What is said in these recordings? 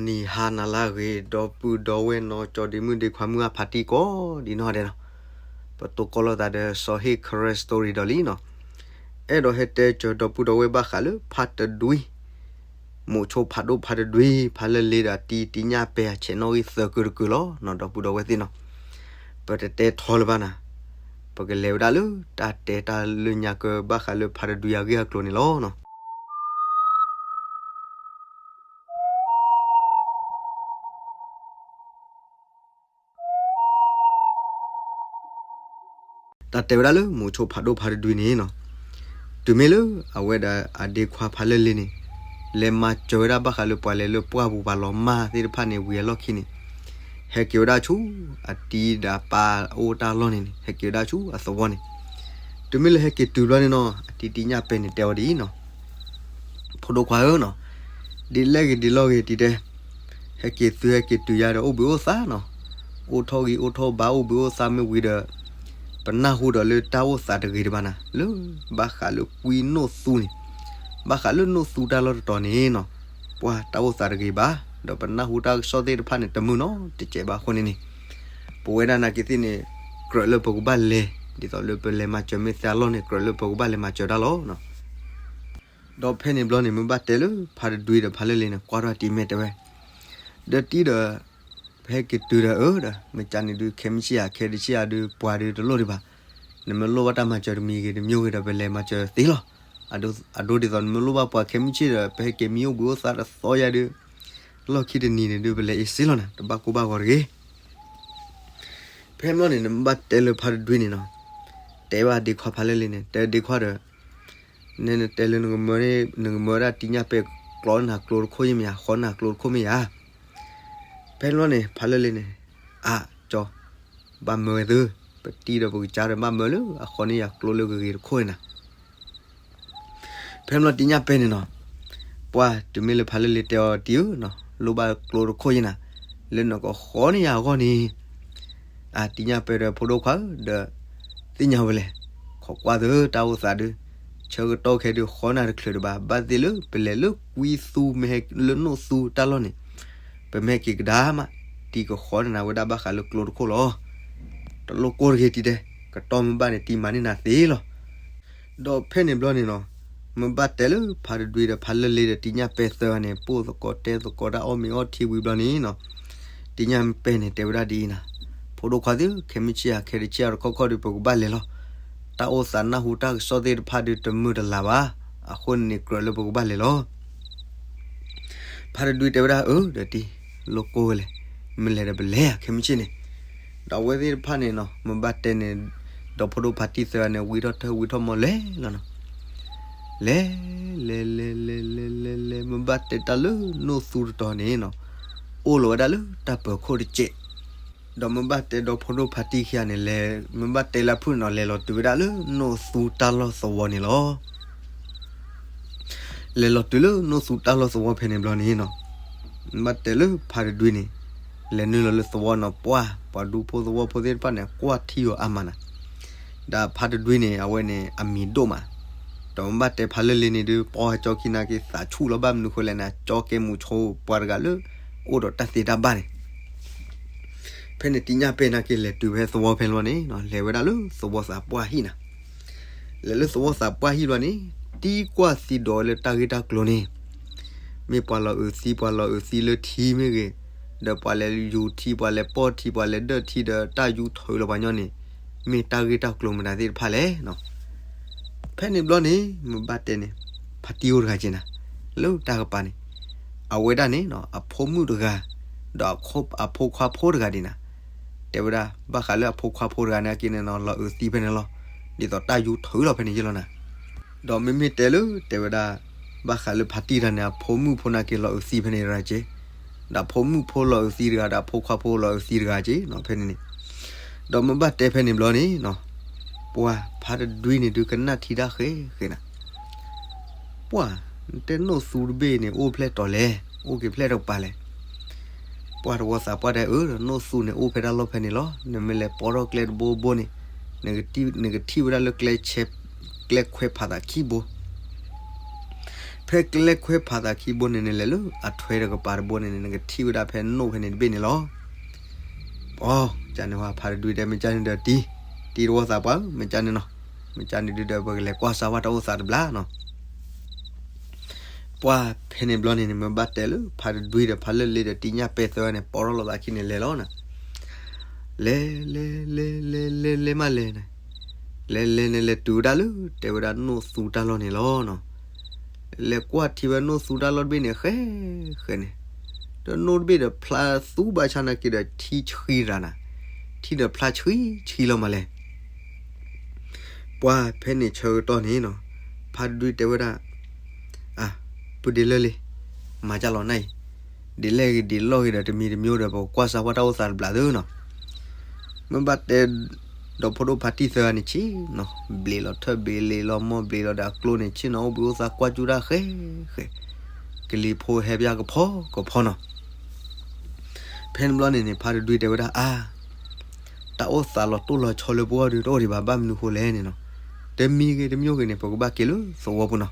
နံၤဟါနၤလၢအဂ့ၤ ဒီပုၢ်ဒီဝဲၢ်နီၢ်ကၠီဒ့မုၣ်ဒ့ခွါမုၢ်အဖါတံၢ်ကိးဒံးနီၢ်ဒဲးနီၤ, ပတိၢ်ကီၢ်လိာ်သးဒီးစီၤဟ့ၣ် ခရဲ story ဒီးလံနီၤ, အဲၣ်ဒိးဟဲတဲစၢၤဒီပုၢ်ဒီဝဲၢ်ဘၣ်ဃးလၢဖါတဒွံ မိးဆိဖးဒိၣ်ဖါတဒွံ ဖါလၢလ့ဒီးအတံၤတံညၣ်ပဲာ်အဆဲးနီၣ်ဂံၢ်သၢကုတကုလီၤနီၤ ဒီပုၢ်ဒီဝဲၢ်သ့ၣ်နီၤ, ပတတဲထီလၢၤဘၣ်နၤ, ပကလဲၤဝဲဒၣ်လၢတၢ်တဲတၢ်လၢညါကၢဘၣ်ဃးလၢဖါတဒွံအဂ့ၢ်အကျိၤန့ၣ်လီၤနီၤ. တၢ်တဲဝဲဒၣ်လၢမိးဆိဖးဒိၣ်ဖါတဒွံန့ၣ်နီၤ, တုၤမ့ၢ်လၢအဝဲဒၣ်အဒ့ခွါဖါလၢလ့န့ၣ် လဲၤမၤစၢၤဝဲဒၣ်ဘၣ်ဃးလၢပှၤလဲၤလၢပှၢ်ပူၤပှၤလီၤမၢ်သ့ၣ်တဖၣ်န့ၣ်ဝံၤအလီၢ်ခံန့ၣ်, ဟဲက့ၤဝဲဒၣ်ဆူအတံၤဒီးအပၢ်အိၣ်တၢ်လီၢ်န့ၣ်န့ၣ် ဟဲက့ၤဝဲဒၣ်ဆူအသဝီန့ၣ်, တုၤမ့ၢ်လၢဟဲက့ၤတုၤဘျီန့ၣ်နီၤ အတံၤတံညၣ်ပဲာ်န့ၣ်တဲအီၤဒ်အံၤနီၤ, ဖိဒိၣ်ခွါဧၢနီၤ, ဒ်လဲၣ်ဂ့ၤဒ်လဲၣ်ဂ့ၤဒ်တဲ, ဟဲက့ၤသုဟဲက့ၤတုၤယါဒီးအိၣ်ဘှံးအိၣ်သါနီၤ, အိၣ်ထီၣ်ဂံၢ်အိၣ်ထီၣ်ဘါအိၣ်ဘှံးအိၣ်သါမ့ၢ်ဝံၤဒီး ပနၢ်ဟူဒီးလၢတၢ်အိၣ်သးတဂ့ၤတဘၣ်နၤ လၢဘၣ်ဃးလၢကွံနိၣ်သူန့ၣ်, ဘၣ်ဃးလၢနိၣ်သူတၢ်လီၢ်တတီၤန့ၣ်နီၤ, ပှၤတၢ်အိၣ်သးတဂ့ၤဘၣ်, ဒီးပနၢ်ဟူတၢ်ကစီၣ်သ့ၣ်တဖၣ်န့ၣ် တမုာ်နီတစဲးဘၣ်အဃိန့ၣ်န့ၣ်, ပဝဲဒၣ်နာ်က့ၤသ့ၣ်န့ၣ် ကြၢးလၢပကဘၣ်လဲၤ, ဒ်သိးလၢပလဲၤမၤစၢၤမ့ၢ်သ့အလီၢ်န့ၣ် ကြၢးလၢပကဘၣ်လဲၤမၤစၢၤတၢ်လီၤ. ဒီးဖဲန့ၣ်ဘျီန့ၣ် မ့ၢ်ဘၣ်တဲလၢဖါတဒွံဒီးဖါလၢလ့န့ၣ် ကွၢ်ထီၣ်တံၤမဲာ်တဲဝဲ, ဒီးတံၤဒီး ပဟဲက့ၤတုၤဒီးအၢဒီး မ့ၢ်ကန့ၣ်ဒုး ခဲမုၢ်ဆ့ၣ်ဧါ ခဲတဆ့ၣ်ဧါဒုး ပှၤဒုးတလိၣ်ဒံးဘၣ်, နမ့ၢ်လိၣ်ဘၣ်တၢ်မၤစၢၤတမံၤဂ့ၤတမံၤဂ့ၤဒီး ပလဲၤမၤစၢၤသ့လီၤ. အဒိဒ်သိးနမ့ၢ်လိၣ်ဘၣ်ပှၤခဲမုၢ်ဆ့ၣ်ဒီး ပဟဲက့ၤမံအိၣ်ဘှံးအိၣ်သါတသီယါဒုး လီၢ်ခံတနံၤန့ၣ်ဒုး ပလဲၤအ့ၣ်စ့လီၤနၤ တဘၣ်ကိၢ်ဘၣ်ဂီၤတဂ့ၤ. ဖဲမ့ၢ်န့ၣ် နမ့ၢ်ဘၣ်တဲလၢဖါတဒွံန့ၣ်နီၤ, တဲဘၣ်ဒ့ခွါဖါလၢလ့န့ၣ် တဲဒ့ခွါဒီး နဲနတဲလၢနကမၢ နကမၢဝဲဒၣ်တံၤညၣ်ပဲာ်ကျီနၤကျိတခိၣ်ယမ့ၢ်ဧါ ဃီနၤကျိတခိၣ်မ့ၢ်ဧါ. ဖဲန့ၣ်ဘျီန့ၣ် ဖါလၢလ့န့ၣ် အၢ ကၠီ ဘၣ်မၢဝဲသု, ပတံၤဒီးပကစၢ်ဒီးဘၣ်မၢလၢအဃီန့ၢ်ယၤကျိလၢဂ့ၤဂ့ၤတခိၣ်န့ၣ်နၤ. ဖဲန့ၣ်ဘျီတံၤညၣ်ပဲာ်န့ၣ်နီၤ, ပှၢ်တုၤမ့ၢ်လၢဖါလၢလ့တဲအီၤတံၤဧၢနီၤ လိၣ်ဘၣ်ကျိတခိၣ်ယဲနၤ, လၢနကဃီန့ၢ်ယၤအဂီၢ်န့ၣ် အတံၤညၣ်ပဲာ်ဒီးဖိဒိၣ်ခွါဧၢဒီး သ့ၣ်ညါဝဲလဲၣ်, ခိးကွၢ်သုတၢ်အိၣ်သးဒုး, ဆၢကတီၢ်ခဲဒုးဃီနၤတချုးတဘၣ် ဘၣ်သ့ၣ်လၢပလဲၤလၢကွံသူမ့ၢ်ဟဲလၢနိၣ်သူတၢ်လီၢ်န့ၣ်, ပမ့ၢ်ဟဲက့ၤကဒါမး တံၤကဃီန့ၢ်နၤဝဲဒၣ်ဘၣ်ဃးလၢကျိတခိၣ်လီၤ. တလိၣ်ကိၢ်တဂ့ၤတံၤတဲ, ကတီၢ်မ့ၢ်ဘၣ်န့ၣ် တံၤမၤန့ၢ်နၤသ့လီၤ. ဒီးဖဲန့ၣ်ဘျီန့ၣ်နီၤ, မ့ၢ်ဘၣ်တဲလၢဖါတဒွံဒီးဖါလၢလ့ဒီးတံၤညၣ်ပဲာ်သၢဂၤန့ၣ် ပိၢ်သကိးတဲသကိးတၢ်အီၣ်မ့ၤအီထံဝံၤဘျီန့ၣ်နီၤ, တံၤညၣ်ပဲာ်န့ၣ်တဲဝဲဒၣ်ဒ်အံၤနၤ, ဖိဒိၣ်ခွါသ့ၣ်ဧၢ ခဲမုၢ်ဆ့ၣ်ဧါ ခဲတဆ့ၣ်ဧါတခီခီဒုး ပကဘၣ်လဲၤလီၤ. တၢ်အိၣ်သးနၢ်ဟူတၢ်ကစီၣ်သ့ၣ်တဖၣ်ဒုးတမုာ်တလၤဘၣ်, အဃိန့ၣ်န့ၣ် ကြၢးလၢပကဘၣ်လဲၤလီၤ. ဖါတဒွံတဲဝဲဒၣ်အၢဒီးတံၤ, လိၣ်ကိၢ်ဝဲလဲၣ်, မ့ၢ်လဲၤဒီးပလဲၤဧါ ခဲမုၢ်ဆ့ၣ်န့ၣ်, ဒီးအဝဲသ့ၣ်တဖၣ်န့ၣ်နီၤ မ့ၢ်ဘၣ်တဲန့ၣ်, ဒီးဖိဒိၣ်ဖါတံၢ်သၢဂၤန့ၣ် ဝံထီၣ်ထၢဝံထီၣ်မီလဲၤလီၤနီၤ, လဲၤ, လဲၤလဲၤလဲၤလဲၤလဲၤလဲၤ မ့ၢ်ဘၣ်တဲတၢ်လၢနိၣ်သူတတီၤန့ၣ်နီၤ, အိၣ်လီၤဝဲဒၣ်လၢတၢ်ပၢၤခိၣ်တစဲး ဒီးမ့ၢ်ဘၣ်တဲဒီးဖိဒိၣ်ဖါတံၢ်ခံဂၤန့ၣ် လဲၤ, မ့ၢ်ဘၣ်တဲလၢအဖုၣ်န့ၣ်နီၤ လဲၤလီၤတုၤဝဲဒၣ်လၢနိၣ်သူတၢ်လီၢ်သဝီန့ၣ်လီၤ. လဲၤလီၤတုၤလၢနိၣ်သူတၢ်လီၢ်သဝီဖဲန့ၣ်ဘျီန့ၣ်နီၤ, မ့ၢ်ဘၣ်တဲလၢဖါတဒွံန့ၣ် လဲၤနုာ်လီၤလၢသဝီနီၤ ပှၢ်ပှၤဒူဖိသဝီဖိသ့ၣ်တဖၣ်န့ၣ် ကွၢ်ထံအီၤအါမးနၤ, ဒီးဖါတဒွံန့ၣ် အဝဲန့ၣ်အမံၤဒိၣ်မး, ဒီးမ့ၢ်ဘၣ်တဲဖါလၢလ့န့ၣ်ဒုး ပှၢ်ကၠီခံနာ်က့ၤသးဆူၣ်လီၤ ဘၣ်မနုၤဃိလဲၣ်န့ၣ် ကၠီကဲမူးဆိပှၤတဂၤလၢ အိၣ်ဒီးတၢ်သ့တၢ်ဘၣ်န့ၣ် ဖဲန့ၣ်တံၤညၣ်ပဲာ်နာ်က့ၤလဲၤတုၤဖဲသဝီဖဲန့ၣ်ဘျီန့ၣ်နီၤ လဲၤဝဲဒၣ်လၢသဝီသးပှၢ်ဟံၣ်နၤ, လဲၤလၢသဝီသးပှၢ်ဟံၣ်ဘျီန့ၣ် တံၤကွၢ်သံဒီးဝဲလၢတၢ်ဂ့ၢ်တၢ်ကျိၤန့ၣ်, မ့ၢ်ပှၤလီၤအုးသံပှၤလီၤအုးသံလၢထံမ့ၢ်ဂ့ၤ, ဒီးပှၤလဲၤယူၤထံပှၤလဲၤပီၢ်ထံပှၤလဲၤဒၢၣ်ထံဒီးတၢ်ယူၤထုးလီၤပှၤညီန့ၣ်, မ့ၢ်တၢ်ဂ့ၢ်တၢ်ကျိၤမတၤသ့ၣ်တဖၣ်လဲၣ်နီၤ ဖဲန့ၣ်ဘျီန့ၣ် မ့ၢ်ဘၣ်တဲန့ၣ် ဖါတံၢ်အိၣ်တဂၤက့ၤနၤ, လၢတၢ်ကပၤန့ၣ် အဝဲဒၣ်န့ၣ်နီၤ အဖိမုၣ်တဂၤ ဒီးအဖိခွါဖိတဂၤဒ်နၤ, တဲဝဲဒၣ် ဘၣ်ဃးလၢအဖိခွါဖိတဂၤန့ၣ်က့ၤန့ၣ်နီၤ လီၤအုးသံဖဲန့ၣ်လီၤ, ဒ်သိးတၢ်ယူၤထုးလီၤဖဲန့ၣ်ယဲလီၤနၤ, ဒီးမ့မ့ၢ်တဲလၢတဲဝဲဒၣ် ဘၣ်ဃးလၢဖါတံၢ်တဂၤန့ၣ် အဖိမုၣ်ဖိနာ်က့ၤလီၤအုးသံဖဲန့ၣ်တဂၤက့ၤ, ဒီးအဖိမုၣ်ဖိလီၤအုးသံတဂၤ ဒီးအဖိခွါဖိလီၤအုးသံတဂၤက့ၤနီၤ ဖဲန့ၣ်န့ၣ်, ဒီးမ့ၢ်ဘၣ်တဲဖဲန့ၣ်ဘျီန့ၣ်နီၤ ပှၤဖါတဒွံန့ၣ်ဒုးကနၣ်ထံတၢ်ဃဲဃဲနၤ, ပှၢ် နတဲနိၣ်သူတဘ့ၣ်န့ၣ် အိၣ်ဖျဲၣ်တီၤလဲၣ်, အိၣ်က့ၤဖျဲၣ်တကပၤလဲၣ်, ပှၢ်တဝီသးပှၢ်တဲအၢ နိၣ်သူန့ၣ်အိၣ်ဖဲတၢ်လီၢ်ဖဲန့ၣ်လီၤ, နမ့ၢ်လဲၤပိာ်ထီၣ်ကျဲတဘိဘိန့ၣ် နကထံၣ်ဝဲဒၣ်လၢကျဲဆဲ ကျဲခွဲးဖးသးခံဘိ ဖဲကျဲခွဲဖးသးခံဘိန့ၣ်န့ၣ် လဲၤလၢအထွဲတကပၤတဘိန့ၣ်န့ၣ် နကထံၣ်ဝဲဒၣ်ဖဲနိၣ်ဖဲန့ၣ်တဘ့ၣ်န့ၣ်လီၤ. အီ ကန့ၣ်ဝဲဖါတဒွံတဲ မ့ၢ်ကန့ၣ်ဒီးတံၤ, တံၤတဝီသးပှၢ်ဧၢ, မ့ၢ်ကန့ၣ်နီၤ, မ့ၢ်ကန့ၣ်ဒုဒီး ပကလဲၤကွၢ်စၢ်ဝဲတၢ်အိၣ်သးတဘျီနီၤ. ပှၢ်ဖဲန့ၣ်ဘျီန့ၣ်န့ၣ် မ့ၢ်ဘၣ်တဲလၢဖါတဒွံဒီး ဖါလၢလ့ဒီးတံၤညၣ်ပဲသၢဂၤန့ၣ် ပိာ်ထီၣ်လိာ်သးခံန့ၣ် လဲၤလီၤနၤ. လဲၤ လဲၤ လဲၤ လဲၤ လဲၤ လဲၤမးလဲၤန့ၣ်, လဲၤ လဲၤ လဲၤ လဲၤတုၤဝဲဒၣ်လၢ တဲဝဲဒၣ်နိၣ်သူတၢ်လီၢ်န့ၣ်လီၤနီၤ. လဲၤကွၢ်ထံဝဲနိၣ်သူတၢ်လီၢ်တဘ့ၣ်န့ၣ် ဃဲ ဃဲန့ၣ်, ဒီးနိၣ်တဘ့ၣ်ဒီးဖျါသူဘၣ်ဆၣ်နာ်က့ဒီး ထံဆှံရၤနၤ, ထံဒီးဖျါဆှံဆှံလီၤမးလဲၤ. ပှၢ်ဖဲန့ၣ်ဆၢကတီၢ်န့ၣ်နီၤ, ဖါတဒွံတဲဝဲဒၣ်, အၢ, ပုၢ်ဒ့လၢလ့, မၤကၢ်လီၤနၢ်အံၤ, ဒ်လဲၣ်ဂ့ၤဒ်လဲၣ်ဂ့ၤဒီး တမံၤတမံၤဒီး ပကကွၢ်စၢ်ဝဲတၢ်အိၣ်သးတဘျီသ့နီၤ. မ့ၢ်ဘၣ်တဲ, ဒီးဖိဒိၣ်ဖါတံၢ်သၢဂၤန့ၣ်ဆ့ၣ်နီၤ, ဘျ့းလီၤထၢၣ်ဘျ့းလီၤမီၢ်ဘျ့းလီၤဒီးအကျိန့ၣ် ဆ့ၣ်နီၤအိၣ်ဘှံးအိၣ်သါကွၢ်ကၠူတၢ်ဃဲ ဃဲ, ကလံၤဖိဟဲပၠၣ်ကဖီကဖီနီၤ. ဖဲန့ၣ်ဘျီန့ၣ်န့ၣ် ဖါတဒွံတဲဝဲဒၣ် အၢ, တၢ်အိၣ်သးလီၤတိၢ်လီၤဆီလၢပဂီၢ်ဒုး တအိၣ်ဒံးဘၣ်, ဘၣ်မနုၤဃိလဲၣ်န့ၣ်နီၤ, တမံၤဂ့ၤတမံၤဂ့ၤန့ၣ် ပကဘၣ်က့ၤလၢသဝီပူၤနီၤ,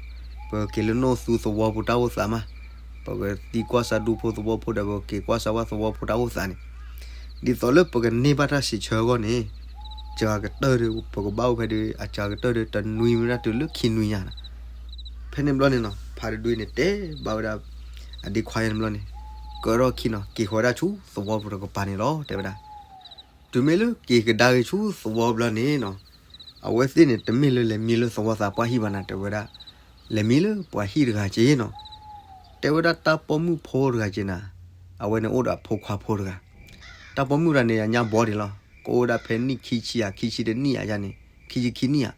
ပကက့ၤလၢနိၣ်သူသဝီပူၤတၢ်အိၣ်သးမး, ပကသံကွၢ်စၢ်ဒူဖိသဝီဖိဒီး ပကက့ၤကွၢ်စၢ်ဝဲသဝီဖိတၢ်အိၣ်သးန့ၣ်, ဒ်သိးလၢပကန့ၢ်ဘၣ်တၢ်စံးဆၢအဂီၢ်န့ၣ်, စှၤကတၢၢ်ဒီး ပကဘၣ်အိၣ်ဖဲဒုး အစှၤကတၢၢ်ဒီး တနွံမ့ၢ်ဒၣ်တုၤလၢခံနွံညါနီၤ. ဖဲန့ၣ်ဘျီန့ၣ်နီၤ, ဖါတဒွံန့ၣ်တဲဘၣ်ဝဲဒၣ် အဒ့ခွါယဲန့ၣ်ဘျီန့ၣ်, ကၢထီၣ်ခံနီၤ, က့ၤဃီၤဝဲဒၣ်ဆူသဝီပူၤတကပၤန့ၣ်လီၤ တဲဝဲဒၣ်. တုၤမ့ၢ်လၢက့ၤကဒါက့ၤဆူသဝီဘျီန့ၣ်နီၤ, အဝဲသ့ၣ်န့ၣ် တမ့ၢ်လၢလဲၤမံလၢသဝီသးပှၢ်ဟံၣ်ဘၣ်နၤ တဲဝဲဒၣ်, လဲၤမံလၢပှၤဟံၣ်တဂၤက့နီၤ. တဲဝဲဒၣ်တၢ်ပိာ်မုၣ်ဖိတဂၤက့နၤ, အဝဲန့ၣ်အိၣ်ဒီးအဖိခွါဖိတဂၤ, တၢ်ပိာ်မုၣ်တဂၤန့ၣ် အညါဘီဒံးလီၤ, ကအိၣ်ဝဲဒၣ်ဖဲနံၣ်ခံဆံယၤ ခံဆံတနံၣ်ယၤန့ၣ် ခံဆံခံနံၣ်ယၤ,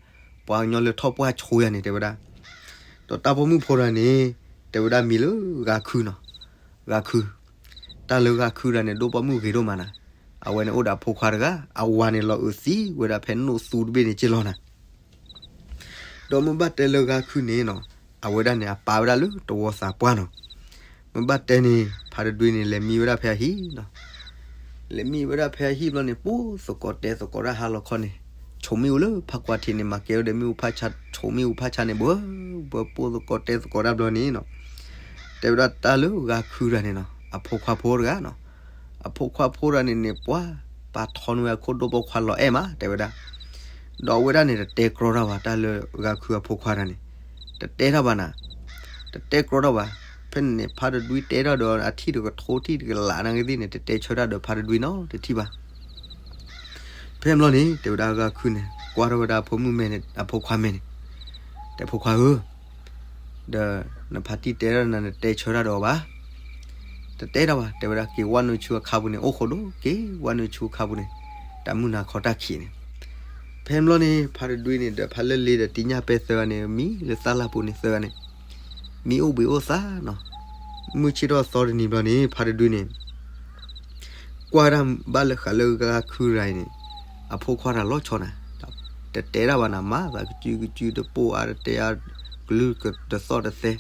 ပှၤကညီလၢထီၣ်ပှၢ်ဆိယၤန့ၣ် တဲဝဲဒၣ်. ဒီးတၢ်ပိာ်မုၣ်ဖိတဂၤန့ၣ် တဲဝဲဒၣ်မံၤလၢဂၤခုနီၤ, ဂၤခု, တၢ်လၢဂၤခုတဂၤန့ၣ် ဒိၣ်ပိာ်မုၣ်ဂ့ၤဒိၣ်မးနၤ, အဝဲန့ၣ်အိၣ်ဒီးအဖိခွါတဂၤ, အဝၤန့ၣ်လီၤအုးသံဝဲဒၣ်ဖဲနိၣ်သူတဘ့ၣ်န့ၣ်က့လီၤနၤ. ဒီးမ့ၢ်ဘၣ်တဲလၢဂၤခုန့ၣ်နီၤ, အဝဲဒၣ်န့ၣ် အပာ်ဝဲဒၣ်လၢတဝီသးပှၢ်နီၤ. မ့ၢ်ဘၣ်တဲန့ၣ် ဖါတဒွံန့ၣ် လဲၤမံဝဲဒၣ်ဖဲအဟံၣ်နီၤ. လဲၤမံဝဲဒၣ်ဖဲအဟံၣ်ဘျီန့ၣ် ပိၢ်သကိးတဲသကိးတၢ်ဟါလီၤခီန့ၣ်, ဆိမိၣ်အူလၢဖးကွၢ်ထံးန့ၣ် မၤကဲဝဲဒီးမ့ၣ်အူဖးဆါ, ဆိမိၣ်အူဖးဆါန့ၣ် ဘၣ်, ဘၣ်ပိၢ်သကိးတဲသကိးတၢ်ဘျီန့ၣ်နီၤ. တဲဝဲဒၣ်တၢ်လၢဂၤခုတဂၤန့ၣ်နီၤ, အဖိခွါဖိတဂၤနီၤ. အဖိခွါဖိတဂၤန့ၣ်န့ၣ် ပှၤပာ်ထီၣ်န့ၢ်ဝဲအခိၣ်ဒိၣ်ပိာ်ခွါလီၤအဲၣ်မး တဲဝဲဒၣ်. ဒီးအဝဲဒၣ်န့ၣ် တတဲကြီတၢ်ဘၣ် တၢ်လၢဂၤခုအဖိခွါတဂၤန့ၣ်, တတဲတၢ်ဘၣ်နၤ, တတဲကြီတၢ်ဘၣ်. ဖဲန့ၣ်န့ၣ် ဖါတဒွံတဲထီၣ်ဒီးအထံၣ်တကထိ ထံၣ်တကလးနာ်က့သ့ၣ်န့ၣ် တတဲဆၢတၢ်ဒီးဖါတဒွံနီတထံၣ်ဘၣ်. ဖဲန့ၣ်ဘျီန့ၣ် တဲဝဲဒၣ်ဂၤခုန့ၣ် ကွၢ်ထီၣ်ဝဲဒၣ်အဖိမုၣ်မဲန့ၣ် အဖိခွါမဲန့ၣ်, တဲဖိခွါဧၢ, ဒီးနဖါတံၢ်တဲထီၣ်နၤ နတဲဆၢတၢ်ဒီးအီၤဘၣ်. တတဲတၢ်ဘၣ် တဲဝဲဒၣ် က့ၤဝဲနုာ်ဆူအခါပူၤန့ၣ် အိၣ်ဃိဒိၣ် က့ၤဝဲနုာ်ဆူအခါပူၤန့ၣ် တၢ်မုၢ်နၤခီတၢ်ခံးန့ၣ်. ဖဲန့ၣ်ဘျီန့ၣ် ဖါတဒွံန့ၣ် ဒီးဖါလၢလ့ဒီးတံၤညၣ်ပဲသၢဂၤန့ၣ် မံလၢသၣ်လၢ်ပူၤန့ၣ်သၢဂၤန့ၣ် မံအိၣ်ဘှံးအိၣ်သါနီၤ. မုၢ်ဆ့ၣ်ထီၣ်သီတနံၤဘျီန့ၣ် ဖါတဒွံန့ၣ် ကွၢ်ဒၣ်ဘၣ်လၢဃးလၢဂၤခုတဂၤအံၤန့ၣ် အဖိခွါတဂၤလီၤဆီနၤ, တတဲတၢ်ဘၣ်နၤ မၤသးကစုကစု တပိာ်အါတတဲအါ ကလုၢ်တသီၣ်တသဲ,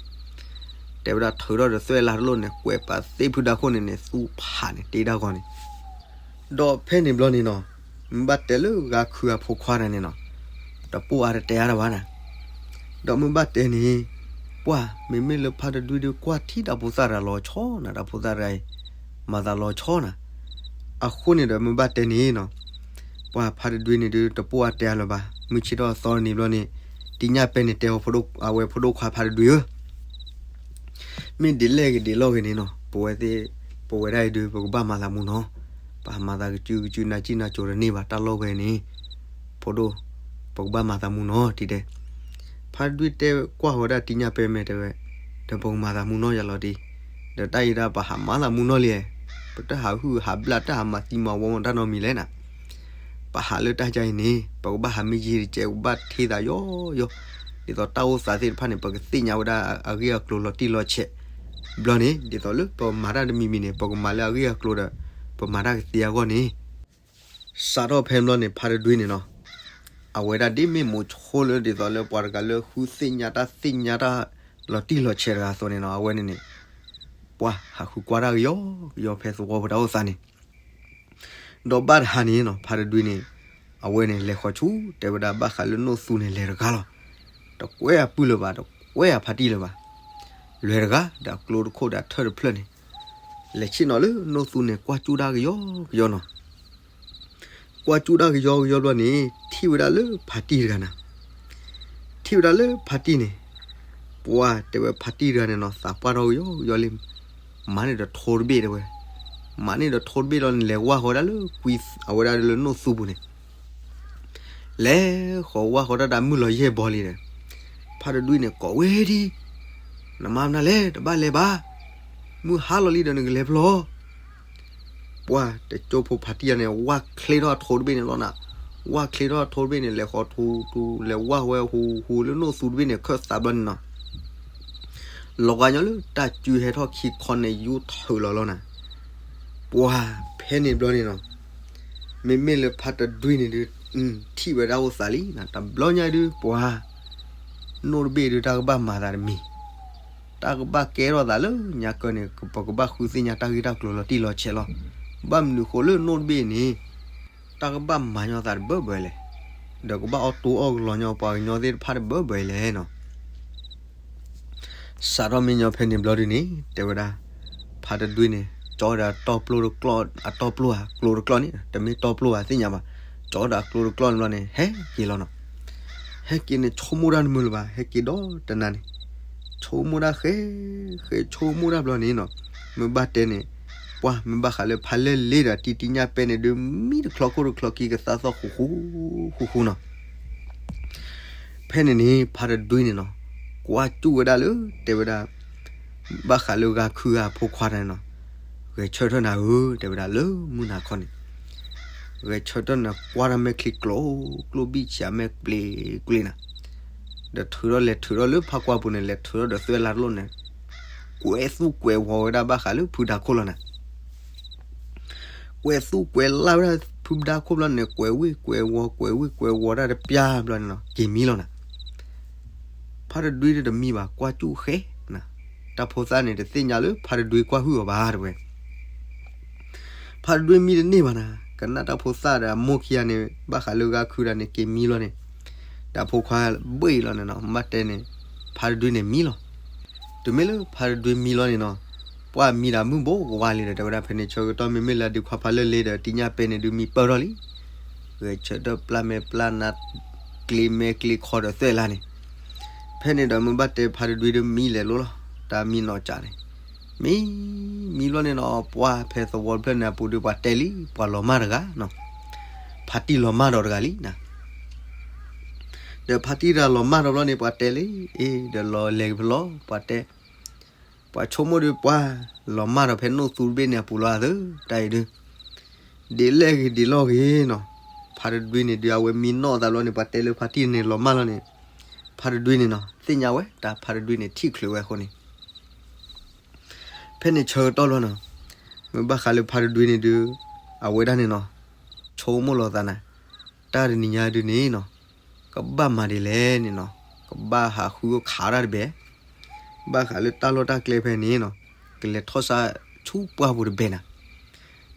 တဲဝဲဒၣ်ထုးထီၣ်ဒီးသွဲၣ်လါတလိၣ်န့ၣ် ကွဲးပာ်သ့ဖုဒါခိၣ်န့ၣ်န့ၣ် သူဖးန့ၣ်တ့တၢ်ဂီၤန့ၣ်. ဒီးဖဲန့ၣ်ဘျီန့ၣ်နီၤ, မ့ၢ်ဘၣ်တဲလၢဂၤခုအဖိခွါတဂၤန့ၣ်နီၤ, တပိာ်အါတတဲအါတၢ်ဘၣ်နၤ. ဒီးမ့ၢ်ဘၣ်တဲန့ၣ် ပှၢ် မ့မ့ၢ်လၢဖါတဒွံဒီး ကွၢ်ထံၣ်တၢ်ဖိသၣ်တဂၤလီၤဆီနၤ, တၢ်ဖိသၣ်တဂၤအံၤ မၤသးလီၤဆီနၤ. အဃိန့ၣ်ဒီးမ့ၢ်ဘၣ်တဲန့ၣ်နီၤ, ပှၢ်ဖါတဒွံန့ၣ်ဒုး တပိာ်အါတဲအါလၢၤဘၣ်. မုၢ်ဆ့ၣ်ထီၣ်သီတနံၤဘျီန့ၣ် တံၤညၣ်ပဲန့ၣ်တဲအီၤ အဝဲဖိဒိၣ်ခွါ ဖါတဒွံဧၢ, မ့ၢ်ဒ်လဲၣ်ဂ့ၤဒ်လဲၣ်ဂ့ၤန့ၣ်နီၤ, ပဝဲသ့ၣ် ပဝဲဒၣ်အံၤဒုး ပကဘၣ်မၤသးမူနီၤ, ပဟးမၤသးကစုကစု နၤကံၣ်နၤကိၤတန့ၢ်ဘၣ် တၢ်လီၢ်ဝဲန့ၣ်, ဖိဒိၣ်, ပကဘၣ်မၤသးမူနီၤ တံၤတဲ. ဖါတဒွံတဲကွၢ်ဝဲဒၣ်တံၤညၣ်ပဲမဲာ်တဲဝဲ, ဒီးပကမၤသးမူနီၤယၤလီၤတံၤ, ဒီးတၢ်အံၤဒၣ်ပဟးမၤသးမူနီၤလံ, ပတဟးဟုၣ်ဟးဘျၣ် တဟးမၤသံမၤဝီမတၢ်နီတမံၤလဲၣ်နၤ. ပဟးလၢတၢ်ကါအံၤန့ၣ် ပကဘၣ်ဟးမ့ၢ်ယံာ်တကဲး ပကဘၣ်ထံၣ်သးယီယီ, ဒ်သိးတၢ်အိၣ်သးသ့ၣ်တဖၣ်န့ၣ် ပကသ့ၣ်ညါဝဲဒၣ်အဂ့ၢ်အကျိၤလီၤတံၢ်လီၤဆဲး. ဘျီန့ၣ် ဒ်သိးလၢပမၤတၢ်တမံၤမံၤန့ၣ် ပကမၤလၢအဂ့ၢ်အကျိၤဒီး ပမၤတၢ်ကသ့အဂီၢ်န့ၣ် စးထီၣ်ဖဲဘျီန့ၣ် ဖါတဒွံန့ၣ်နီၤ, အဝဲဒၣ်ဒ်မ့ၢ်မိၤဆိလၢဒ်သိးလၢပှၤတဂၤလၢဃုသ့ၣ်ညါတၢ်သ့ၣ်ညါတၢ်လီၤတံၢ်လီၤဆဲးတဂၤအသိးန့ၣ်နီၤ, အဝဲန့ၣ်န့ၣ် ပှၤဟးဃုကွၢ်တၢ်ကယီကယီဖဲသဝီပူၤတၢ်အိၣ်သးန့ၣ် ဒီးဘၣ်တဟါန့ၣ်နီၤ ဖါတဒွံန့ၣ် အဝဲန့ၣ်လဲၤဃီၤဆူ တဲဝဲဒၣ်ဘၣ်ဃးလၢနိၣ်သူန့ၣ် လဲၤတဂၤလီၤ. တကွဲအပုၢ်လၢၤဘၣ်, တကွဲအဖါတံၢ်လၢၤဘၣ်. လွဲတဂၤဒီးအကျိတခိၣ်ဒီးအထၢၣ်တဖျၢၣ်န့ၣ်, လဲၤဆ့ၣ်နီၤလၢနိၣ်သူန့ၣ် ကွၢ်ကၠူၣ်တၢ်ကယီကယီနီၤ. ကွၢ်ကၠူၣ်တၢ်ကယီကယီဘျီန့ၣ် ထံၣ်ဝဲဒၣ်လၢဖါတံၢ်တဂၤနၤ, ထံၣ်ဝဲဒၣ်လၢဖါတံၢ်န့ၣ်, ပှၢ်တဲဝဲဖါတံၢ်တဂၤန့ၣ်နီၤ သးပှၢ်ထီၣ်ကယီကယီလံ, မၤန့ၢ်ဒီးထိတဘ့ၣ်တဲဝဲ, မၤန့ၢ်ဒီးထိတဘ့ၣ်လီၤန့ၣ် လဲၤဝၢ်ဃီဝဲဒၣ်လၢကွံအဝဲဒၣ်လၢနိၣ်သူပူၤန့ၣ် လဲၤဃီၤဝၢ်ဃီတၢ်ဒီးမုၢ်လီၤယဲၢ်ဘီလံဒီး, ဖါတဒွံန့ၣ်ကိးဝဲဒံး, နမၤမနုၤလဲၣ် တဘၣ်လဲၤဘၣ်, မုၢ်ဟါလီၤလံဒီးနကလဲၤဖဲလဲၣ်. ပှၢ်တကၠိဖိဖါတံၢ်ယၤန့ၣ် ဝၢ်ချ့ထီၣ်အထိတဘ့ၣ်န့ၣ်လီၤနၤ, ဝၢ်ချ့ထီၣ်အထိတဘ့ၣ်န့ၣ် လဲၤဃီၤထူထူ လဲၤဝၢ်ဝဲဟူဟူလၢနိၣ်သူတဘ့ၣ်န့ၣ် ခၢၣ်သးဘျီန့ၣ်နီၤ လီၤဂာ်ညီလၢတၢ်စုဟဲထီၣ်ခံခီန့ၣ် ယူထၢၣ်လီၤလီၤနၤ. ပှၢ်ဖဲန့ၣ်ဘျီန့ၣ်နီၤ, မ့မ့ၢ်လၢဖါတဒွံန့ၣ်ဒုး, ထံၣ်ဝဲဒၣ်အိၣ်သးလံနၤ, တဘျီညါဒုး ပှၢ်, နိၣ်တဘ့ၣ်ဒုး တၢ်ကဘၣ်မၤသးတမံၤ, တၢ်ကဘၣ်ကဲထီၣ်သးလၢညါကၢန့ၣ် ပကဘၣ်ဃုသ့ၣ်ညါတၢ်ဂ့ၢ်တၢ်ကျိၤလီၤတံၢ်လီၤဆဲးလီၤ. ဘၣ်မနုၤဃိလၢနိၣ်တဘ့ၣ်န့ၣ် တၢ်ကဘၣ်မၤညီသးတဘၢဘၢလဲၣ်, ဒီးကဘၣ်အီၣ်တိအီၣ်ကလီညီပှၤကညီသ့ၣ်တဖၣ်တဘၢဘၢလဲၣ်နီၤ. စးထီၣ်မ့ၢ်ညီဖဲန့ၣ်ဘျီဒုးန့ၣ် တဲဝဲဒၣ်, ဖါတဒွံန့ၣ် ကၠီဒီးတီၢ်ပျိတကျီၢ် အတီၢ်ပျိဧါ ကျိတကျီၢ်န့ၣ် တမ့ၢ်တီၢ်ပျိဧါသ့ၣ်ညါဘၣ်, ကၠီဒီးအကျိတကျီၢ်န့ၣ်ဘျီန့ၣ် ဟဲက့ၤလီၤနီၤ. ဟဲက့ၤန့ၣ် ဆိကမိၣ်တၢ်တမုာ်လၢၤဘၣ်, ဟဲက့ၤဒီးတနၤန့ၣ် ဆိကမိၣ်တၢ်ဃဲ, ဃဲဆိကမိၣ်တၢ်ဘျီန့ၣ်နီၤ, မ့ၢ်ဘၣ်တဲန့ၣ်, ပှၢ်မ့ၢ်ဘၣ်ဃးလၢဖါလၢလ့ဒီးတံတံညၣ်ပဲန့ၣ်ဒုး မံတချီခိၣ်တချီခံကသါသီၣ်ဃူဃူ, ဃူဃူနီၤ. ဖဲန့ၣ်န့ၣ် ဖါတဒွံန့ၣ်နီၤ, ကွၢ်ကၠူၣ်ဝဲဒၣ်လၢ တဲဝဲဒၣ်, ဘၣ်ဃးလၢဂၤခုဂၤဖိခွါတၢ်န့ၣ်နီၤ, ဂဲၤဆၢထၢၣ်နၤဧၢ တဲဝဲဒၣ်လၢမုၢ်နၤခီန့ၣ်, ဂဲၤဆၢထၢၣ်နၤ ကွၢ်တၢ်မဲာ်ချံကျိၤကျိၣ်ဘံၣ်ဆံးအမဲာ်ပျ့ၤပျ့ၤနၤ, ဒီးထုးထီၣ်လဲၤထုးထီၣ်လၢဖါကွၢ်ပူၤန့ၣ် လဲၤထုးထီၣ်ဒီးသွဲၣ်လါတလိၣ်န့ၣ်, ကွဲးသူၣ်ကွဲးဝီၤဝဲဒၣ်ဘၣ်ဃးလၢဖုဒါခိၣ်လီၤနၤ ကွဲးသူၣ်ကွဲးလါဝဲဒၣ်ဖုဒါခိၣ်ဘျီန့ၣ် ကွဲးဝ့ၢ်ကွဲးဝီၤ ကွဲးဝ့ၢ်ကွဲးဝီၤတၢ်တပျၢ်ဘျီန့ၣ်နီၤ က့ၤမံလီၤနၤ. ဖါတဒွံတမံဘၣ် ကွၢ်ကၠူၣ်ဃဲနၤ, တၢ်ဖိသၣ်န့ၣ် တသ့ၣ်ညါလၢဖါတဒွံကွၢ်ဟုၣ်အီၤဘၣ်တဲဝဲ ဖါတဒွံမံတန့ၢ်ဘၣ်နၤ, ကနၣ်တၢ်ဖိသၣ်ဒီးအမိၢ်ခံဂၤန့ၣ် ဘၣ်ဃးလၢဂၤခုဒီးန့ၣ် က့ၤမံလီၤန့ၣ်, ဒီးဖိခွါဘ့ၣ်လီၤန့ၣ်နီၤ မ့ၢ်ဘၣ်တဲန့ၣ်, ဖါတဒွံန့ၣ်မံလီၤ. တုၤမ့ၢ်လၢဖါတဒွံမံလီၤန့ၣ်နီၤ, ပှၢ်မံဒီးမုၢ်ဘိကဝါလံဒီး တဲဝဲဒၣ်ဖဲန့ၣ် ဆၢကတီၢ်မ့မ့ၢ်လၢအဒုးခွါဖါလၢလ့ဒီးတံညၣ်ပဲန့ၣ်ဒုးမံပၢၢ်ထီၣ်လံ. ဂဲၤဆၢထၢၣ်ပျၢ်မဲာ်ပျၢ်နါ ကျ့မဲာ်ကျ့ခီဒီးသွဲၣ်လါန့ၣ်, ဖဲန့ၣ်ဒီးမ့ၢ်ဘၣ်တဲဖါတဒွံဒုးမံလဲၤလိၤလီၤ. တၢ်မံနီၢ်ကၠးန့ၣ်, မံ, မံဘျီန့ၣ်နီၤ ပှၢ်ဖဲသဝီတဖျၢၣ်န့ၣ်အပူၤဒုးပှၤတဲလံ ပှၤလီၤမၢ်တဂၤနီၤ, ဖါတံၢ်လီၤမၢ်ဒီးတဂၤလံနၤ ဒီးဖါတံၢ်တဂၤလီၤမၢ်ဒီးဘျီန့ၣ် ပှၤတဲလံ, အ့ ဒီးလီၤလဲၤကဖဲလဲၣ် ပှၤတဲ, ပှၤဆိကမိၣ်ဒုးပှၢ်, လီၤမၢ်ဒီးဖဲနိၣ်သူတဘ့ၣ်န့ၣ်အပူၤလီၤသၢ, တၢ်အံၤဒုး, ဒ်လဲၣ်ဂ့ၤဒ်လဲၣ်ဂ့ၤနီၤ, ဖါတဒွံန့ၣ်ဒုးအဝဲမံနီၢ်သးဘျီန့ၣ် ပှၤတဲလၢဖါတံၢ်န့ၣ်လီၤမၢ်လီၤန့ၣ်, ဖါတဒွံန့ၣ်နီၤ သ့ၣ်ညါဝဲ တၢ်ဖါတဒွံန့ၣ်ထံၣ်ချုးဝဲအဃိန့ၣ် ဖဲန့ၣ်ဆၢကတီၢ်လီၤနီၤ, မ့ၢ်ဘၣ်ဃးလၢဖါတဒွံန့ၣ်ဒုး, အဝဲဒၣ်န့ၣ်နီၤ, ဆိကမိၣ်လီၤသးနၤ, တၢ်တနံၤညါဒုးန့ၣ်နီၤ, ကဘၣ်မၤဒ်လဲၣ်န့ၣ်နီၤ, ကဘၣ်ဟးဃုအိၣ်ခးတၢ်တဘ့ၣ်, ဘၣ်ဃးလၢတၢ်လီၢ်တၢ်ကျဲဖဲန့ၣ်နီၤ, ကလဲၤထီၣ်စၢဆူပှၢ်ပူၤတဘ့ၣ်နၤ,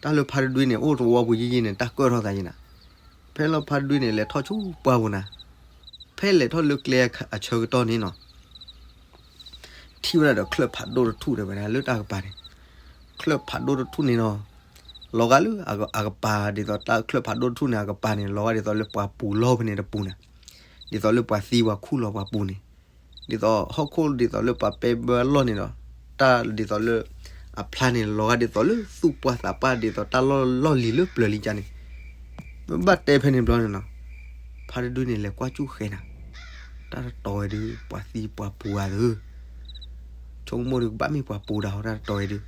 တၢ်လၢဖါတဒွံန့ၣ် အိၣ်သဝီပူၤယံာ်ယံာ်န့ၣ် တၢ်ကၢၣ်ထီၣ်သးယံာ်နၤ, ဖဲလီၤဖါတဒွံန့ၣ် လဲၤထီၣ်ဆူပှၢ်ပူၤနၤ, ဖဲလဲၤထီၣ်လၢကျဲအဆၢကတီၢ်န့ၣ်နီၤ ထံၣ်ဝဲဒၣ်ဒီးချၢၣ်ဖးဒိၣ်တထူၣ်တဲဝဲဒၣ်လၢတၢ်ကပၤန့ၣ်, ချၢၣ်ဖးဒိၣ်တထူၣ်န့ၣ်နီၤ, လီၤဂာ်လၢအကပၤဒ်သိးတၢ်ချၢၣ်ဖးဒိၣ်တထူၣ်န့ၣ် အကပၤန့ၣ် လီၤဂာ်ဒ်သိးလၢပှၤပူၤလီၢ်ဖဲန့ၣ်တပူၤန့ၣ်, ဒ်သိးလၢပှၤသံပှၤခူၣ်လီၤပှၤပူၤန့ၣ်, ဒ်သိးဟီၣ်ခိၣ်ဒ်သိးလၢပှၤပဲဘၢအလီၢ်န့ၣ်ဒီး, တၢ်ဒ်သိးလၢ အဖျါန့ၣ် လီၤဂာ်ဒ်သိးလၢသူၣ်ပှၢ်သးပှၢ်ဒ်သိးတၢ်လီၢ်လီၢ်လံၤလၢပျၢၤလံကါန့ၣ်, မ့ၢ်ဘၣ်တဲဖဲန့ၣ်ဘျီန့ၣ်နီၤ, ဖါတဒွံန့ၣ် လဲၤကွၢ်ကၠူၣ်ဃဲနၤ, တၢ်တတီၤဝဲဒုး ပှၤသံပှၤပူၤဧါသၢ, ဆိကမိၣ်ဒုး ကဘၣ်မ့ၢ်ပှၤပူၤဒၣ်ဟီတၢ်တတီၤဝဲဒုး,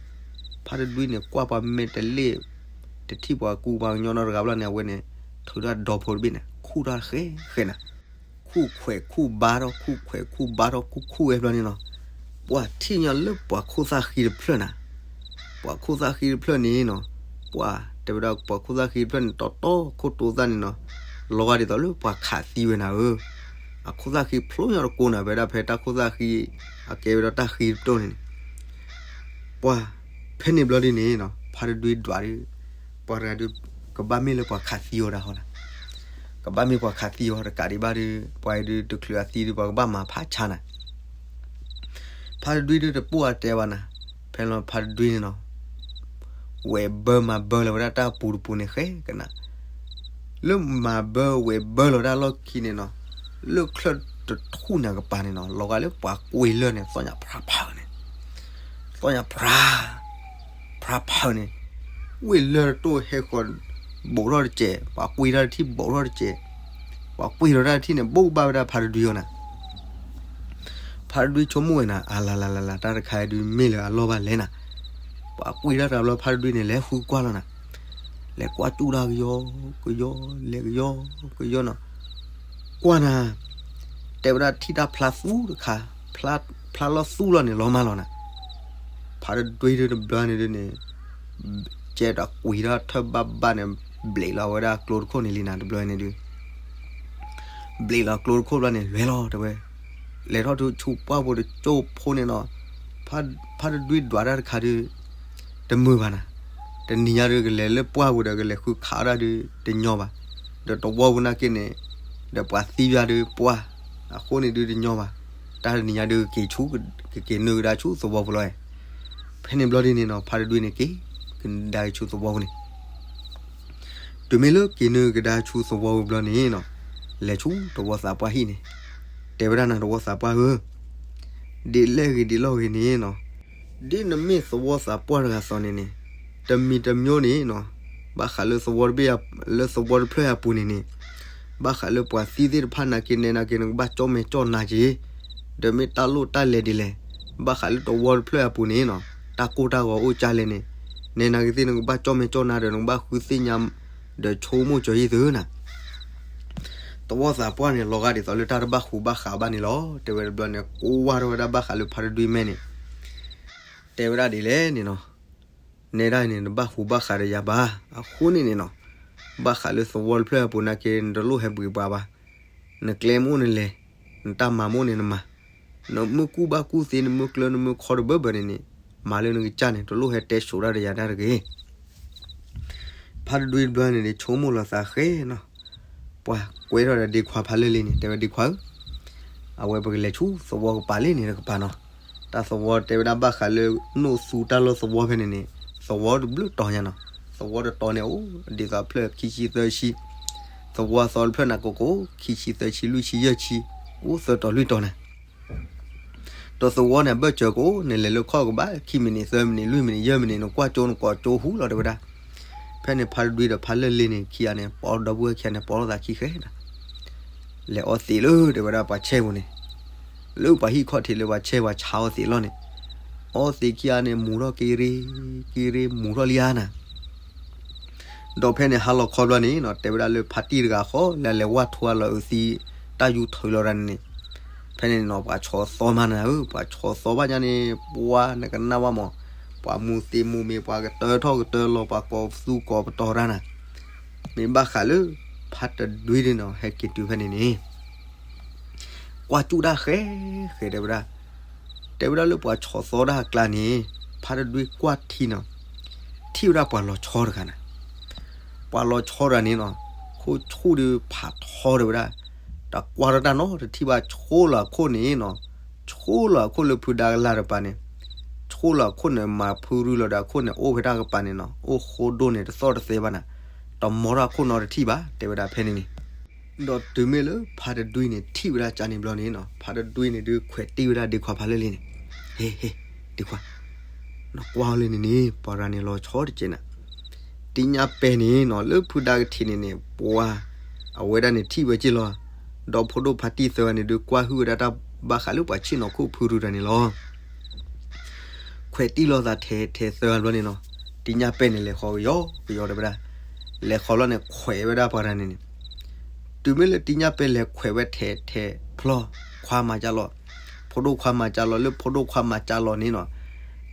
ဖါတဒွံန့ၣ် ကွၢ်ပှၤမဲာ်တလ့ၣ် တထံၣ်ပှၤကူပှၤကညီနီတဂၤဘျီန့ၣ် အဝဲန့ၣ် ထုးထီၣ်ဒီဖိတဘ့ၣ်န့ၣ် ခူၣ်ထီၣ်ဃဲဃဲနၤ, ခူၣ်ခွဲးခူၣ်ဘါထီၣ် ခူၣ်ခွဲးခူၣ်ဘါထီၣ် ခူၣ်ခူၣ်ဝဲဘျီန့ၣ်နီၤ, ပှၤထံၣ်ညီလၢပှၤခိၣ်သၣ်ဃံတဖျၢၣ်နၤ, ပှၤခိၣ်သၣ်ဃံတဖျၢၣ်န့ၣ်နီၤ, ပှၤတဲဝဲဒၣ်ပှၤခိၣ်သၣ်ဃံတဖျၢၣ်န့ၣ် တီတီခိၣ်တိသၣ်န့ၣ်နီၤ, လီၤဂာ်ဒ်သိးလၢပှၤခးသံဝဲနၤဧၢ, အခိၣ်သၣ်ဃံဖျိညီတကိးနၤ ဖဲဒၣ်ဖဲတၢ်ခိၣ်သၣ်ဃံ အကဲဝဲဒၣ်တၢ်ဃံတတိၢ်န့ၣ် ပှၤဖဲန့ၣ်ဘျီဒုးန့ၣ်နီၤ ဖါတဒွံဒွးဒုး, ပှၤတဂၤဒုး ကဘၣ်မ့ၢ်လၢပှၤခးသံအီၤဒၣ်ဟီနၤ, ကဘၣ်မ့ၢ်ပှၤခးသံအီၤတကးဒံးဘၣ်ဒုး ပှၤအံၤဒုးတချုးအသံဒုး ပှၤကဘၣ်မၤဖးဆါနၤ, ဖ ဖါတဒွံဒုတပိၢ်အတဲဘၣ်နၤ, ဖဲလီၤဖါတဒွံန့ၣ်နီၤ, ဝဲၢ်ဘၢမၤဘၢလီၤဝဲဒၣ်တၢ်ပူၤတပူၤန့ၣ်ဃဲကနၣ်, လၢမၤဘၢဝဲၢ်ဘၢလီၤဒၣ်လီၢ်ခံန့ၣ်နီၤ, လၢချၢၣ်တထူၣ်န့ၣ်ကပၤန့ၣ်နီၤ, လီၤဂာ်လၢပှၤကွံာ်လၢၢ်န့ၣ် သီၣ်ညါဖြါဖးန့ၣ်, သီၣ်ညါဖြါ ဖြါဖးန့ၣ်, ဝ့ၢ်လၢၢ်တတိၢ်ဟဲဃီၤ ဘူးထီၣ်တစဲး, ပှၤကွံာ်တၢ်တထံၣ်ဘူးထီၣ်တစဲး, ပှၤကွံာ်ထီၣ်တၢ်တထံၣ်န့ၣ် ဘူးဘၣ်ဝဲဒၣ်ဖါတဒွံအီၤနၤ. ဖါတဒွံဆိကမိၣ်ဝဲနၤ, အလၤလၤလၤလၤ တၢ်တခါဒုးမ့ၢ်လၢအလီၢ်ဘၣ်လဲၣ်နၤ, ပှၤကွံာ်တၢ်တဘျီဖါတဒွံန့ၣ် လဲၤဃုကွၢ်လီၤနၤ, လဲၤကွၢ်ကၠူၣ်တၢ်ကယီကယီ, လဲၤကယီကယီနီၤ, ကွၢ်နၤ, တဲဝဲဒၣ်ထံၣ်တၢ်ဖျါသူတခါ, ဖျါလီၤသူလီၤန့ၣ် လီၤမၢ်လီၤနၤ. ဖါတဒွံဒုတဘျီန့ၣ်ဒုန့ၣ်, ကဲတၢ်ကွံာ်တၢ်ထၢၣ်ဘၣ်ဘၣ်န့ၣ်, ဘျံးလီၤဝဲဒၣ်ကျိတခိၣ်န့ၣ်လံနၤ တဘျီန့ၣ်ဒု ဘျံးလီၤကျိတခိၣ်ဘျီန့ၣ် လဲၤလီၤတဲဝဲ, လဲၤထီၣ်ထူဆူပှၢ်ပူၤတကၠိဖိန့ၣ်နီၤ, ဖါတဒွံဒွးတၢ်တခါဒု တမုာ်ဘၣ်နၤ, တနံၤညါဒုကလဲၤလၢပှၢ်ပူၤဒီးကလဲၤဃုခးအီၣ်တၢ်ဒုတညီဘၣ်, ဒီးသဝီပူၤနာ်က့န့ၣ်, ဒီးပှၤသံယါဒုပှၢ်, အဃိန့ၣ်ဒုတညီဘၣ်, တၢ်တနံၤညါဒုကက့ၤဆူ, ကက့ၤနုာ်ကဒါဆူသဝီပူၤလီၤ. ဖဲန့ၣ်ဘျီဒ်န့ၣ်နီၤ ဖါတဒွံန့ၣ်က့ၤ, ကဒါက့ၤဆူသဝီပူၤန့ၣ် တုၤမ့ၢ်လၢက့ၤနုာ်ကဒါဆူသဝီပူၤဘျီန့ၣ်နီၤ, လဲၤဆူသဝီသးပှၢ်ဟံၣ်န့ၣ်, တဲဝဲဒၣ်နၤသဝီသးပှၢ်ဧၢ, ဒ်လဲၣ်ဂ့ၤဒ်လဲၣ်ဂ့ၤန့ၣ်နီၤ, ဒ်နမ့ၢ်သဝီသးပှၢ်တဂၤအသိးန့ၣ်န့ၣ်, တမံၤတမံၤန့ၣ်နီၤ, ဘၣ်ဃးလၢသဝီတဘ့ၣ်, လၢသဝီတဖျၢၣ်အပူၤန့ၣ်န့ၣ်, ဘၣ်ဃးလၢပှၤသံသ့ၣ်တဖၣ်နာ်က့ နဲနာ်က့နကဘၣ်ကၠီၣ်မဲာ်ကၠီၣ်နါက့ၤ, ဒီးမ့ၢ်တၢ်လိၣ်တၢ်လဲၤဒ်လဲၣ်, ဘၣ်ဃးလၢသဝီတဖျၢၣ်အပူၤန့ၣ်နီၤ, တၢ်ကိၢ်တၢ်ဂီၤအိၣ်ကၢ်လဲၣ်န့ၣ်, နဲနာ်က့သ့ၣ် နကဘၣ်ကၠီၣ်မဲာ်ကၠီၣ်နါဒီး နကဘၣ်ဃုသ့ၣ်ညါ, ဒီးဆိကမိၣ်ကၠီၤယံာ်သုနၤ. သဝီသးပှၢ်န့ၣ် လီၤဂာ်ဒ်သိးလၢတၢ်တဘၣ်ဃူဘၣ်ဃးဘၣ်န့ၣ်လီၤ. တဲဝဲတဘျီန့ၣ် ကိးဝါထီၣ်ဝဲဒၣ်ဘၣ်ဃးလၢဖါတဒွံမဲာ်န့ၣ်, တဲဝဲဒၣ်ဒ်လဲၣ်န့ၣ်နီၤ, နဲဒၣ်န့ၣ် နဘၣ်ဃူဘၣ်ဃးဒီးယၤဘၣ်, အဃိန့ၣ်န့ၣ်နီၤ, ဘၣ်ဃးလၢသဝီတဖျၢၣ်အပူၤနာ်က့ နတလိၣ်ဟဲဘှံးပှၤဘၣ်, နကျဲမ့ၢ်အိၣ်န့ၣ်လဲၤ, နတၢ်မၤမ့ၢ်အိၣ်န့ၣ်နမၤ, နမ့ၢ်ကူၣ်ဘၣ်ကူၣ်သ့ နမ့ၢ်ကျၢၤနမ့ၢ်ခီတဘၢဘၢန့ၣ်န့ၣ်, မၤလၢနကစၢ်န့ၣ် တလိၣ်ဟဲတဲစိာ်တၢ်ဒီးယၤတၢ်တဂ့ၤ. ဖါတဒွံတဘျီန့ၣ်န့ၣ် ဆိကမိၣ်လီၤသးဃဲနီၤ, ပှၤကွဲထီၣ်ဒီးဒ့ခွါဖးလၢာ်လံန့ၣ် တဲဝဲဒ့ခွါဧၢ, အဝဲပကလဲၤဆူသဝီကပၤလံန့ၣ်တကပၤနီၤ, တၢ်သဝီတဲဝဲဒၣ်ဘၣ်ဃးလၢ နိၣ်သူတၢ်လီၢ်သဝီဖဲန့ၣ်န့ၣ်, သဝီတဘျုးတီၤညါနီၤ, သဝီတတီၤန့ၣ်အိၣ်ဒ်သိးဖျၢၣ်ခံဆံသၢဆံ, သဝီအသီတဖျၢၣ်န့ၣ်ကကိး ခံဆံသၢဆံလွံၢ်ဆံယဲၢ်ဆံ, အိၣ်သၢတီၤလွံၢ်တီၤန့ၣ် ဒီးသဝီန့ၣ် အဘၢၣ်စၢၤကအိၣ်န့ၣ် လဲၤလၢခီၣ်ကဘၣ် ခံမံးနံး သၢမံးနံး လွံၢ်မံးနံး ယဲၢ်မံးနံး နကွၢ်ကၠိနကွၢ်ကၠိဟူလီၤတဲဝဲဒၣ်. ဖဲန့ၣ်ဖါတဒွံဒီးဖါလၢာ်လ့န့ၣ် ခံဂၤန့ၣ် ပီဒီပုၢ်ဝဲၢ်ခံဂၤန့ၣ် ပီလိာ်သးခံဃဲဒၣ်, လဲၤအီသံးလၢတဲဝဲဒၣ်ပှၤဆဲပူၤန့ၣ်, လၢပှၤဟံၣ်ခီၣ်ထံးလၢပှၤဆဲပှၤဆါအီသံးလီၤန့ၣ်, အီသံးခံဂၤန့ၣ် မူၤထီၣ်က့ၤရ့, က့ၤရ့ မူၤထီၣ်လံဧါနၤ ဒီးဖဲန့ၣ်ဟါလီၤခီဘျီန့ၣ်နီၤ တဲဝဲဒၣ်လၢဖါတံၢ်တဂၤဃီ လၢလဲၤဝၢ်ထူအလီၢ်အုးသံ တၢ်ယူထၢလီၤတၢ်န့ၣ်န့ၣ်, ဖဲန့ၣ်နီၤ ပှၤဆီၣ်သီမးနၤဧၢ, ပှၤဆီၣ်သီဘၣ်ညါန့ၣ် ပှၤနကနၣ်ဝဲမး, ပှၤမူၤသံးမူၤမ့ၤ ပှၤကတၢထီၣ်ကတၢလီၤ ပှၤကိးသူကိးပတီၤတၢ်နၤ, မ့ၢ်ဘၣ်ဃးလၢ ဖါတဒွံန့ၣ်နီၤ ဟဲက့ၤတုၤဖဲန့ၣ်န့ၣ် ကွၢ်ကၠူၣ်တၢ်ဃဲဃဲတဲဝဲဒၣ်, တဲဝဲဒၣ်လၢပှၤဆီၣ်သီတၢ်အကျါန့ၣ် ဖါတဒွံကွၢ်ထံနီၤ, ထံၣ်ဝဲဒၣ်ပှၤလီၤဆီတဂၤနၤ, ပှၤလီၤဆီတဂၤန့ၣ်နီၤ, ခိၣ်ဆူၣ်ဒုးဖးထီတဲဝဲဒၣ်, တၢ်ကွၢ်ထီၣ်တၢ်နီတထံၣ်ဘၣ် ဆိလီၤအခိၣ်န့ၣ်နီၤ, ဆိလီၤအခိၣ်လၢဖုဒါကလၢ်တပၤန့ၣ်, ဆိလီၤအခိၣ်န့ၣ် မၤဖုရူလီၤဒီးအခိၣ်န့ၣ် အိၣ်ဖဲတၢ်ကပၤန့ၣ်နီၤ အိၣ်ဃိဒိၣ်န့ၣ်တသီၣ်တသဲဘၣ်နၤ, တမီထီၣ်အခိၣ်နီတထံၣ်ဘၣ် တဲဝဲဒၣ်ဖဲန့ၣ်န့ၣ် ဒီးတုၤမ့ၢ်လၢဖါတဒွံန့ၣ် ထံၣ်ဝဲဒၣ်ကန့ၣ်ဘျီန့ၣ်နီၤ ဖါတဒွံန့ၣ်ဒုးခွဲးတံၢ်ဝဲဒၣ်ဒ့ခွါဖးလၢာ်လ့န့ၣ်, ဟ့ ဟ့ ဒ့ခွါ, နကွၢ်အီၤလၢန့ၣ်န့ၣ် ပှၤတဂၤန့ၣ်လီၤဆီတကဲးနၤ, တံညါပဲာ်န့ၣ်နီၤ လၢဖုဒါကထံးန့ၣ်န့ၣ် ပှၤ အဝဲဒၣ်န့ၣ်ထံၣ်ဝဲက့ၢ်လီၤ, ဒီးဖိဒိၣ်ဖါတံၢ်သၢဂၤန့ၣ်ဒုးကွၢ်ဟုၣ်ဝဲဒၣ်တၢ်ဘၣ်ဃးလၢပှၤဆ့ၣ်နီၤခိၣ်ဖုရူတၢ်န့ၣ်လီၤ. ခွဲးတံၢ်လိာ်သးထဲထဲသၢဂၤဘျီန့ၣ်နီၤ, တံညါပဲာ်န့ၣ်လဲၤဃီကယီကယီတဲဝဲဒၣ်, လဲၤဃီလီၤန့ၣ်ခွဲးဝဲဒၣ်ပှၤတဂၤန့ၣ်န့ၣ်, တုၤမ့ၢ်လၢတံညါပဲာ်လဲၤခွဲးဝဲထဲထဲဖျီၣ် ခွါမၤကၢ်လီၤ, ဖိဒိၣ်ခွါမၤကၢ်လီၤ လၢဖိဒိၣ်ခွါမၤကၢ်လီၤန့ၣ်နီၤ,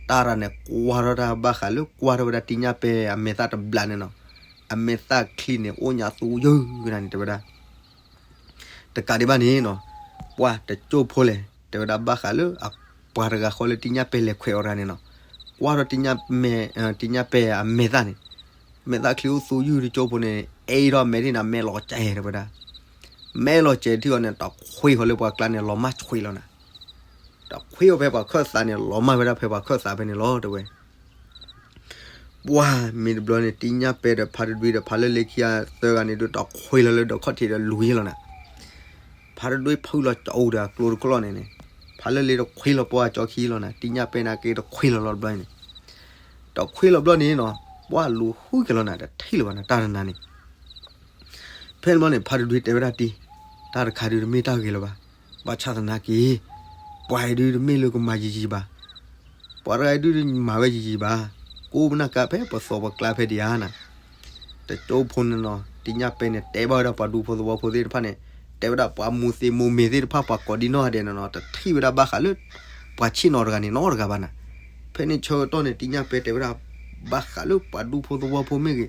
တၢ်ရၤန့ၣ်ကွၢ်ထီၣ်တၢ်ဘၣ်ဃးလၢကွၢ်ထီၣ်ဝဲဒၣ်တံညါပဲာ်အမဲာ်သၣ်တဘျီန့ၣ်နီၤ, အမဲာ်သၣ်ချံန့ၣ် အိၣ်ညါသူယုၢ်ကနၤန့ၣ်တဲဝဲဒၣ် တကးဒံးဘၣ်န့ၣ်နီၤ, ပှၤတကၠိၢ်ဖိလဲၣ် တဲဝဲဒၣ်ဘၣ်ဃးလၢအပှၤတဂၤဃီလၢတံညါပဲာ်လဲၤခွဲးအီၤတဂၤန့ၣ်နီၤ, ကွၢ်ထီၣ်တံညါပဲာ်, တံညါပဲာ်အမဲာ်သၣ်န့ၣ်, မဲာ်သၣ်ချံအိၣ်သူယုၢ်တကၠိၢ်ဖိန့ၣ် အဲၣ်ထီၣ်မဲာ်ထံၣ်န့ၣ် မဲာ်လီၤကဲတဲဝဲဒၣ်, မဲာ်လီၤကဲထံၣ်အီၤန့ၣ် တခွ့ဃီလၢပှၤကျါန့ၣ် လီၤမၢ်ဆွံးလီၤနၤ, တ တၢ်ခွ့အီၤဖဲပှၤခၢၣ်သးန့ၣ် လီၤမၢ်ဝဲဒၣ်ဖဲပှၤခၢၣ်သးဖဲန့ၣ်လီၤ တဲဝဲ. ပှၢ်မ့ၢ်တဘျီန့ၣ် တံညၣ်ပဲဒီးဖါတဒွံဒီးဖါလၢလ့ခံဂၤသၢဂၤန့ၣ် ဒုးတၢ်ခွ့လီၤလၢဒၢးခီၣ်ထံးဒီးလူၤယ့ၢ်လီၤနၤ. ဖါတဒွံဖုလီၤကၠီအိၣ်ဒီးအကျိတကျီၢ်န့ၣ်န့ၣ်, ဖါလၢလ့တခွ့လီၤပှၢ်ကၠီခံလီၤနၤ, တံညၣ်ပဲန့ၣ်က့တခွ့လီၤလီၤတဘျီန့ၣ်, တခွ့လီၤဘျီန့ၣ်နီၤ, ပှၢ်လူၤဃုက့ၤလီၤနၤ တထံၣ်လၢၤဘၣ်နၤ တၢ်တနၤန့ၣ်. ဖဲန့ၣ်ဘျီန့ၣ် ဖါတဒွံတဲဝဲဒၣ်တံ, တၢ်တခါဒုးတမ့ၢ်တၢ်ဂ့ၤလၢၤဘၣ်. ဘၣ်ဆၣ်သနာ်က့ ပှၤအံၤဒုးတမ့ၢ်လၢကမၤယံာ်ယံာ်ဘၣ်, ပှၤတဂၤအံၤဒုးမၤဝဲယံာ်ယံာ်ဘၣ်, ကိးပနၢ်ကါဖဲပသီပကျါဖဲဒံးဧါနၤ. တကၠိဖိန့ၣ်နီၤ, တံညၣ်ပဲန့ၣ် တဲဘၣ်ဝဲဒၣ်ပှၤဒူဖိသဝီဖိသ့ၣ်တဖၣ်န့ၣ်, တဲဝဲဒၣ်ပှၤမိၢ်သ့ၣ်မိၢ်မ့ၢ်သ့ၣ်တဖၣ် ပှၤကိးဒံနီၢ်ဂၤဒဲးန့ၣ်နီၤ, တထံၣ်ဝဲဒၣ်ဘၣ်ဃးလၢ ပှၤဆ့ၣ်နီၤတဂၤန့ၣ်နီတဂၤဘၣ်နၤ. ဖဲန့ၣ်ဆၢကတီၢ်န့ၣ် တံညၣ်ပဲတဲဝဲဒၣ် ဘၣ်ဃးလၢပှၤဒူဖိသဝီဖိမ့ၢ်ဂ့ၤ,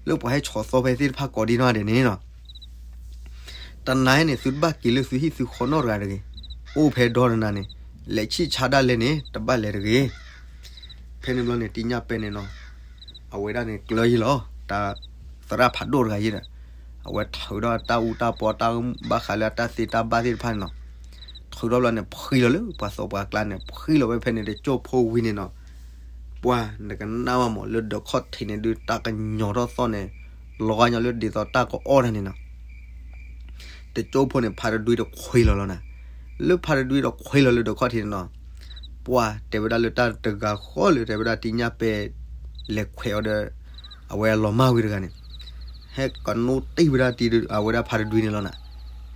လၢပှၤဟဲဆီၣ်သီဖဲသ့ၣ်တဖၣ်ကိးဒံနီၢ်ဂၤဒဲးန့ၣ်နီၤ, တနၤန့ၣ် သုတဘၣ်က့ၤလၢသုဟံၣ်သုဃီနီတဂၤတဂ့ၤ, အိၣ်ဖဲဒီတနၤန့ၣ် လဲၤဆံၣ်ဆါဒၣ်လဲာ်န့ၣ် တဘၣ်လဲၤတဂ့ၤ. ဖဲန့ၣ်ဘျီန့ၣ် တံညၣ်ပဲန့ၣ်နီၤ, အဝဲဒၣ်န့ၣ်ကျၢၤယ့ၢ်လီၤ, တၢ်သရၣ်ဖးဒိၣ်တဂၤယ့ၢ်ဒီး, အဝဲထုးဒီးတၢ်အူတၢ်ပီတၢ်ဘၣ်ဃးလၢအတၢ်သ့တၢ်ဘၣ်သ့ၣ်တဖၣ်န့ၣ်နီၤ, ထုးထီၣ်ဘျီန့ၣ် ဖှံလီၤလၢပှၤသီပှၤကျါန့ၣ်, ဖှံလီၤဝဲဖဲန့ၣ် တကၠိဖိဝံၤန့ၣ်နီၤ, ပှၢ်နကနၣ်ဘၣ်မး လၢဒၢးခီၣ်ထံးန့ၣ်ဒုး တၢ်ကညီၤထီၣ်သီၣ်န့ၣ်, လီၤဂာ်ညီလၢဒ်သိးတၢ်ကအီၣ်တၢ်န့ၣ်နီၤ. တကၠိဖိန့ၣ် ဖါတဒွံတခွ့လီၤလီၤနၤ, လၢဖါတဒွံတခွ့လီၤလၢဒၢးခီၣ်ထံးန့ၣ်နီၤ, ပှၢ်တဲဝဲဒၣ်လၢတၢ်တဂၤဃီလၢတဲဝဲဒၣ်တံညၣ်ပဲ လဲၤခွဲးအီၤဒီး အဝဲလီၤမၢ်ဝံၤတဂၤန့ၣ်, ဟဲကနိတ့ၢ်ဝဲဒၣ်တံအဝဲဒၣ်ဖါတဒွံန့ၣ်လီၤနၤ.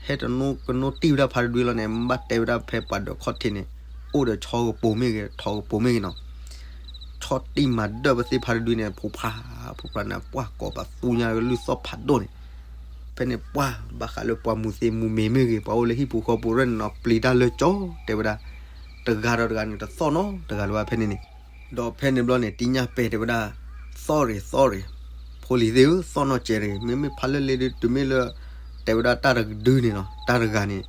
ဟဲတနိကနိတ့ၢ်ဝဲဒၣ်ဖါတဒွံလီၤန့ၣ် ဘၣ်တဲဝဲဒၣ်ဖဲပှၤဒၢးခီၣ်ထံးန့ၣ်, အိၣ်ဒီးဆီကပိၤမ့ၢ်ဂ့ၤ ထိးကပိၤမ့ၢ်ဂ့ၤနီၤ, ဆီတံၢ်မၤဒၢၣ်ပသ့ၣ်ဖါတဒွံန့ၣ် ဖိဖျါ, ဖိဖျါန့ၣ် ပှၢ်ကိးပသူညါကလုၢ်သီၣ်ဖးဒိၣ်န့ၣ်, ဖဲန့ၣ်ပှၢ်ဘၣ်ဃးလၢပှၤမူးသ့မူးမ့ၤမ့ၢ်ဂ့ၤ ပှၤအိၣ်လၢဟံၣ်ပူၤဃီပူၤရဲၣ်န့ၣ်နီၤ ပျံၤတၢ်လၢကၠီ တဲဝဲဒၣ်, တဂၤဒီးတဂၤန့ၣ် တသီၣ်နီတဂၤလၢၤဘၣ်ဖဲန့ၣ်န့ၣ်, ဒီးဖဲန့ၣ်ဘျီန့ၣ် တံညၣ်ပဲတဲဝဲဒၣ်, သီၣ်ရ့ၣ်သီၣ်ရ့ၣ်, ဖိလံၤသ့ၣ်ဧၢ သီၣ်နီၢ်ကဲးတဂ့ၤ, မ့မ့ၢ်ဖါလၢလ့ဒုးတမ့ၢ်လၢ တဲဝဲဒၣ်တၢ်တဒုန့ၣ်နီၤ တၢ်တဂၤန့ၣ်,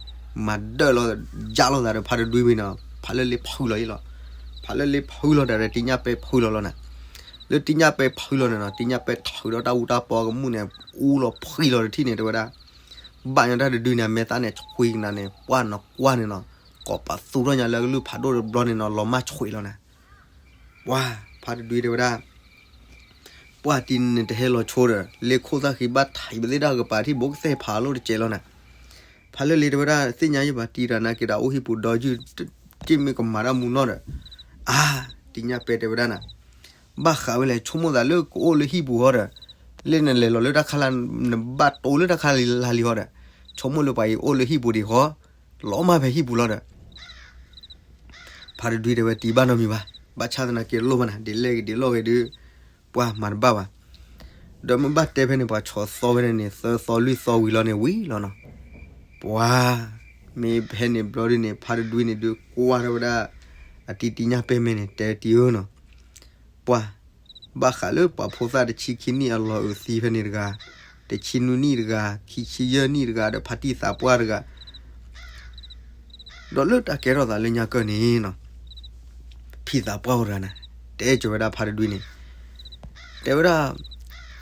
မၤဒၢၣ်လီၤ, ယၢ်လီၤသးဒီးဖါတဒွံဝံၤန့ၣ်, ဖါလၢလ့ဖုလီၤယ့ၢ်လီၤ, ဖါလၢလ့ဖုလီၤဒီး တံညၣ်ပဲဖုလီၤလီၤနၤ, လၢတံညၣ်ပဲဖုလီၤန့ၣ်နီၤ တံညၣ်ပဲထုးဒီးတၢ်အူတၢ်ပီကမူၣ်န့ၣ် အူလီၤဖှံလီၤတထံၣ်န့ၣ် တဲဝဲဒၣ် ဘၣ်ညီတၢ်တဒုန့ၣ် အမဲာ်သၣ်န့ၣ် ဆှံကနၤန့ၣ် ပှၢ်နီၢ်ကွၢ်န့ၣ်နီၤ, ကိးပသူထီၣ်ညါလၢကလုၢ်ဖးဒိၣ်တဘျီန့ၣ်နီၤ လီၤမၢ်ဆှံလီၤနၤ, ပှၢ်ဖါတဒွံတဲဝဲဒၣ် ပှၢ်တံန့ၣ်တဟဲလီၤဆိဒီး လ့ခိၣ်သၣ်ဃံဘၣ်ထံးပသ့ၣ်တၢ်ကပၤထံၣ်ဘိကသဲၣ်ဖးလိၣ်တကဲးလီၤနၤ, ဖါလၢလ့တဲဝဲဒၣ် သ့ၣ်ညါယံၣ်ဘၣ်တံတၢ်နာ်က့ၤဒီးအိၣ်ဟံၣ်ပူၤဒီးယုၢ် က့ၢ်မ့ၢ်ကမၤတၢ်မူနီၢ်ဒီး, အါ, တံညၣ်ပဲတဲဝဲဒၣ်နၤ ဘၣ်ဃးဝဲလဲၣ် ဆိကမိၣ်သးလၢကအိၣ်လၢဟံၣ်ပူၤဃီဒီး, လၢနလဲၤလီၤလၢတၢ်ခါလၢ နဘၣ်တိလၢတၢ်ခါလၢလံဃီဒီး, ဆိကမိၣ်လၢပှၤအံၤအိၣ်လၢဟံၣ်ပူၤဒံးဃီ, လီၤမၢ်ဖဲဟံၣ်ပူၤလီၤဒီး ဖါတဒွံတဲဝဲတံဘၣ်နီတမံၤဘၣ်, ဘၣ်ဆၣ်သနာ်က့လိၣ်ဘၣ်နၤ ဒ်လဲၣ်ဂ့ၤဒ်လဲၣ်ဂ့ၤဒုး, ပှၢ်မၤတဘၣ်ဘၣ်, ဒီးမ့ၢ်ဘၣ်တဲဖဲန့ၣ် ပှၤဆီၣ်သီဖဲန့ၣ်န့ၣ် သၢသီလွံၢ်သီဝံၤလီၤန့ၣ်ဝံၤလီၤနီၤ, ပှၢ်, မ့ၢ်ဖဲန့ၣ်ဘျီဒုန့ၣ် ဖါတဒွံန့ၣ်ဒုးကွၢ်ထီၣ်ဝဲဒၣ် အတံတံညၣ်ပဲမဲာ်န့ၣ် တဲတံဧၢနီၤ ပှၢ်, ဘၣ်ဃးလၢပှၤဖိသၣ်တဆံခံနံၣ်အလီၢ်အုးသံဖဲန့ၣ်တဂၤ, တဆံနွံနံၣ်တဂၤ, ခံဆံယဲၢ်နံၣ်တဂၤ ဒီးဖါတံၢ်သးပှၢ်တဂၤ, ဒီးလၢတၢ်ကဲထီၣ်သးလၢညါကၢၢ်န့ၣ်နီၤ, ဖံသးပှၢ်အိၣ်တဂၤန့ၣ်, တဲကၠီၤဝဲဒၣ်ဖါတဒွံန့ၣ်, တဲဝဲဒၣ်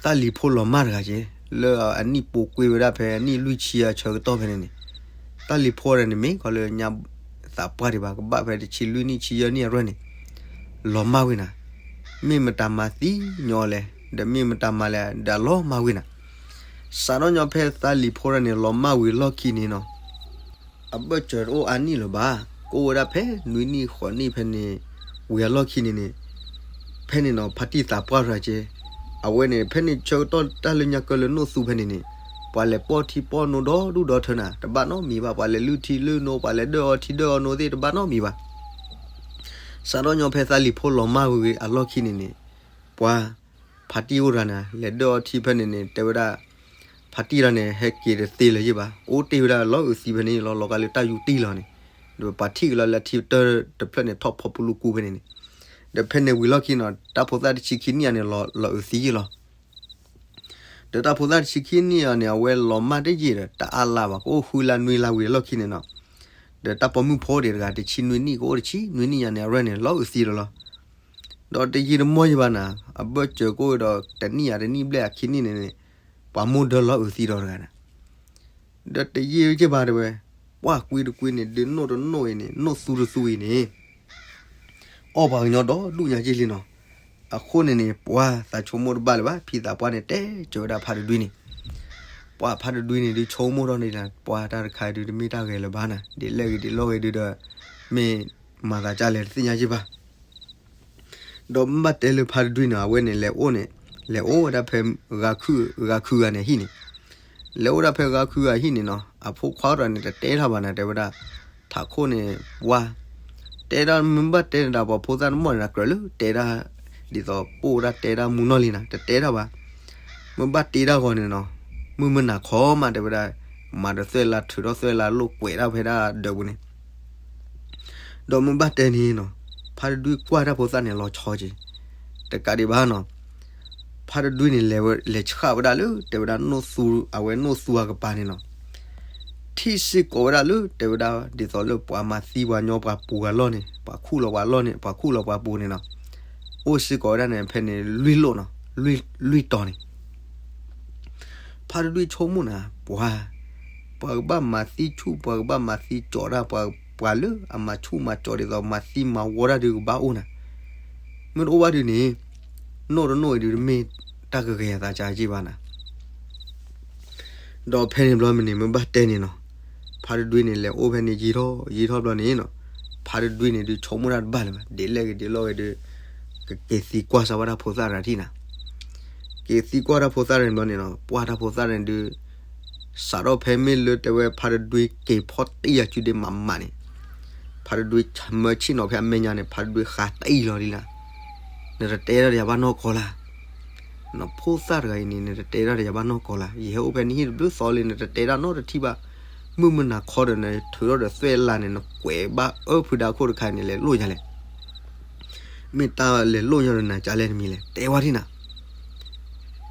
သၣ်လံၤဖိလီၤမၢ်တဂၤက့, လၢအနံၣ်ပူၤကွံာ်ဝဲဒၣ်ဖဲအနံၣ်လွံၢ်ဆံအဆၢကတီၢ်ဖဲန့ၣ်န့ၣ်, သၣ်လံၤဖိန့ၣ်န့ၣ် မ့ၢ်ကီးလၢညါသးပှၢ်ဒံးဘၣ် ကဘၣ်ဖဲတဆံလွံၢ်နံၣ်ဆံယဲၢ်နံၣ်အရွဲၣ်န့ၣ်, လီၤမၢ်ဝံၤနၤ, မ့ၢ်မတၤမၤသံညီလဲၣ်, ဒီးမ့ၢ်မတၤမၤလဲၣ် ဒီးလီၤမၢ်ဝံၤနၤ, စးထီၣ်ညီဖဲသၣ်လံၤဖိတဂၤန့ၣ် လီၤမၢ်ဝံၤလီၢ်ခံန့ၣ်နီၤ အဘၢၣ်စၢၤတအိၣ်အါနံၣ်လၢၤဘၣ်, ကအိၣ်ဝဲဒၣ်ဖဲနွံနံၣ်ဃိးနံၣ်ဖဲန့ၣ်, ဝံၤအလီၢ်ခံန့ၣ်န့ၣ်, ဖဲန့ၣ်နီၤ ဖါတံၢ်သးပှၢ်တဂၤက့, အဝဲန့ၣ် ဖဲန့ၣ်ဆၢကတီၢ်တၢ်လၢညါကၢၢ်လၢနိၣ်သူဖဲန့ၣ်န့ၣ်, ပှၤလဲၤပိာ်ထံပိာ်နိဒီဒူၣ်ဒီထၢနၤ တဘၣ်နီတမံၤဘၣ်, ပှၤလဲၤလုၢ်ထံလုၢ်နိ ပှၤလဲၤဒၢၣ်အီထံဒၢၣ်အီနိသ့ၣ်တဘၣ်နီတမံၤဘၣ် စးထီၣ်ညီဖဲသၣ်လံၤဖိလီၤမၢ်ဝံၤအလီၢ်ခံန့ၣ်န့ၣ်, ပှၤ ဖါတံၢ်အိၣ်တဂၤန့ၣ် လဲၤဒၢၣ်အီထံဖဲန့ၣ်န့ၣ် တဲဝဲဒၣ်, ဖါတံၢ်တဂၤန့ၣ် ဟဲက့ၤတသ့လၢၤယ့ၢ်ဘၣ်, အိၣ်တ့ၢ်ဝဲဒၣ်လီၢ်အုးသံဖဲန့ၣ်လီၤ, လီၤဂာ်လၢတၢ်ယူၤတံၢ်လီၤန့ၣ်, ဒီးပှၤထံၣ်က့ၤလီၤလၢထံတၢၢ်တဖျၢၣ်န့ၣ် ထီၣ်ဖီပူလူကူဖဲန့ၣ်န့ၣ်, ဒီးဖဲန့ၣ်ဝံၤလီၢ်ခံနီၤ တၢ်ဖိသၣ်တဆံခံနံၣ်အန့ၣ် လီၤအုးသံယ့ၢ်လီၤ ဒီးတၢ်ဖိသၣ်တဆံခံနံၣ်အန့ၣ် အဝဲလီၤမၢ်တယံာ်ဒီး တအါလါဘၣ် ကအိၣ်ဃုလါနွံလါဝံၤအလီၢ်ခံန့ၣ်နီၤ, ဒီးတၢ်ပိာ်မုၣ်ဖိဒံးတဂၤ တဆံနွံနံၣ် ကအိၣ်တဆံနွံနံၣ်ညါန့ၣ် အရဲၣ်န့ၣ် လီၤအုးသံဒီးလီၤ. ဒီးတယံာ်တမီၢ်ယံၤဘၣ်နၤ, အဘၢၣ်စၢၤကအိၣ်ဒီးတနံၣ်ယၤတနံၣ်ဘျဲၣ်အခံနံၣ်န့ၣ်န့ၣ်, ပှၤမိၢ်ဒၢလီၤအုးသံဒီးတဂၤန့ၣ် ဒီးတယံာ်ယံၤဘၣ်တဲဝဲ, ပှၢ်ကွံတကွံန့ၣ် ဒုးနိၣ်တနိၣ်အံၤန့ၣ် နိၣ်သူတသူအံၤန့ၣ် အီၣ်ပှၤကညီဒီဒူၣ်ညါက့လံနီၤ. အဃိန့ၣ်န့ၣ် ပှၢ်သးဆိကမိၣ်တဘၣ်လၢၤဘၣ်, ဖံသးပှၢ်န့ၣ် တဲစၢၤဝဲဒၣ်ဖါတဒွံန့ၣ်, ပှၢ်ဖါတဒွံန့ၣ် ဒုးဆိကမိၣ်ထီၣ်န့ၣ် ပှၢ်တၢ်တခါဒုး တမ့ၢ်တၢ်ဂဲၤလၢၤဘၣ်နၤ, ဒ်လဲၣ်ဂ့ၤဒ်လဲၣ်ဂ့ၤဒုးဒီး မ့ၢ်မၤသးဒ်လဲၣ်တသ့ၣ်ညါက့ဘၣ်. ဒီးမ့ၢ်ဘၣ်တဲလၢဖါတဒွံန့ၣ် အဝဲန့ၣ် လဲၤအိၣ်န့ၣ်, လဲၤအိၣ်ဝဲဒၣ်ဖဲ ဂၤခုဂၤန့ၣ်ဟံၣ်န့ၣ်, လဲၤအိၣ်ဒၣ်ဖဲဂၤခုဂၤဟံၣ်န့ၣ်နီၤ, အဖိခွါတဂၤန့ၣ် တတဲထီၣ်ဘၣ်နၤ တဲဝဲဒၣ်, ထးခိၣ်န့ၣ် ပှၢ် တဲဒၣ် မ့ၢ်ဘၣ်တဲန့ၣ်ဒီး ပှၤဖိသၣ်တမီၢ်န့ၣ် ကြၢးလၢတဲဒၣ် ဒ်သိးပိၢ်ဝဲဒၣ်တဲဒၣ်မူနီၢ်လံနၤ, တတဲထီၣ်ဘၣ်. မ့ၢ်ဘၣ်တဲဒၣ်ဂီၤန့ၣ်နီၤ, မုၢ်မုၢ်နၤခီမး တဲဝဲဒၣ်, မၤဒီးသွဲၣ်လါ ထုးထီၣ်သွဲၣ်လါလိာ်ကွဲးဒၣ်ဖဲဒၣ်ဒၢးပူၤန့ၣ် ဒီးမ့ၢ်ဘၣ်တဲန့ၣ်နီၤ, ဖါတဒွံကွၢ်တၢ်ဖိသၣ်န့ၣ် လီၤဆီက့ၤ, တကးဒံးဘၣ်နီၤ, ဖါတဒွံန့ၣ် လဲၤဆှၣ်ဝဲဒၣ်လၢ တဲဝဲဒၣ် နိၣ်သူ အဝဲနိၣ်သူအကပၤန့ၣ်နီၤ, ထံၣ်စ့ၢ်ကီးဝဲဒၣ်လၢ တဲဝဲဒၣ် ဒ်သိးလၢပှၤမၤသံပှၤညီပှၤပူၤအလီၢ်န့ၣ် ပှၤခူၣ်လီၤပှၤအလီၢ်န့ၣ် ပှၤခူၣ်လီၤပှၤပူၤန့ၣ်နီၤ, အိၣ်စ့ၢ်ကီးဝဲဒၣ်န့ၣ် ဖဲန့ၣ်လွံၢ်လိၣ်နီၤ, လွံၢ်တီၤန့ၣ် ဖါတဒွံဆိကမိၣ်နၤ ပှၤ, ပှၤကဘၣ်မၤသံဆူၣ် ပှၤကဘၣ်မၤသံကၠီးတၢ် ပှၤ, ပှၤလၢအမၤဆူၣ်မၤကၠီးဒ်သိး မၤသံမၤဝီတၢ်ဒုးကဘၣ်အိၣ်နၤ, မ့ၢ်တအိၣ်ဘၣ်ဒုးန့ၣ် နိၣ်တနိၣ်အံၤဒုးတမ့ၢ်တၢ်ကဂဲၤအသးကၢက့ဘၣ်နၤ ဒီးဖဲန့ၣ်ဘျီမ့ၢ်န့ၣ် မ့ၢ်ဘၣ်တဲန့ၣ်နီၤ, ဖါတဒွံန့ၣ် လဲၤအိၣ်ဖဲန့ၣ်ယံာ်ထီၣ်ယံာ်ထီၣ်ဘျီန့ၣ်နီၤ, ဖါတဒွံန့ၣ်ဒုးဆိကမိၣ်တၢ်တဘၣ်လၢၤဘၣ်, ဒ်လဲၣ်ဂ့ၤဒ်လဲၣ်ဂ့ၤဒုး ကက့ၤသံကွၢ်စၢၤဝဲဒၣ်ဖိသၣ်တဂၤထံၣ်နၤ, က့ၤသံကွၢ်တၢ်ဖိသၣ်တဂၤန့ၣ်ဘျီန့ၣ်နီၤ, ပှၢ်တၢ်ဖိသၣ်န့ၣ်ဒုး စးထီၣ်ဖဲမ့ၢ်လၢတဲဝဲဖါတဒွံက့ၤဖီၣ်တံၢ်အစုဒ့မးမးန့ၣ်, ဖါတဒွံမၢဆ့ၣ်နီၤဖဲအမဲာ်ညါန့ၣ် ဖါတဒွံဃါတံၢ်လီၤလံလၢ်, နတတဲဒၣ်ဒီးယၤဘၣ်နီၢ်ကီၢ်လၢ်, နဖိသၣ်တဂၤအံၤန့ၣ် နတတဲဒၣ်ဒီးယၤဘၣ်နီၢ်ကီၢ်လၢ်, ယဟဲအိၣ်ဖဲနဟံၣ်တဘျုးသီလံ နတတဲဒၣ်နီတထံၣ်ဘၣ်, မုၢ်မုၢ်နၤခီဒီး နထုးထီၣ်ဒီးသွဲၣ်လါန့ၣ် နကွဲးဘၣ်အၢဖုဒါခိၣ်တခါန့ၣ် လဲၤလိၣ်ယၤလဲၣ် မ့ၢ်တၢ်လဲၤလိၣ်ညီဒီးနၤကလဲၣ်တမံၤလဲၣ် တဲဝဲထံၣ်နၤ,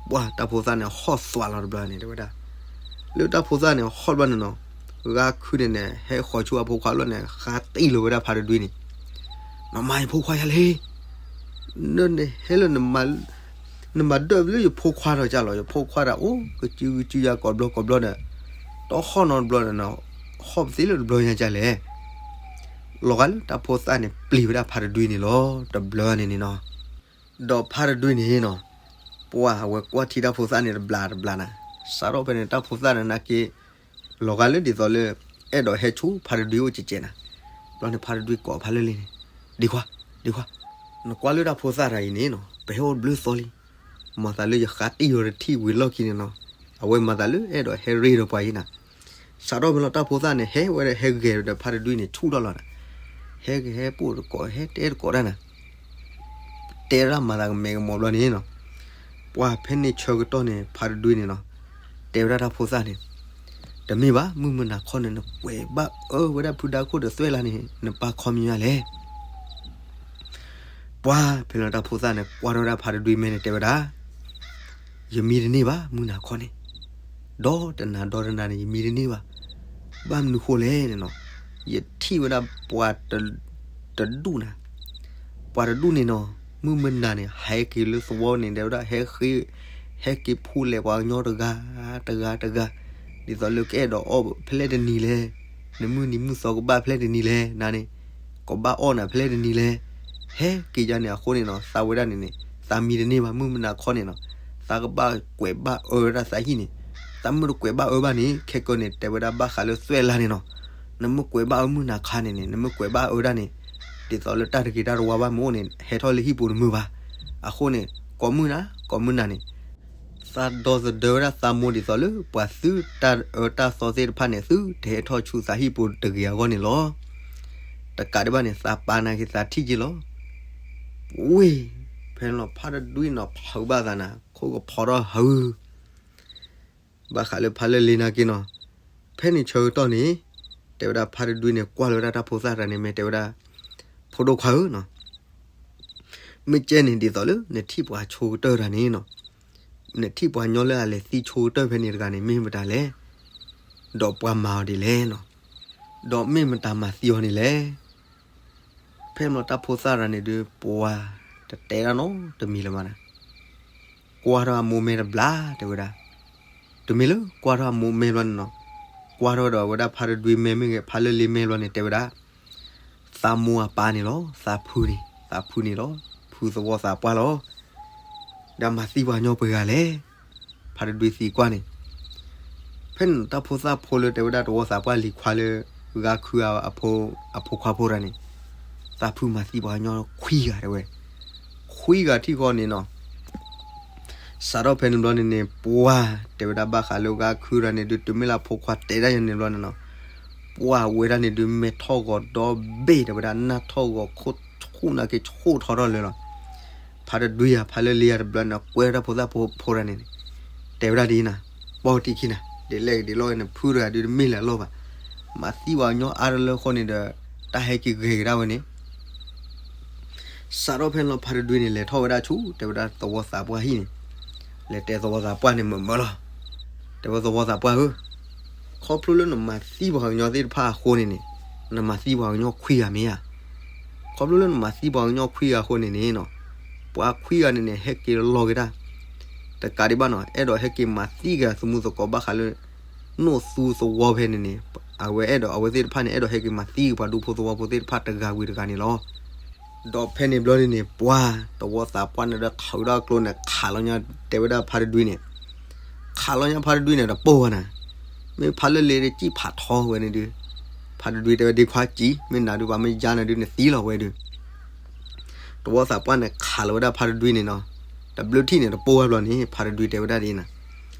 ပှၢ်တၢ်ဖိသၣ်န့ၣ် ဟီၣ်သွးလီၤတဘျီန့ၣ် တဲဝဲဒၣ်, လၢတၢ်ဖိသၣ်န့ၣ် ဟီၣ်တဘျီန့ၣ်နီၤ, ဂၤခုန့ၣ်န့ၣ် ဟဲဃီၤဆူအဖိခွါလီၤန့ၣ် ဃါတံၢ်လီၤဝဲဒၣ်ဖါတဒွံန့ၣ်, နမၤယဖိခွါယၤလဲၣ် နဟဲလၢ နမၤဒၢၣ်လၢယဖိခွါဒီးကၢ်လီၤ, ယဖိခွါဒီးအိၣ်ကစုကစုယၤကိးဘျီကိးဘျီဒီး တဟီၣ်နီတဘျီဒီး ဟီၣ်ပသ့လၢတဘျီညါကလဲၣ်, လီၤဂာ်လၢတၢ်ဖိသၣ်န့ၣ် ပျံၤဝဲဒၣ်ဖါတဒွံန့ၣ်လီၤ တဘျီန့ၣ်န့ၣ်နီၤ, ဒီးဖါတဒွံန့ၣ်နီၤ, ပှၢ်အဝဲကွၢ်ထံတၢ်ဖိသၣ်န့ၣ်တဘျီတဘျီနၤ, စးထီၣ်ဖဲန့ၣ် တၢ်ဖိသၣ်န့ၣ်နာ်က့ လီၤဂာ်လၢဒ်သိးလၢ အဲၣ်ဒိးဟဲဆူဖါတဒွံအိၣ်ကဲးကဲးနၤ, ဘျီန့ၣ်ဖါတဒွံကိးဖါလၢလ့န့ၣ်, ဒ့ခွါ, ဒ့ခွါ, နကွၢ်လၢတၢ်ဖိသၣ်တဂၤအံၤန့ၣ်နီၤ ပဟဲအိၣ်တဘျုးသီလံ, မၤသးလၢယဃါတံၢ်အီၤတထံၣ်ဝံၤလီၢ်ခံန့ၣ်နီၤ, အဝဲမၤသးလၢအဲၣ်ဒိးဟဲရ့ဒီးပှၤအံၤနၤ, စးထီၣ်ဖဲလီၤတၢ်ဖိသၣ်န့ၣ် ဟဲဝဲဟဲဂဲၤဒီးဖါတဒွံန့ၣ် ဆူၣ်ထီၣ်လီၤနၤ, ဟဲကဟဲပိာ်တကိး ဟဲတဲတကိးတၢ်နၤ တဲဒၣ်မၤသးကမဲာ်ကမီၤဘျီန့ၣ်နီၤ, ပှၢ်ဖဲန့ၣ်ဆၢကတီၢ်န့ၣ် ဖါတဒွံန့ၣ်နီၤ, တဲဝဲဒၣ်တၢ်ဖိသၣ်န့ၣ်, တမ့ၢ်ဘၣ် မုၢ်မုၢ်နၤခီန့ၣ် နကွဲးဘၣ်အၢဝဲဒၣ်ဖုဒါခိၣ်ဒီးသွဲၣ်လါန့ၣ် နပၢ်ခီမညီလဲၣ် ပှၢ်ဖဲလီၤတၢ်ဖိသၣ်န့ၣ် ကွၢ်ထီၣ်ဝဲဒၣ်ဖါတဒွံမဲာ်န့ၣ် တဲဝဲဒၣ်, ယမံတန့ၢ်ဘၣ် မုၢ်နၤခီန့ၣ်, ဒီတနၤဒီတနၤန့ၣ် ယမံတန့ၢ်ဘၣ်, ဘၣ်မနုၤဃိလဲၣ်န့ၣ်နီၤ, ယထံၣ်ဝဲဒၣ်ပှၤတဒူၣ်နၤ, ပှၤတဒူၣ်န့ၣ်နီၤ, မုၢ်မုၢ်နၤန့ၣ် ဟဲက့ၤလၢသဝီန့ၣ် တဲဝဲဒၣ် ဟဲဃ့, ဟဲက့ၤဖူလဲၤပှၤကညီတဂၤ, တဂၤတဂၤ, ဒ်သိးလၢကအဲၣ်ဒိးအီၣ်ဖဲလဲၣ်တနံၤလဲၣ်, နမုၢ်နံၤမုၢ်သီကဘၣ်ဖဲလဲၣ်တနံၤလဲၣ်, နၤန့ၣ်, ကဘၣ်အီၣ်နၤဖဲလဲၣ်တနံၤလဲၣ်, ဟဲက့ၤယၤန့ၣ်အဃိန့ၣ်နီၤ သးဝဲဒၣ်န့ၣ်န့ၣ် သးမံတန့ၢ်ဘၣ် မုၢ်မုၢ်နၤခီန့ၣ်နီၤ, သးကဘၣ်ကွဲးဘၣ်အၢဝဲဒၣ်သးဟံၣ်န့ၣ်, သးမုၢ်တကွဲးဘၣ်အၢဘၣ်န့ၣ် ခဲကၢန့ၣ် တဲဝဲဒၣ်ဘၣ်ဃးလၢသွဲၣ်လါန့ၣ်နီၤ, နမုၢ်ကွဲးဘၣ်အၢမုၢ်နၤခီန့ၣ်န့ၣ် နမုၢ်ကွဲးဘၣ်အၢဒၣ်န့ၣ်, ဒ်သိးလၢတၢ်တဂ့ၤတၢ်တဝါဘၣ်မ့ၢ်အိၣ်န့ၣ် ဟဲထီၣ်လၢဟံၣ်ပူၤတမုာ်ဘၣ်, အဃိန့ၣ် ကိးမုၢ်နၤ, ကိးမုၢ်နၤန့ၣ် သးဒီသဒၢဝဲဒၣ်သးမိၢ်ဒ်သိးလၢ ပှၤသုတၢ်အၢတၢ်သီသ့ၣ်တဖၣ်န့ၣ် သုတဟဲထီၣ်ဆူသးဟံၣ်ပူၤတဂ့ၤအဂီၢ်န့ၣ်လီၤ. တကးဒံးဘၣ်န့ၣ် သးပာ်နာ်က့ၤသးထံၣ်က့ၤလီၤ. ဝ့ၢ်, ဖဲန့ၣ်လီၤ ဖါတဒွံနီၤ ဖုးဘၣ်သးနၤ ခိၣ်ကဖီထီၣ်ဟု, ဘၣ်ဃးလၢဖါလၢလ့နာ်က့ၤနီၤ, ဖဲန့ၣ်ဆၢကတီၢ်န့ၣ် တဲဝဲဒၣ်ဖါတဒွံန့ၣ် ကွၢ်လီၤဝဲဒၣ်တၢ်ဖိသၣ်တဂၤန့ၣ် မ့ၢ်တဲဝဲဒၣ်, ဖိဒိၣ်ခွါဧၢနီၤ မ့ၢ်ကဲန့ၣ်ဒ်သိးလၢ နထံၣ်ပှၤဆိကတၢၢ်တဂၤန့ၣ်နီၤ, နထံၣ်ပှၤညီလၢအလဲၤသံဆိကတၢၢ်ဖဲန့ၣ်တဂၤန့ၣ် မ့ၢ်မတၤလဲၣ်, ဒီးပှၤမၤအီၤဒ်လဲၣ်နီၤ, ဒီးမ့ၢ်မတၤမၤသံအီၤန့ၣ်လဲၣ်. ဖဲန့ၣ်တၢ်ဖိသၣ်တဂၤန့ၣ်ဒုး ပှၤတတဲဒၣ်နီတမံၤလၢၤဘၣ်နၤ, ကွၢ်ထီၣ်အမိၢ်မဲတဘျီ တဲဝဲဒၣ်, တမ့ၢ်လၢကွၢ်ထီၣ်အမိၢ်မဲဘျီန့ၣ်နီၤ, ကွၢ်ထီၣ်ဒီးဝဲဒၣ်ဖါတဒွံမဲမ့ၢ်ဂ့ၤ ဖါလၢလ့မဲဘျီန့ၣ် တဲဝဲဒၣ် သးမိၢ်အပၢ်န့ၣ်လီၤ, သးဖုန့ၣ်, သးဖုန့ၣ်လီၤ, ဖုသဝီသးပှၢ်လီၤ. ဒီးမၤသံပှၤကညီပှဲၤဂၤလဲၣ်. ဖါတဒွံသံကွၢ်န့ၣ် ဖဲန့ၣ်တၢ်ဖိသၣ်ဖိလၢတဲဝဲဒၣ်သဝီသးပှၢ်လံၤခွါလၢ ဂၤခုအဖိခွါဖိတဂၤန့ၣ် သးဖုမၤသံပှၤကညီခွံဂၤတဲဝဲ, ခွံဂၤထံၣ်ဃီန့ၣ်နီၤ. စးထီၣ်ဖဲန့ၣ်ဘျီန့ၣ်န့ၣ် ပှၢ်တဲဝဲဒၣ်ဘၣ်ဃးလၢဂၤခုတဂၤန့ၣ်ဒုး တုၤမ့ၢ်လၢအဖိခွါတဲဒၣ်ယၤန့ၣ်ဘျီန့ၣ်နီၤ, ပှၢ်ဝဲဒၣ်န့ၣ်ဒုး မဲာ်ထီၣ်ဂီၤဒီဘ့ၣ်တဲဝဲဒၣ် နၢ်ထီၣ်ဂီၤခိၣ်ဆူၣ်နာ်က့ၤဆူၣ်ထီထီၣ်လၢာ်လီၤ. ဖါတဒွံယၤ ဖါလၢလ့ယၤတဘျီန့ၣ် ကွဲဝဲဒၣ်ဖိသၣ်ဖိတဂၤန့ၣ်န့ၣ် တဲဝဲဒၣ်ဒ်အံၤနၤ, ပီၢ်တံၢ်ခံနၤ ဒ်လဲၣ်ဒ်လဲၣ်ဂ့ၤ နဖုတဂၤဒုးတမ့ၢ်လၢအလီၢ်ဘၣ်. မၤသံပှၤကညီအါတလၢဃီန့ၣ်ဒီး တၢ်ဟဲက့ၤဂဲၤကဒါဝဲန့ၣ် စးထီၣ်ဖဲန့ၣ်လီၤ ဖါတဒွံန့ၣ် လဲၤထီၣ်ဝဲဒၣ်ဆူ တဲဝဲဒၣ်သဝီသးပှၢ်ဟံၣ်န့ၣ်, လဲၤတဲသဝီသးပှၢ်န့ၣ်မုာ်မုာ်လီၤ. တဲဝဲသဝီသးပှၢ်ဧၢ, ခီဖျိလၢနမၤသံပှၤကညီသ့ၣ်တဖၣ်အဃိန့ၣ်န့ၣ်, နမၤသံပှၤကညီခွံဂၤမ့ၢ်ဧါ. ခီဖျိလၢနမၤသံပှၤကညီခွံဂၤအဃိန့ၣ်န့ၣ်နီၤ, ပှၤခွံဂၤန့ၣ်န့ၣ် ဟဲက့ၤလီၤက့ၤတၢ် တကးဒံးဘၣ်နီၤ, အဲၣ်ဒိးဟဲက့ၤမၤသံက့ၤအသမူသကိးဘၣ်ဃးလၢ နိၣ်သူသဝီဖဲန့ၣ်န့ၣ်, အဝဲအဲၣ်ဒိးအဝဲသ့ၣ်တဖၣ်န့ၣ် အဲၣ်ဒိးဟဲက့ၤမၤသံက့ၤပှၤဒူဖိသဝီဖိသ့ၣ်တဖၣ်တဂၤဝံၤတဂၤန့ၣ်လီၤ. ဒီးဖဲန့ၣ်ဘျီန့ၣ်န့ၣ် ပှၢ်သဝီသးပှၢ်န့ၣ်ဒီးထုးထီၣ်ကျိန့ၣ် ခးလီၤညါတဲဝဲဒၣ်ဖါတဒွံန့ၣ်, ခးလီၤညါဖါတဒွံန့ၣ်တပိၢ်ဘၣ်နၤ, မ့ၢ်ဖါလၢလ့တစံၣ်ဖးထီဝဲန့ၣ်ဒုး, ဖါတဒွံတဲဝဲဒ့ခွါစံၣ် မ့ၢ်နၤဒုးပှၤမ့ၢ်ယါနၤဒုးနသံလီၤဝဲဒုး သဝီသးပှၢ်န့ၣ်ခးလီၤဝဲဒၣ်ဖါတဒွံန့ၣ်နီၤ, တဘျုးထံၣ်န့ၣ်တပိၢ်ဝဲဘျီန့ၣ် ဖါတဒွံတဲဝဲဒၣ်ဒ်အံၤနၤ,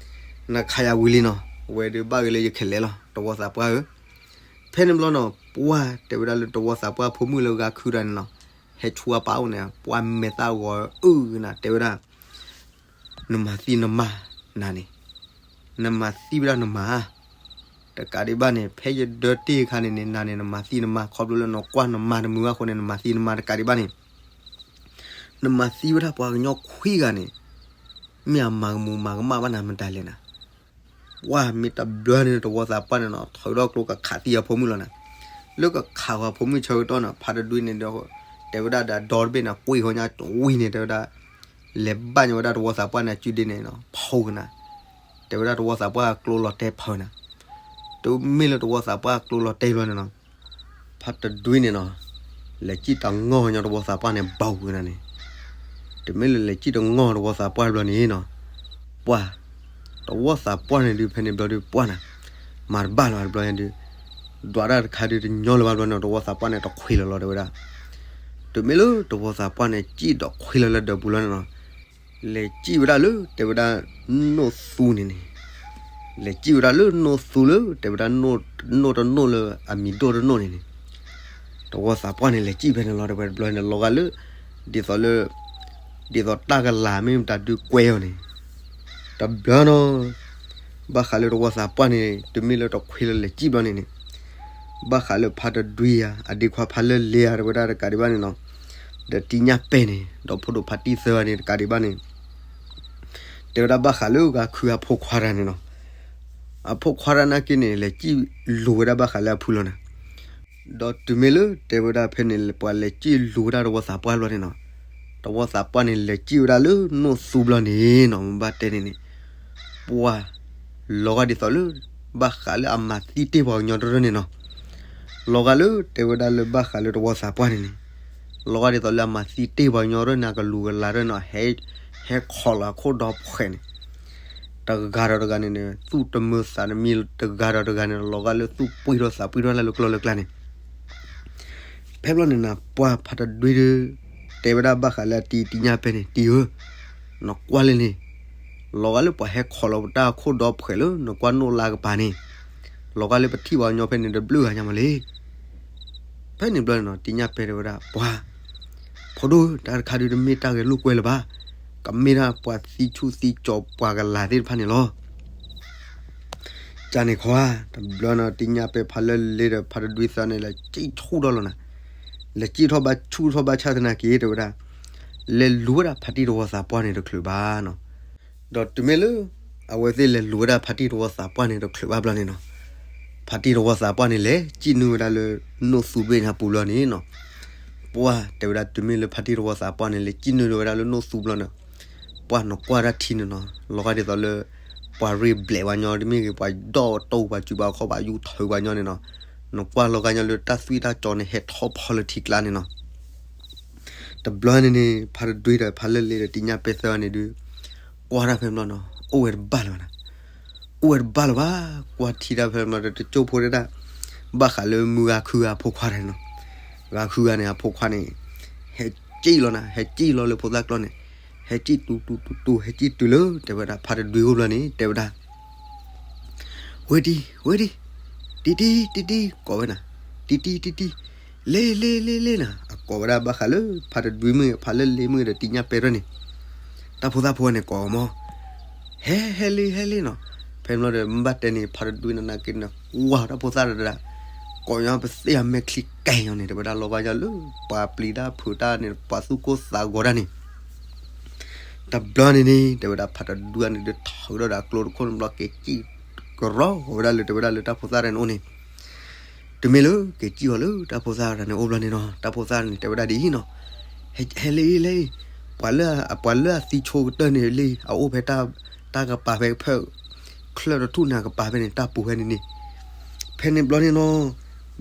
နခးယၤဝံၤလံနီၤ, ဝဲဒုးဘၣ်ဂ့ၤလၢယခဲလဲၣ်လီၤ သဝီသးပှၢ်ဧၢ. ဖဲန့ၣ်ဘျီနီၤ ပှၢ်တဲဝဲဒၣ်လၢသဝီသးပှၢ်ဖိမုၣ်လၢဂၤခုတဂၤန့ၣ်နီၤ, ဟဲဆူအပၢ်အိၣ်န့ၣ် ပှၢ်မဲာ်သၣ်ဂီၤအုၣ်ကနၤ တဲဝဲဒၣ် နမၤသံနမါနၤန့ၣ်, နမၤသံဝဲဒၣ်နမါ တကးဒံးဘၣ်န့ၣ် ဖဲယဒၢတ့ၢ်အခါန့ၣ်န့ၣ် နၤန့ၣ် နမၤသံနမါ ခီဖျိလၢနကွၢ်နမါတမုာ်ဘၣ်အဃိန့ၣ် နမၤသံနမါတကးဒံးဘၣ်န့ၣ်, နမၤသံဝဲဒၣ်ပှၤကညီခွံဂၤန့ၣ်, မ့ၢ်အမၤကမူၤမၤကမၣ်ဘၣ်နၤမတၤလဲၣ်နၤ. ပှၢ်မ့ၢ်တဘျီန့ၣ် သဝီသးပှၢ်န့ၣ်နီၤ ထုးထီၣ်ကျိကခးသံအဖိမုၣ်လီၤနၤ, လၢကခးဃီအဖိမုၣ်ဆၢကတီၢ်န့ၣ် ဖါတဒွံန့ၣ်ဒီး တဲဝဲဒၣ်ဒီးဒီတဘ့ၣ်န့ၣ် ကွံာ်ဃီညါဝံၤန့ၣ် တဲဝဲဒၣ် လဲၤဘၣ်ညါဝဲဒၣ်သဝီသးပှၢ်န့ၣ် အစုဒ့န့ၣ်နီၤ ဖီကနၤ, တဲဝဲဒၣ်သဝီသးပှၢ်ကျိလီၤတဲာ်ဖီနၤ, တုၤမ့ၢ်လၢသဝီသးပှၢ်ကျိလီၤတဲာ်ဘျီန့ၣ်နီၤ ဖါတဒွံန့ၣ်နီၤ လဲၤစံၣ်တငီၢ်ညီသဝီသးပှၢ်န့ၣ် ဘၣ်ဝံၤနၤန့ၣ်, တုၤမ့ၢ်လၢလဲၤစံၣ်တငီၢ်သဝီသးပှၢ်ဘျီန့ၣ်နီၤ, ပှၢ် သဝီသးပှၢ်န့ၣ်ဒုး ဖဲန့ၣ်ဘျီဒုးပှၢ်နၤ, မၤတဘၣ်လၢၤဘၣ်တဘျီညါဒုး, ဒွးတၢ်တခါဒုးတညီလၢၤဘၣ်ဘျီန့ၣ် သဝီသးပှၢ်န့ၣ်တခွံလၢၤလီၤတဲဝဲဒၣ်, တုၤမ့ၢ်လၢသဝီသးပှၢ်န့ၣ် စံၣ်ဒီးခွံလၢၤလၢဒၢးပူၤလီၤန့ၣ်နီၤ လဲၤစံၣ်ဝဲဒၣ်လၢ တဲဝဲဒၣ် နိၣ်သူန့ၣ်န့ၣ်, လဲၤစံၣ်ဝဲဒၣ်လၢနိၣ်သူလၢ တဲဝဲဒၣ် နိၣ်တနိၣ်လၢအမံၤဒိၣ်တနိၣ်န့ၣ်န့ၣ်, သဝီသးပှၢ်န့ၣ် လဲၤစံၣ်ဖဲန့ၣ်လီၤ တဲဝဲတဘျီန့ၣ် လီၤဂာ်လၢ ဒ်သိးလၢ ဒ်သိးတၢ်ကလၤမ့ၢ်မတၤဒုးကွဲအီၤန့ၣ်, တဘျီနီၤ ဘၣ်ဃးလၢသဝီသးပှၢ်န့ၣ် တုၤမ့ၢ်လၢတခွံလၢလဲၤစံၣ်ဘျီန့ၣ်န့ၣ်, ဘၣ်ဃးလၢဖါတဒွံယၤ အဒ့ခွါဖါလၢလ့ယၤ တဲဝဲဒၣ်တကးဒံးဘၣ်န့ၣ်နီၤ, ဒီးတံၢ်ညၣ်ပဲာ်န့ၣ် ဒီးဖိဒိၣ်ဖါတံၢ်သၢဂၤန့ၣ် တကးဒံးဘၣ်န့ၣ် တဲဝဲဒၣ်ဘၣ်ဃးလၢဂၤခုအဖိခွါတဂၤန့ၣ်နီၤ, အဖိခွါတဂၤနာ်က့န့ၣ် လဲၤစံၣ်လူၤဝဲဒၣ်ဘၣ်ဃးလၢအဖုလီၤနၤ, ဒီးတုၤမ့ၢ်လၢတဲဝဲဒၣ်ဖဲန့ၣ် ပှၤလဲၤစံၣ်လူၤဝဲဒၣ်သဝီသးပှၢ်ဘျီန့ၣ်နီၤ, သဝီသးပှၢ်န့ၣ် လဲၤစံၣ်ဝဲဒၣ်လၢနိၣ်သူဘျီန့ၣ်နီၤ မ့ၢ်ဘၣ်တဲန့ၣ်န့ၣ်, ပှၤ လီၤဂာ်ဒ်သိးလၢ ဘၣ်ဃးလၢအမၤသံတ့ၢ်ပှၤကညီတရၢၢ်န့ၣ်နီၤ, လီၤဂာ်လၢတဲဝဲဒၣ်လၢဘၣ်ဃးလၢသဝီသးပှၢ်န့ၣ်န့ၣ်, လီၤဂာ်ဒ်သိးလၢအမၤသံတ့ၢ်ပှၤကညီတရၢၢ်န့ၣ် အကလူၤကလၤတရၢၢ်န့ၣ် ဟဲ ဟဲခိးလီၤအခိၣ်ဒီဖှဲးန့ၣ် တဂၤဒီးတဂၤန့ၣ်န့ၣ် သူၣ်တမုာ်သးတမံၤ တဂၤဒီးတဂၤန့ၣ် လီၤဂာ်လၢသူၣ်ပှံၢ်ထီၣ်သးပှံၢ်ထီၣ်လၢကျိလၢကျါန့ၣ်, ဖဲဘျီန့ၣ်နၤ ပှၢ်ဖါတဒွံဒုး တဲဝဲဒၣ်ဘၣ်ဃးလၢအတံၢ်တံၢ်ညၣ်ပဲာ်န့ၣ် တံၢ်ဧၢ, နကွၢ်လၢန့ၣ်, လီၤဂာ်လၢပှၤဟဲခိးလီၤပတၢ်အခိၣ်ဒီဖှဲးလၢနကွၢ်နိၣ်လါကပၤန့ၣ်, လီၤဂာ်လၢပထံၣ်ပှၤကညီဖဲန့ၣ်တဘျုးဂၤညါမးလံ ဖဲန့ၣ်ဘျီန့ၣ်နီၤ တံၢ်ညၣ်ပဲာ်တဲဝဲဒၣ် ပှၢ်, ဖိဒိၣ်ဧၢ တၢ်တခါဒုးတမ့ၢ်တၢ်ဂဲၤလိာ်ကွဲလၢၤဘၣ်, ကမ့ၢ်ဒၣ်ပှၤသံဆူၣ်သံကၠီၤပှၤကလၤသ့ၣ်တဖၣ်န့ၣ်လီၤ. ကန့ၣ်ခီဧါ, တဘျီန့ၣ် တံၢ်ညၣ်ပဲာ်ဖါလၢလ့ဒီးဖါတဒွံသၢန့ၣ် လဲၤစံၣ်ဆူၣ်ထီၣ်လီၤနၤ, လဲၤစံၣ်ထီၣ်ဘၣ်ဆူၣ်ထီၣ်ဘၣ်ဆၣ်သနာ်က့ တဲဝဲဒၣ်, လဲၤလူၤဝဲဒၣ်ဖါတံၢ်သဝီသးပှၢ်န့ၣ်တချုးဘၣ်နီၤ. ဒီးတုၤမ့ၢ်လၢ အဝဲသ့ၣ်လဲၤလူၤဝဲဒၣ်ဖါတံၢ်သဝီသးပှၢ်န့ၣ်တချုးဘၣ်ဘျီန့ၣ်နီၤ, ဖါတံၢ်သဝီသးပှၢ်န့ၣ် လဲၤစံၣ်နုာ်ဝဲဒၣ်လၢ နိၣ်သူဘ့ၣ်န့ၣ်အပူၤဘျီန့ၣ်နီၤ, ပှၢ်တဲဝဲဒၣ်တုၤမ့ၢ်လၢဖါတံၢ်သဝီသးပှၢ်န့ၣ် လဲၤစံၣ်နုာ်ဝဲဒၣ်လၢနိၣ်သူဘျီန့ၣ်, ပှၢ်နကွၢ်တၢ်ထံန့ၣ်နီၤ လီၤဂာ်ဒ်သိးလၢ ပှၤရ့ဘျဲးပှၤညီတမ့ၢ်ဂ့ၤ, ပှၤဒီၣ်တိၢ်ပှၤစုပှၤခီၣ် ပှၤယူထၢပှၤညီန့ၣ်နီၤ, နကွၢ်လီၤဂာ်ညီလၢတၢ်သွံၣ်တၢ်ကၠီန့ၣ် ဟဲထီၣ်ဖီလၢထံကျါန့ၣ်နီၤ. တဘျီန့ၣ်န့ၣ် ဖါတဒွံဒီးဖါလၢလ့ဒီးတံညၣ်ပဲသၢဂၤန့ၣ်ဒုး ကွၢ်တၢ်ဖဲဘျီနီၤ အိၣ်ဝဲတဘၣ်လၢၤဘၣ်နီၤ, အိၣ်ဝဲတဘၣ်လၢၤဘၣ်, ကွၢ်ထံတၢ်ဖဲဘျီဒီး တကၠိၢ်ဖိတဒၣ် ဘၣ်ဃးလၢမုၢ်ဂၤခုဂၤအဖိခွါတဂၤနီၤ, ဂၤခုဂၤန့ၣ် အဖိခွါန့ၣ် ဟဲကံၣ်လီၤနၤ, ဟဲကံၣ်လီၤလၢဖိသၣ်ကျီၢ်န့ၣ်, ဟဲကံၣ်တူတူတူတူ ဟဲကံၣ်တုၤလၢ တဲဝဲဒၣ် ဖါတဒွံအိၣ်ဘျီန့ၣ် တဲဝဲဒၣ် ဝ့ၢ်တံၢ် ဝ့ၢ်တံၢ်, တံၢ်တံၢ် တံၢ်တံၢ် ကိးဝဲနၤ, တံၢ်တံၢ် တံၢ်တံၢ်, လ့လ့လ့လ့နၤ, အကိးဝဲဒၣ်ဘၣ်ဃးလၢ ဖါတဒွံမ့ၢ်ဂ့ၤ ဖါလၢလ့မ့ၢ်ဂ့ၤဒီးတံညၣ်ပဲတဂၤန့ၣ်, တၢ်ဖိသၣ်ဖိန့ၣ်ကိးအီၤမး, ဟဲ ဟဲလ့ ဟဲလ့နီၤ, ဖဲန့ၣ်ဘျီဒီး မ့ၢ်ဘၣ်တဲန့ၣ် ဖါတဒွံန့ၣ်နာ်က့န့ၣ် ကွၢ်တၢ်ဖိသၣ်တဂၤ, ကိးညီပသ့ၣ်အမဲာ်ချံကဲညီန့ၣ် တဲဝဲဒၣ် လီၤဂာ်ညီလၢ ပှၤပျံၤတၢ်ဖုးတၢ်န့ၣ် ပှၤသူၣ်ကိၢ်သးဂီၤတၢ်န့ၣ် တဘျီန့ၣ်န့ၣ် တဲဝဲဒၣ် ဖါတဒွံန့ၣ်ဒုး ထုးထီၣ်ဒီးအကျိတခိၣ်န့ၣ်ဘျီ က့ၤကံၣ်ကရီဝဲဒၣ်လၢ တဲဝဲဒၣ်လၢတၢ်ဖိသၣ်တဂၤန့ၣ်အိၣ်န့ၣ်, တုၤမ့ၢ်လၢက့ၤကံၣ်အီၤလၢတၢ်ဖိသၣ်တဂၤန့ၣ်အိၣ်ဘျီန့ၣ်နီၤ တၢ်ဖိသၣ်န့ၣ် တဲဝဲဒၣ်ဒ်အံၤနီၤ, ဟဲလ့လ့, ပှၤလၢ ပှၤလၢအသံဆိကတၢၢ်န့ၣ်လံ အအိၣ်ဖဲတၢ် တၢ်ကပၤဖဲဖဲ ချၢၣ်တထူၣ်န့ၣ်အကပၤဖဲန့ၣ် တၢ်ပူၤဖဲန့ၣ်န့ၣ်, ဖဲန့ၣ်ဘျီန့ၣ်နီၤ,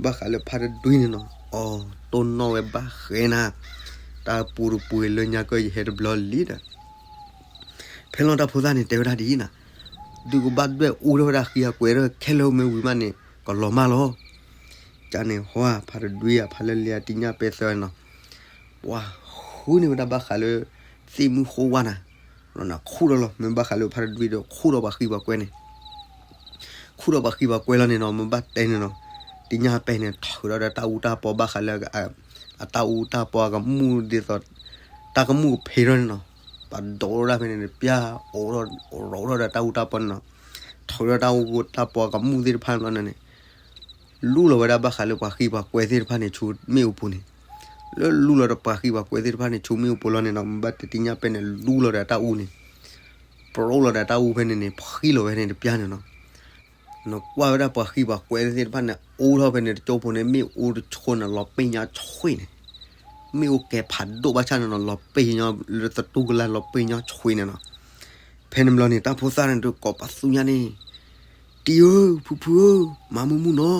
ဘၣ်ဃးလၢဖါတဒွံန့ၣ်နီၤ အီၤ တိၢ်နီၣ်ဝဲဘၣ်ဃဲနၤ, တၢ်ပူၤတပူၤလၢညါကၢယဟဲတဘျီလံဒီး ဖဲလီၤတၢ်ဖိသၣ်န့ၣ် တဲဝဲဒၣ်ဒ်အံၤနၤ, ဒုးကဘၣ်ဒွဲၣ်အူထီၣ်ဝဲဒၣ်ဃံအကွဲးထီၣ်ခဲလၢာ်မ့ၢ်ဝံၤမးန့ၣ် ကလီၤမၢ်လီၤ. ကန့ၣ်ဟီ ဖါတဒွံဧါ ဖါလၢလ့ဧါ တံညၣ်ပဲသၢဂၤန့ၣ်နီၤ, ပှၤဃုန့ၢ်ဝဲဒၣ်ဘၣ်ဃးလၢ သ့ၣ်မုၢ်ဃိဝါနၤ, ခူၣ်ဒီးလီၤ မ့ၢ်ဘၣ်ဃးလၢဖါတဒွံဒီး ခူၣ်ဒီးပှၤဃံပှၤကွဲန့ၣ် ခူၣ်ဒီးပှၤဃံပှၤကွဲလီၤန့ၣ်နီၤ မ့ၢ်ဘၣ်တဲန့ၣ်နီၤ, တံညၣ်ပဲန့ၣ် ထုးထီၣ်ဒီးတၢ်အူတၢ်ပီဘၣ်ဃးလၢ အတၢ်အူတၢ်ပီအကမူၣ်ဒ်သိး တၢ်ကမူၣ်ကဖံးထီၣ်န့ၣ်နီၤ, ပှၤဒိးထီၣ်ဒၣ်ဖဲန့ၣ် ပျၢ်အိးထီၣ် အိးထီၣ်ဒီးတၢ်အူတၢ်ပီန့ၣ်နီၤ, ထုးထီၣ်တၢ်အူတၢ်ပီအကမူၣ်သ့ၣ်တဖၣ်န့ၣ်ဘျီန့ၣ် လူလီၤဝဲဒၣ်ဘၣ်ဃးလၢပှၤဃံပှၤကွဲသ့ၣ်တဖၣ်န့ၣ် ဆူမ့ၣ်အူပူၤန့ၣ်, လၢလူလီၤဒီးပှၤဃံပှၤကွဲသ့ၣ်တဖၣ်န့ၣ် ဆူမ့ၣ်အူပူၤလီၤန့ၣ်နီၤ မ့ၢ်ဘၣ်တဲတံညၣ်ပဲန့ၣ် လူလီၤဒီးတၢ်အူန့ၣ်, ပရိလီၤဒီးတၢ်အူဖဲန့ၣ်န့ၣ် ဖှံလီၤဝဲန့ၣ်တပျၢ်န့ၣ်နီၤ, နကွၢ်ဝဲဒၣ်ပှၤဃံပှၤကွဲသ့ၣ်တဖၣ်န့ၣ် အိးထီၣ်ဖဲန့ၣ်တကၠိဖိန့ၣ် မ့ၣ်အူတဆိန့ၣ် လီၤပ့ၢ်ညီဆွံန့ၣ်, မ့ၣ်အူကဲဖးဒိၣ်ဘၣ်ဆၣ်န့ၣ်နီၤ လီၤပ့ၢ်ညီလၢသတူၢ်ကလာ်လီၤပ့ၢ်ညီဆွံန့ၣ်နီၤ, ဖဲန့ၣ်ဘျီန့ၣ် တၢ်ဖိသၣ်န့ၣ်ဒုးကိးပသူညါန့ၣ်, တံၢ်ဧၢ ဖုဖုဧၢ မၤမူမူနီၤ,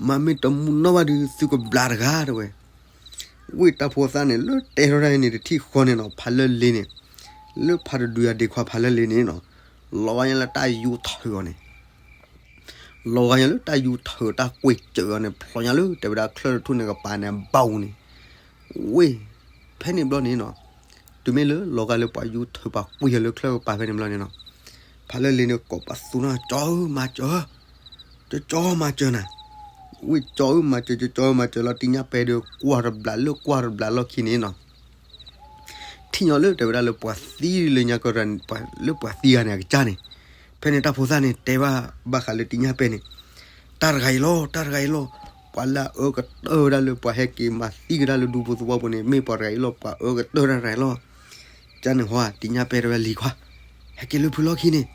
မၤမ့ၢ်တမူနီၣ်ဘၣ်ဒုး သုကဘျးတဂၤတဲဝဲ, ဝ့ၢ်တၢ်ဖိသၣ်န့ၣ် လၢတဲထီၣ်တၢ်အံၤန့ၣ် တထံၣ်ဃီန့ၣ်နီၤ ဖါလၢလ့န့ၣ်, လၢဖါတဒွံအဒ့ခွါဖါလၢလ့န့ၣ်နီၤ, လီၤဂာ်ညီလၢတၢ်ယူထုးအီၤန့ၣ် လီၤဂာ်ညီလၢတၢ်ယူထုးတၢ်ကွံာ်စၢၤအီၤန့ၣ် ဖျိညါလၢ တဲဝဲဒၣ်ချၢၣ်တထူၣ်န့ၣ်ကပၤန့ၣ် ဘၣ်အူန့ၣ်, ဝ့ၢ်, ဖဲန့ၣ်ဘျီန့ၣ်နီၤ, တုၤမ့ၢ်လၢလီၤဂာ်လၢပှၤယူထုးပှၤကွံာ်အီၤလၢချၢၣ်ကပၤဖဲန့ၣ်ဘျီန့ၣ်နီၤ, ဖါလၢလ့န့ၣ်ကိးပသူနီၤ ကၠီဧၢ မၤစၢၤ, ကၠီကၠီမၤစၢၤနၤ, ဝ့ၢ်ကၠီဧၢ မၤစၢၤ ကၠီကၠီမၤစၢၤလီၤ တံညၣ်ပဲဒုး ကွၢ်တဘျးလၢကွၢ်တဘျးလီၢ်ခံန့ၣ်နီၤ ထံၣ်ညီလၢတဲဝဲဒၣ်လၢပှၤသံလၢညါကီၢ် လၢပှၤသံဂၤန့ၣ် အကစၢ်န့ၣ်, ဖဲန့ၣ်တၢ်ဖိသၣ်န့ၣ် တဲဘၣ်ဘၣ်ဃးလၢတံညၣ်ပဲန့ၣ်, တၢ်တဂၤအံၤလီၤ တၢ်တဂၤအံၤလီၤ, ပှၤလၢအအၢကတၢၢ်ဝဲဒၣ်လၢပှၤဟဲက့ၤမၤသံကဒါလၢဒူဖိသဝီဖိန့ၣ် မ့ၢ်ပှၤတဂၤအံၤလီၤ ပှၤအၢကတၢၢ်တၢ်တဂၤအံၤလီၤ, ကန့ၣ်ဟီ တံညၣ်ပဲတဲဝဲလံၤခွါ, ဟဲက့ၤလၢဖုလီၢ်ခံန့ၣ်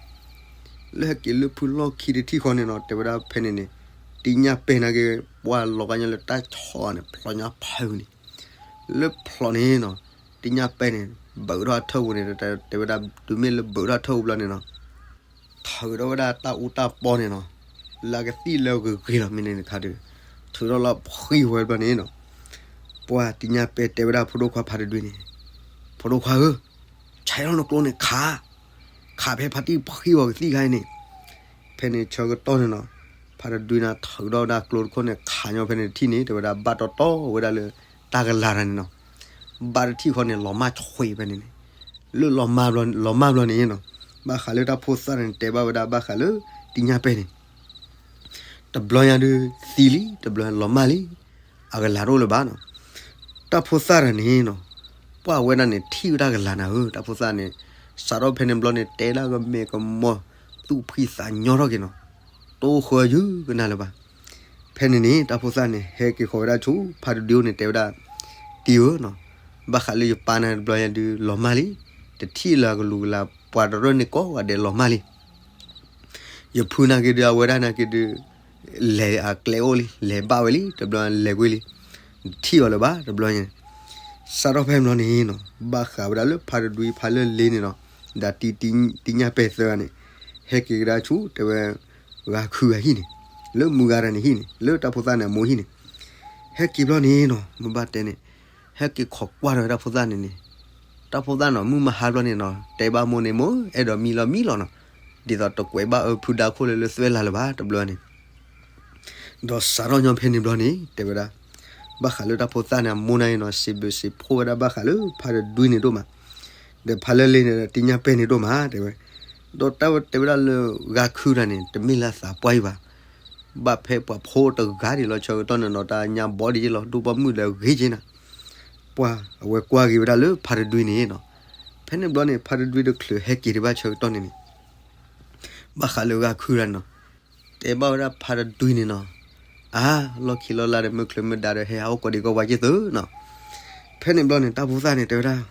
လၢဟဲက့ၤလၢဖုလီၢ်ခံတထံၣ်ဃီန့ၣ်နီၤ တဲဝဲဒၣ်ဖဲန့ၣ်န့ၣ်, တံညၣ်ပဲနာ်က့ ပှၤလီၤဂာ်ညါလၢတၢ်ဆီန့ၣ် ဖျိညါဖုန့ၣ်, လၢဖျိန့ၣ်နီၤ, တံညၣ်ပဲန့ၣ် ဘုးထီၣ်အထၢၣ်ပူၤန့ၣ် တဲဝဲဒၣ် တုၤမ့ၢ်လၢဘုးထီၣ်အထၢၣ်ပူၤဘျီန့ၣ်နီၤ ထုးထီၣ်ဝဲဒၣ်တၢ်အူတၢ်ပီန့ၣ်နီၤ, လၢကသံၣ်လၢဂ့ၤဂ့ၤလီၤ မ့ၢ်န့ၣ်တခါဒီး, ထုးထီၣ်လီၤဖှံဝဲဘျီန့ၣ်နီၤ, ပှၤတံညၣ်ပဲတဲဝဲဒၣ်ဖိဒိၣ်ခွါဖါတဒွံန့ၣ်, ဖိဒိၣ်ခွါဧၢ, ဆဲးထီၣ်နကျိန့ၣ်ခး, ခးဖဲဖါတံၢ်ဖှံဝဲကသံၣ်ခါအံၤန့ၣ်, ဖဲန့ၣ်ဆၢကတီၢ်န့ၣ်နီၤ, ဖါတဒွံန့ၣ်ထုးထီၣ်ဝဲဒၣ်ကျိတခိၣ်န့ၣ် ခးညီဖဲန့ၣ်တထံၣ်န့ၣ် တဲဝဲဒၣ်ဘၣ်တီတီဝဲဒၣ်လၢ တၢ်ကလၤတၢ်န့ၣ်နီၤ, ဘၣ်တထံၣ်ဃီန့ၣ် လီၤမၢ်ဆွံဖဲန့ၣ်န့ၣ်, လၢလီၤမၢ်ဘျီ လီၤမၢ်ဘျီန့ၣ်နီၤ, ဘၣ်ဃးလၢတၢ်ဖိသၣ်န့ၣ် တဲဘၣ်ဝဲဒၣ်ဘၣ်ဃးလၢ တံညၣ်ပဲန့ၣ် တဘျီညါဒုးသံလံ တဘျီလီၤမၢ်လံ, အကလၤတအိၣ်လၢၤဘၣ်နီၤ, တၢ်ဖိသၣ်တဂၤန့ၣ်နီၤ, ပှၢ်ဝဲဒၣ်န့ၣ် ထံၣ်ဝဲဒၣ်ကလၤနၤဧၢ တၢ်ဖိသၣ်န့ၣ်, စးထီၣ်ဖဲန့ၣ်ဘျီန့ၣ် တဲဒၣ်ကမဲာ်ကမီၤ သူၣ်ဖှံသးညီထီၣ်က့ၤနီၤ, တအိၣ်ဃၢယုၢ်ကနၣ်လၢၤဘၣ်, ဖဲန့ၣ်န့ၣ် တၢ်ဖိသၣ်န့ၣ် ဟဲက့ၤဃီၤဝဲဒၣ်ဆူ ဖါတဒွံအိၣ်န့ၣ် တဲဝဲဒၣ်, တံၢ်ဧၢနီၤ, ဘၣ်ဃးလၢယပၢ်နၤတဘျီညါဒုးလီၤမၢ်လံ, တထံၣ်လၢအကလူၤကလၤ ပှၤတရၢၣ်န့ၣ်ကိးဂၤဒဲးလီၤမၢ်လံ ယဖုနာ်က့ဒုး အဝဲဒၣ်နာ်က့ဒုး လဲၤအကျဲအိၣ်လံ လဲၤဘၣ်ဝဲလံ တဘျီလဲၤကွံာ်လံ, တထံၣ်အီၤလၢၤဘၣ်တဘျီညါ, စးထီၣ်ဖဲဘျီန့ၣ်နီၤ ဘၣ်ဃးဝဲဒၣ်လၢဖါတဒွံဖါလၢလ့န့ၣ်နီၤ, ဒီးတံညၣ်ပဲသၢဂၤန့ၣ်, ဟဲက့ၤကဒါဆူ တဲဝဲ ဂၤခုဂၤဟံၣ်န့ၣ်, လၢမုၢ်ဂၤတၢ်န့ၣ်ဟံၣ်န့ၣ်, လၢတၢ်ဖိသၣ်န့ၣ်အမိၢ်ဟံၣ်န့ၣ်, ဟဲက့ၤဘျီန့ၣ်နီၤ မ့ၢ်ဘၣ်တဲန့ၣ်, ဟဲက့ၤခိးကွၢ်ထီၣ်ဝဲတၢ်ဖိသၣ်န့ၣ်န့ၣ်, တၢ်ဖိသၣ်နီၤ မုၢ်မဟါဘျီန့ၣ်နီၤ တဲဘၣ်မိၢ်န့ၣ် မိၢ်အဲၣ်ဒိးမံလီၤမံလီၤနီၤ, ဒ်သိးတကွဲးဘၣ်အၢဖုဒါခိၣ်လၢလၢသွဲလၢ်လၢၤဘၣ်တဘျီန့ၣ် ဒီးစးထီၣ်ညီဖဲန့ၣ်ဘျီန့ၣ် တဲဝဲဒၣ်, ဘၣ်ဃးလၢတၢ်ဖိသၣ်န့ၣ် အမိၢ်န့ၣ်နီၤ စံးဘျုးစံးဖှိၣ်ဝဲဒၣ်ဘၣ်ဃးလၢဖါတဒွံန့ၣ်ဒိၣ်မး, ဒီးဖါလၢလ့န့ၣ်ဒီး တံညၣ်ပဲၢ်န့ၣ်ဒိၣ်မး တဲဝဲ, ဒီးတၢ်တဲဝဲဒၣ်လၢ ဂၤခုတၢ်န့ၣ် တမ့ၢ်လၢသးပှၢ်အံၤဘၣ်, ဘၣ်ဖဲပှၤဖိတဂၤဒံးလီၤ ဆၢကတီၢ်န့ၣ်နီၤ တၢ်ညါဘီဒံးလီၤ ဒိၣ်ဘီမုၢ်ဒီးဂ့ၤက့နၤ, ပှၤအဝဲကွၢ်က့ၤဝဲဒၣ်လၢဖါတဒွံန့ၣ်နီၤ, ဖဲန့ၣ်ဘျီန့ၣ် ဖါတဒွံတချုးဟဲက့ၤဒံးဘၣ်ဆၢကတီၢ်န့ၣ်န့ၣ် ဘၣ်ဃးလၢဂၤခုတၢ်န့ၣ်နီၤ, တဲဘၣ်ဝဲဒၣ်ဖါတဒွံန့ၣ်နီၤ, အါ, လီၢ်ခံလီၢ်လၢ်ဒီး မုၢ်ချၢမုၢ်ဒါဒီး ဟဲဟးအိၣ်ကိးဒံးကိးပှၤက့ၤသုနီၤ, ဖဲန့ၣ်ဘျီန့ၣ် တၢ်ဖိသၣ်န့ၣ် တဲဝဲဒၣ်,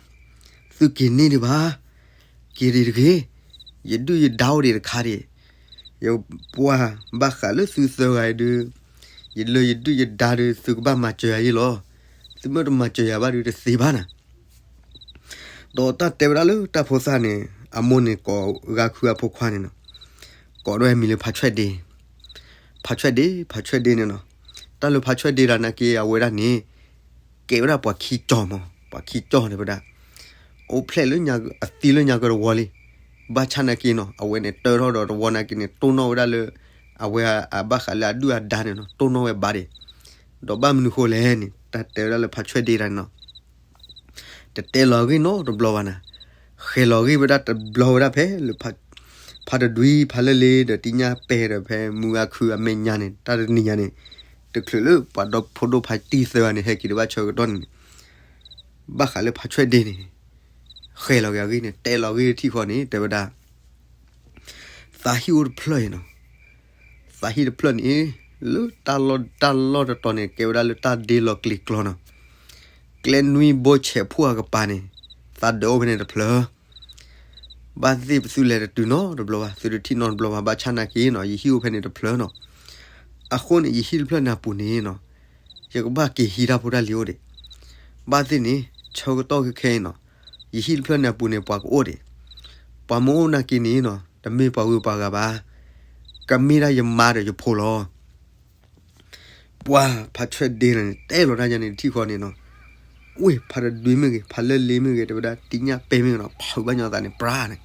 သုက့ၤန့ၢ်ဒံးဘၣ်, က့ၤဒံးတဂ့ၤ, ယဒုၣ်ယဒါအိၣ်ဒံးတခါဒံး, ယပှၤဘၣ်ဃးလၢသုသၢဂၤအံၤဒုး, ယလၢယဒုၣ်ယဒါဒုး သုကဘၣ်မၤစၢၤယၤယ့လီၤ, သုမ့ၢ်တမၤစၢၤယၤဘၣ်ဒုးတသ့ဘၣ်နၤ ဒီးတၢ်တဲဝဲဒၣ်လၢတၢ်ဖိသၣ်န့ၣ် အမိၢ်န့ၣ်ကိးဂၤခုအဖိခွါန့ၣ်နီၤ, ကိးဒၣ်ဝဲမံၤလၢဖးဆွဲၣ်ဒ့, ဖးဆွဲၣ်ဒ့ ဖးဆွဲၣ်ဒ့န့ၣ်နီၤ, တၢ်လၢဖးဆွဲၣ်ဒ့တၢ်နာ်က့ အဝဲဒၣ်န့ၣ် ကဲဝဲဒၣ်ပှၤခံကၠီမး, ပှၤခံကၠီန့ၣ်ဝဲဒၣ်, အိၣ်ဖျဲၣ်လၢညါ အသံလၢညါကတဝီလံ, ဘၣ်ဆၣ်နာ်က့နီၤ အဝဲန့ၣ်တၢထီၣ်ဒီးတဝီနာ်က့န့ၣ် တိၢ်နီၣ်ဝဲဒၣ်လၢ အဝဲအဘၣ်ဃးလၢအဒုၣ်အဒါန့ၣ်နီၤ တိၢ်နီၣ်ဝဲဘၣ်ဒံး, ဒီးဘၣ်မနုၤဃိလဲၣ်န့ၣ် တၢ်တဲဝဲဒၣ်လၢဖးဆွဲၣ်ဒ့တၢ်န့ၣ်နီၤ တတဲလီၤအဂ့ၢ်နီတဘျီဘၣ်နၤ, ဃဲၤလီၤအဂ့ၢ်ဝဲဒၣ်တဘျီဝဲဒၣ်ဖဲလၢ ဖါတဒွံ ဖါလၢလ့ဒီးတံညၣ်ပဲၢ်ဒီးဖဲမုၢ်ဂၤခုအမဲာ်ညါန့ၣ် တၢ်တနံၤညါန့ၣ် တချုးလၢပှၤဒီဖိဒိၣ်ဖါတံၢ်သၢဂၤန့ၣ် ဟဲက့ၤဒံးဘၣ်ဆၢကတီၢ်န့ၣ်န့ၣ် ဘၣ်ဃးလၢဖါဆွဲၣ်ဒ့န့ၣ် ဃဲၤလီၤက့ၤအဂ့ၢ်န့ၣ် တဲလီၤအဂ့ၢ်ထံၣ်ဃီန့ၣ် တဲဝဲဒၣ် သးဟံၣ်အိၣ်တဖျၢၣ်အံၤနီၤ, သးဟံၣ်တဖျၢၣ်န့ၣ် လၢတၢ်လီၢ်တတီၤန့ၣ် ကဲဝဲဒၣ်လၢတၢ်ဒ့လီၤကျံၤကျီနီၤ, ကျဲနွံဘိဆဲးဖှိၣ်အကပၤန့ၣ် သးဒၢးအိၣ်ဖဲန့ၣ်တဖျၢၣ်, ဘၣ်သ့ၣ်ပသုလဲၤတတုၤနီတဘျီဘၣ် သုတထံၣ်နီတဘျီဘၣ် ဘၣ်ဆၣ်နာ်က့နီၤ ယဟံၣ်အိၣ်ဖဲန့ၣ်တဖျၢၣ်နီၤ, အဃိန့ၣ် ယဟံၣ်တဖျၢၣ်န့ၣ်အပူၤန့ၣ်နီၤ, ယကဘၣ်က့ၤဟံးတၢ်ဖိတၢ်လံၤအိၣ်ဒံး, ဘၣ်သ့ၣ်န့ၣ် ဆၢကတီၢ်ခဲခဲအံၤနီၤ, ယဟံၣ်တဖျၢၣ်န့ၣ်အပူၤန့ၣ် ပှၤကအိၣ်ဒံး, ပှၤမ့ၢ်အိၣ်နာ်က့န့ၣ်နီၤ တမ့ၢ်ပှၤဂုၤပှၤဂၤဘၣ်, ကမ့ၢ်ဒၣ်ယမါဒီးယဖိလီၤ. ပှၤဖးဆွဲၣ်ဒ့န့ၣ် တဲလီၤတၢ်ယၤန့ၣ်တထံၣ်ဃီန့ၣ်နီၤ, ဝ့ၢ်ဖးတဒွံမ့ၢ်ဂ့ၤ ဖးလၢလ့မ့ၢ်ဂ့ၤ တဲဝဲဒၣ်တံညၣ်ပဲၢ်မ့ၢ်ဂ့ၤနီၤ ဖုးဘၣ်ညီသးန့ၣ်ပြါန့ၣ်,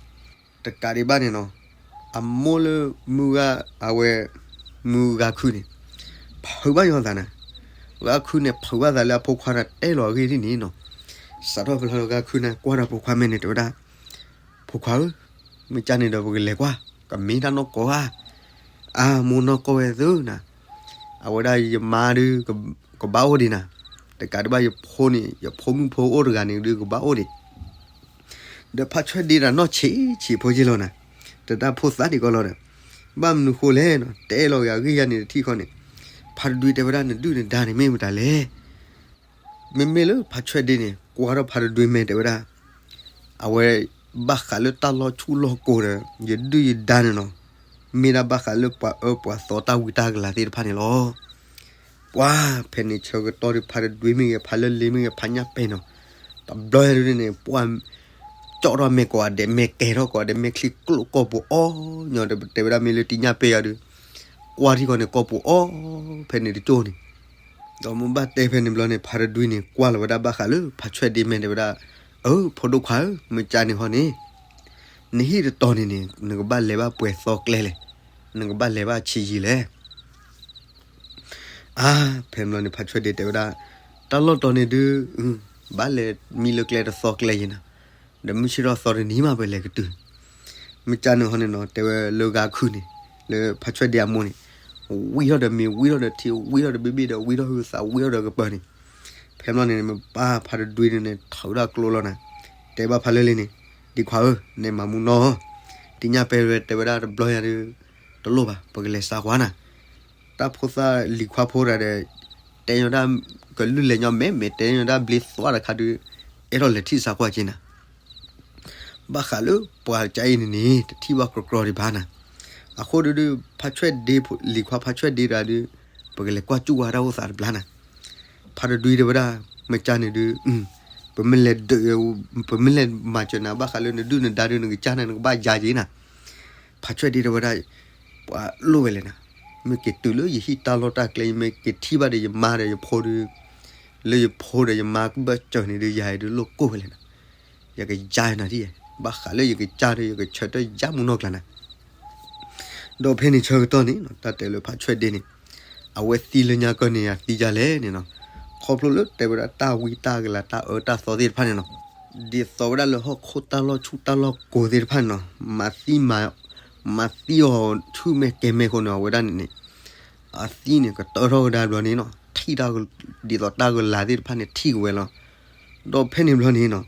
တကးဒံးဘၣ်န့ၣ်နီၤ, အမိၢ်လၢမုၢ်ဂၤ အဝဲ မုၢ်ဂၤခုန့ၣ် ဖုးဘၣ်ညီသးန့ၣ်, ဂၤခုန့ၣ် ဖုးဘၣ်သးလၢအဖိခွါန့ၣ် တဲလီၤအဂ့ၢ်ဒ်န့ၣ်နီၤ, စးထီၣ်ဖဲလီၤဂၤခုန့ၣ် ကွၢ်ဒီးဖိခွါမဲာ်န့ၣ် တဲဝဲဒၣ် ဖိခွါဧၢ, မ့ၢ်ကၢ်န့ၣ်ဒီးပကလဲၤကွၢ်, ကမ့ၢ်တၢ်နီၢ်ကီၢ်ဧါ, အါ မိၢ်နီၢ်ကီၢ်ဝဲသုနၤ, အဝဲဒၣ်ယမါဒုး ကဘၣ်အိၣ်ဒံးနၤ, တကးဒံးဘၣ်ယဖိန့ၣ် ယဖိမုၣ်ဖိအိၣ်တဂၤန့ၣ်ဒုး ကဘၣ်အိၣ်ဒံး ဒီးဖးဆွဲၣ်ဒ့တၢ်နီၢ်ဆံးဆံးဖိက့လီၤနၤ, တတၢ်ဖိသၣ်ဒံးကီးလီၤဒီး, ဘၣ်မနုၤဃိလဲၣ်နီၤ တဲလီၤဂ့ၤအဂ့ၢ်ယၤန့ၣ်တထံၣ်ဃီန့ၣ်, ဖးတဒွံတဲဝဲဒၣ်နဒုၣ်နဒါန့ၣ်မ့ၢ်မတၤလဲၣ် မ့မ့ၢ်လၢဖးဆွဲၣ်ဒ့န့ၣ် ကွၢ်ထီၣ်ဖးတဒွံမဲာ်တဲဝဲဒၣ်, အဝဲ ဘၣ်ဃးလၢတၢ်လီၤဆူၣ်လီၤကိၤဒီး ယဒုၣ်ယဒါန့ၣ်နီၤ, မ့ၢ်ဒၣ်ဘၣ်ဃးလၢပှၤအၢပှၤသီတၢ်ဝံတၢ်ကလၤသ့ၣ်တဖၣ်န့ၣ်လီၤ. ပှၤဖဲန့ၣ်ဆၢကတီၢ်ဒီးဖးတဒွံမ့ၢ်ဂ့ၤ ဖးလၢလ့မ့ၢ်ဂ့ၤ ဖးညၣ်ပဲၢ်နီၤ, တဘျီယၤဒုန့ၣ် ပှၤ ကၠီထီၣ်မဲာ်ကိးဂၤဒဲး မဲာ်ကဲၤထီၣ်ကိးဂၤဒဲး မဲာ်ချံကျိၣ်ကီၢ်ပူၤအီၣ်ညီ တဲဝဲဒၣ်မ့ၢ်လၢတံညၣ်ပဲၢ်ယၤဒုး, ကွၢ်ထံၣ်ဃီန့ၣ် ကီၢ်ပူၤအီၣ် ဖဲန့ၣ်တကၠိၢ်န့ၣ်, ဒီးမ့ၢ်ဘၣ်တဲဖဲန့ၣ်ဘျီန့ၣ် ဖးတဒွံန့ၣ် ကွၢ်လီၤဝဲဒၣ်ဘၣ်ဃးလၢဖးဆွဲၣ်ဒ့မဲာ်တဲဝဲဒၣ်, အၢ ဖိဒိၣ်ခွါဧၢ, မ့ၢ်ကၢ်န့ၣ်ဃီန့ၣ် နဟံၣ်တတီၤန့ၣ်န့ၣ် နကဘၣ်လဲၤဘၣ်ပှဲၤသီကျဲလဲၣ်, နကဘၣ်လဲၤဘၣ်ဆံးယံာ်လဲၣ် အါ ဖဲန့ၣ်ဘျီန့ၣ် ဖးဆွဲၣ်ဒ့တဲဝဲဒၣ်, တၢ်လီၢ်တီၤန့ၣ်ဒုး ဘၣ်လဲၤမံလၢကျဲတသီကျဲယံၤနၤ, ဒီးမုၢ်ဆ့ၣ်ထီၣ်သီတနံၤမးပလဲၤကတုၤ, မ့ၢ်ကၢ်န့ၣ်ဃီန့ၣ်နီၤ တဲဝဲလၢဂၤခုန့ၣ်, လၢဖးဆွဲၣ်ဒ့အမိၢ်န့ၣ်, ဝံထီၣ်ဒီးမ့ၤ ဝံထီၣ်ဒီးထံ ဝံထီၣ်ဒီးဘ့ၣ်ဘ့ၣ်ဒီး ဝံထီၣ်ဟုသး ဝံထီၣ်ဒီးကပၢၤန့ၣ်, ဖဲန့ၣ်ဘျီန့ၣ် မ့ၢ်ပၢ်ဖးတဒွံန့ၣ်န့ၣ် ထုးဒၣ်ကျိလီၤနၤ, တဲဘၣ်ဖးလၢလ့န့ၣ်, ဒံခွါဧၢ, နမၤမူနီၤ, တံညၣ်ပဲၢ်ဝဲတဲဝဲဒၣ်တဘျီယၤဒုး, တလိၣ်ဘၣ် ပကလဲၤစါကွၢ်နၤ, တၢ်ဖိသၣ်လံၤခွါဖိတဂၤဒီး, တဲညီဒၣ်, ကလုၢ်လဲၤညီမဲာ်မဲာ် တဲညီဒၣ်ဘျ့သွါတခါဒုး, အဲၣ်ဒိးလဲၤထံၣ်စါကွၢ်က့နၤ ဘၣ်ဃးလၢပှၤကၢ်အံၤန့ၣ်န့ၣ် တထံၣ်ဘၣ်ကြီကြီဒံးဘၣ်နၤ, အဃိဒုးဒုး ဖးဆွဲၣ်ဒ့ လံၤခွါဖးဆွဲၣ်ဒ့တဂၤဒုး, ပကလဲၤကွၢ်စူၣ်ဝဲတၢ်အိၣ်သးတဘျီနၤ, ဖးတဒွံတဲဝဲဒၣ်, မ့ၢ်ကၢ်န့ၣ်ဒုး, ပမ့ၢ်လဲၤဒုး, ပမ့ၢ်လဲၤမၤစၢၤနၤ ဘၣ်ဃးလၢနဒုၣ်နဒါဒုး နကစၢ်န့ၣ် နကဘၣ်ယၤက့နၤ ဖးဆွဲၣ်ဒ့တဲဝဲဒၣ်, ပှၤလိၣ်ဝဲလဲၣ်နၤ, မ့ၢ်က့ၤတုၤလၢယဟံၣ်တၢ်လီၢ်တၢ်ကျဲ မ့ၢ်က့ၤထံၣ်ဘၣ်ဒီးယမါဒီးယဖိဒီး, လၢယဖိဒီးယမါကဘၢၣ်စၢၤန့ၣ်ဒီး ယၤအံၤဒုးလိၣ်ကိၢ်ဝဲလဲၣ်နၤ, ယကယါနၤဒ်, ဘၣ်ဃးလၢယကစၢ်ဒီး ယကဆၢထၢၣ်ယါမူနီၢ်ကျါနၤ. ဒီးဖဲန့ၣ်ဆၢကတီၢ်န့ၣ် တၢ်တဲလၢဖးဆွဲၣ်ဒ့န့ၣ်, အဝဲသံလၢညါကီၢ်န့ၣ် အသံယါလဲၣ်န့ၣ်နီၤ, ခီဖျိလၢတဲဝဲဒၣ်တၢ်ဝံတၢ်ကလၤ တၢ်အၢတၢ်သီသ့ၣ်တဖၣ်န့ၣ်နီၤ, ဒ်သိးဝဲဒၣ်လၢဟီၣ်ခိၣ်တၢ်လီၢ်ဆူၣ်တၢ်လီၢ်ကိၤသ့ၣ်တဖၣ်န့ၣ်နီၤ, မၤသံမၤ, မၤသံအီၤဆူၣ်မဲာ်ကဲၤမဲာ်အဃိန့ၣ် အဝဲဒၣ်န့ၣ်န့ၣ်, အသံန့ၣ်ကတၢၢ်ထီၣ်ကဒါဘျီန့ၣ်နီၤ, ထံၣ်တၢ်, ဒ်သိးတၢ်ကလၤသ့ၣ်တဖၣ်န့ၣ်ထံၣ်ကဝဲလီၤ. ဒီးဖဲန့ၣ်ဘျီန့ၣ်နီၤ,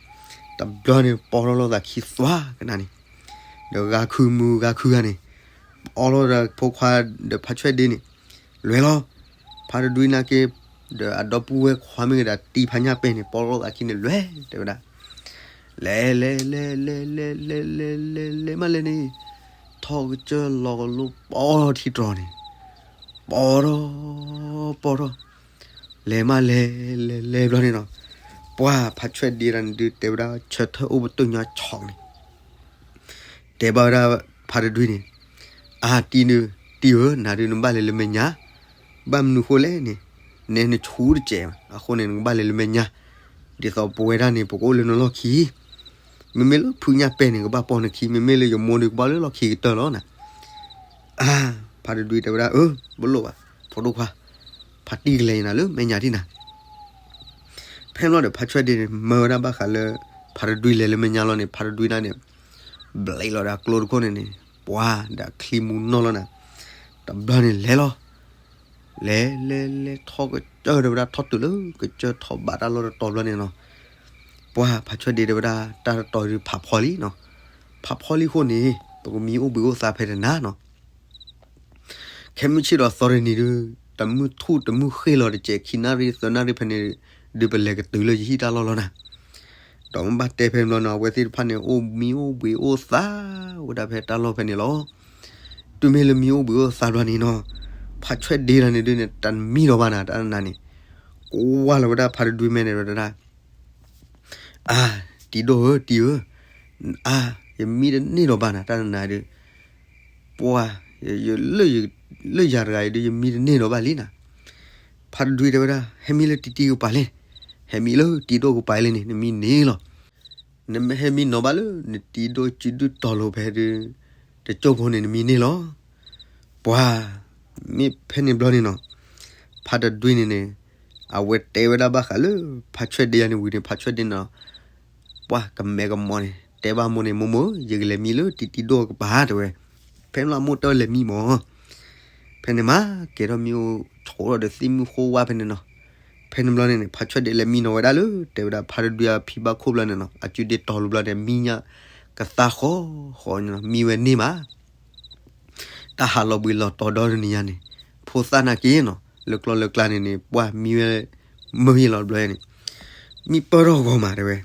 တဘျီန့ၣ် ပီထီၣ်လိာ်သးခံသွါကနၣ်န့ၣ်, ဒီးဂၤခုမူဂၤခုဂၤန့ၣ်, အီလီၤဒီးဖိခွါဒီးဖးဆွဲၣ်ဒ့န့ၣ်, လဲၤလီၤ, ဖးတဒွံနာ်က့, ဒီးအဒီပုၢ်ဝဲၢ်ခွါမ့ၢ်ကဒါတံၤဖးညၣ်ပဲန့ၣ် ပီထီၣ်လိာ်သးခံန့ၣ် လဲၤတဲဝဲဒၣ်, လဲၤလဲၤလဲၤလဲၤလဲၤလဲၤလဲၤလဲၤလဲၤမးလဲၤန့ၣ်, ထီၣ်ကစၢၢ်လီၤကလိပီထံတြီၤန့ၣ်, ပီထီၣ်, ပီထီၣ်, လဲၤမးလဲၤလဲၤလဲၤဘျီန့ၣ်နီၤ, ပှၤဖးဆွဲၣ်ဒ့တၢ်န့ၣ်ဒုးတဲဝဲဒၣ်ဆၢထၢၣ်အိၣ်ပတုာ်ညီဆီန့ၣ် တဲဘၣ်ဝဲဒၣ်ဖးတဒွံန့ၣ်, အါတံၤနုၤ, တံၤဧၢ, နၤဒုးနဘၣ်လဲၤလၢမဲာ်ညါ, ဘၣ်မနုၤဃိလဲၣ်န့ၣ်, နဲနဆူၣ်တစဲးဘၣ်, အဃိန့ၣ် နကဘၣ်လဲၤလၢမဲာ်ညါ, ဒ်သိးပဝဲဒၣ်န့ၣ် ပကအိၣ်လၢနလီၢ်ခံ, မ့မ့ၢ်လၢဖုညၣ်ပဲန့ၣ် ကဘၣ်ပီနခံ, မ့မ့ၢ်လၢယမိၢ်ဒုးကဘၣ်လၢလီၢ်ခံကတၢၢ်လီၤနၤ. အါ, ဖးတဒွံတဲဝဲဒၣ်, အၢ, ပလိၣ်ဘၣ်, ဖိဒိၣ်ခွါ, ဖးတံၢ်ကလဲၤနၤလၢမဲာ်ညါဒံးနၤ ဖဲန့ၣ်ဘျီဒီး ဖးဆွဲၣ်ဒ့န့ၣ် မၢဝဲဒၣ်ဘၣ်ဃးလၢ ဖးတဒွံလဲၤလၢမဲာ်ညါလီၤန့ၣ် ဖးတဒွံဒၣ်န့ၣ် ဘျံးလီၤဒီးအကျိတခိၣ်န့ၣ်န့ၣ် ပှၤဒီးအချံမူနီၢ်လီၤနၤ. တဘျီန့ၣ်လဲၤလီၤ. လဲၤ လဲၤ လဲၤထီၣ်ကစၢၢ်တဲဝဲဒၣ် ထီၣ်တုၤလၢကစၢၢ်ထီၣ်ဘးတၢ်လီၢ်တတီၤဘျီန့ၣ်နီၤ, ပှၤဖးဆွဲၣ်ဒ့တဲဝဲဒၣ် တၢ်တတီၤဒုးဖးဖီလံနီၤ. ဖးဖီလံအဃိန့ၣ် ပကမံအိၣ်ဘှံးအိၣ်သါဖဲတနၤနီၤ. ခဲမုၢ်ဆ့ၣ်ဒီးသီတနံၤဒုး တမုၢ်ထူၣ်တမုၢ်ဃ့ၢ်လီၤတစဲး ခံနၣ်ရံၣ်သၢနၣ်ရံၣ်ဖဲန့ၣ် ဒုးပလဲၤကတုၤလၢယဟံၣ်တၢ်လီၢ်လီၤနၤ. ဒီးမ့ၢ်ဘၣ်တဲဖဲန့ၣ်ဘျီနီၤ အဝဲသ့ၣ်တဖၣ်န့ၣ် အိၣ်မံအိၣ်ဘှံးအိၣ်သါဝဲဒၣ်ဖဲတၢ်လီၢ်ဖဲန့ၣ်လီၤ. တုၤမ့ၢ်လၢမံအိၣ်ဘှံးအိၣ်သါဘျီန့ၣ်နီၤ ဖးဆွဲၣ်ဒ့တၢ်န့ၣ်ဒုးန့ၣ် တမံဒီးဘၣ်နၤ တၢ်နၤန့ၣ် ကွၢ်လီၤဝဲဒၣ်ဖးတဒွံမဲာ်န့ၣ်ဝဲဒၣ် အါ, တံၤဒိၣ်ဧၢ တံၤဧၢ, အါ, ယမံတန့ၢ်ဒီးဘၣ်နၤ တၢ်နၤဒုး, ပှၤ, လၢယၤတဂၤအံၤဒုး ယမံတန့ၢ်ဒီးဘၣ်လံနၤ. ဖးတဒွံတဲဝဲဒၣ် ဟဲမံလၢတံၤတံၤကပၤလဲၣ်, ဟဲမံလၢတံၤဒိၣ်ကပၤလဲၣ်န့ၣ် နမံန့ၢ်လီၤ. နမ့ၢ်ဟဲမံနီၤဘၣ်လၢ နတံၤဒိၣ်စုဒုၣ်တီၤလိၤဖဲဒုး တကၠိၢ်ဖိန့ၣ် နမံန့ၢ်လီၤ. ပှၤ, မ့ၢ်ဖဲန့ၣ်ဘျီန့ၣ်နီၤ ဖးတဒွံန့ၣ်န့ၣ် အဝဲတဲဝဲဒၣ်ဘၣ်ဃးလၢ ဖးဆွဲၣ်ဒ့ယၤန့ၣ်ဝံၤန့ၣ် ဖးဆွဲၣ်ဒ့န့ၣ် ပှၤကမဲာ်ကမီၤန့ၣ် တဲဘၣ်မိၢ်န့ၣ် မိၢ်မိၢ် ယကလဲၤမံလၢတံၤတံၤဒိၣ်ကပၤတဲဝဲ, ဖဲန့ၣ်လၢအမိၢ်တဲအီၤလဲၤမံမီၤ, ဖဲန့ၣ်မး ကဲထီၣ်မံအိၣ်ဆိးထီၣ်ဒီးသ့ၣ်မုၢ်ဃိဝါဖဲန့ၣ်နီၤ. ဖဲန့ၣ်ဘျီန့ၣ်န့ၣ် ဖးဆွဲၣ်ဒ့လဲၤမံနီၤဝဲဒၣ်လၢ တဲဝဲဒၣ်ဖးတဒွံအဖံဘၣ်ခိၣ်ဘျီန့ၣ်နီၤ အစုဒ့တီၤလိၤဘျီန့ၣ် မံညါကသါဃီဃီန့ၣ်နီၤ မံဝဲန့ၢ်မး တၢ်ဟးလီၤဘှံးလီၤတီၤဒီတနံၤညါန့ၣ် ဖိသၣ်နာ်က့နီၤ လၢကျီလၢကျါန့ၣ်န့ၣ် ပှၤမံဝဲ မုၢ်ယံၤလီၤတဘျီန့ၣ် မံပၢၢ်ထီၣ်ဂီၤမးတဲဝဲ,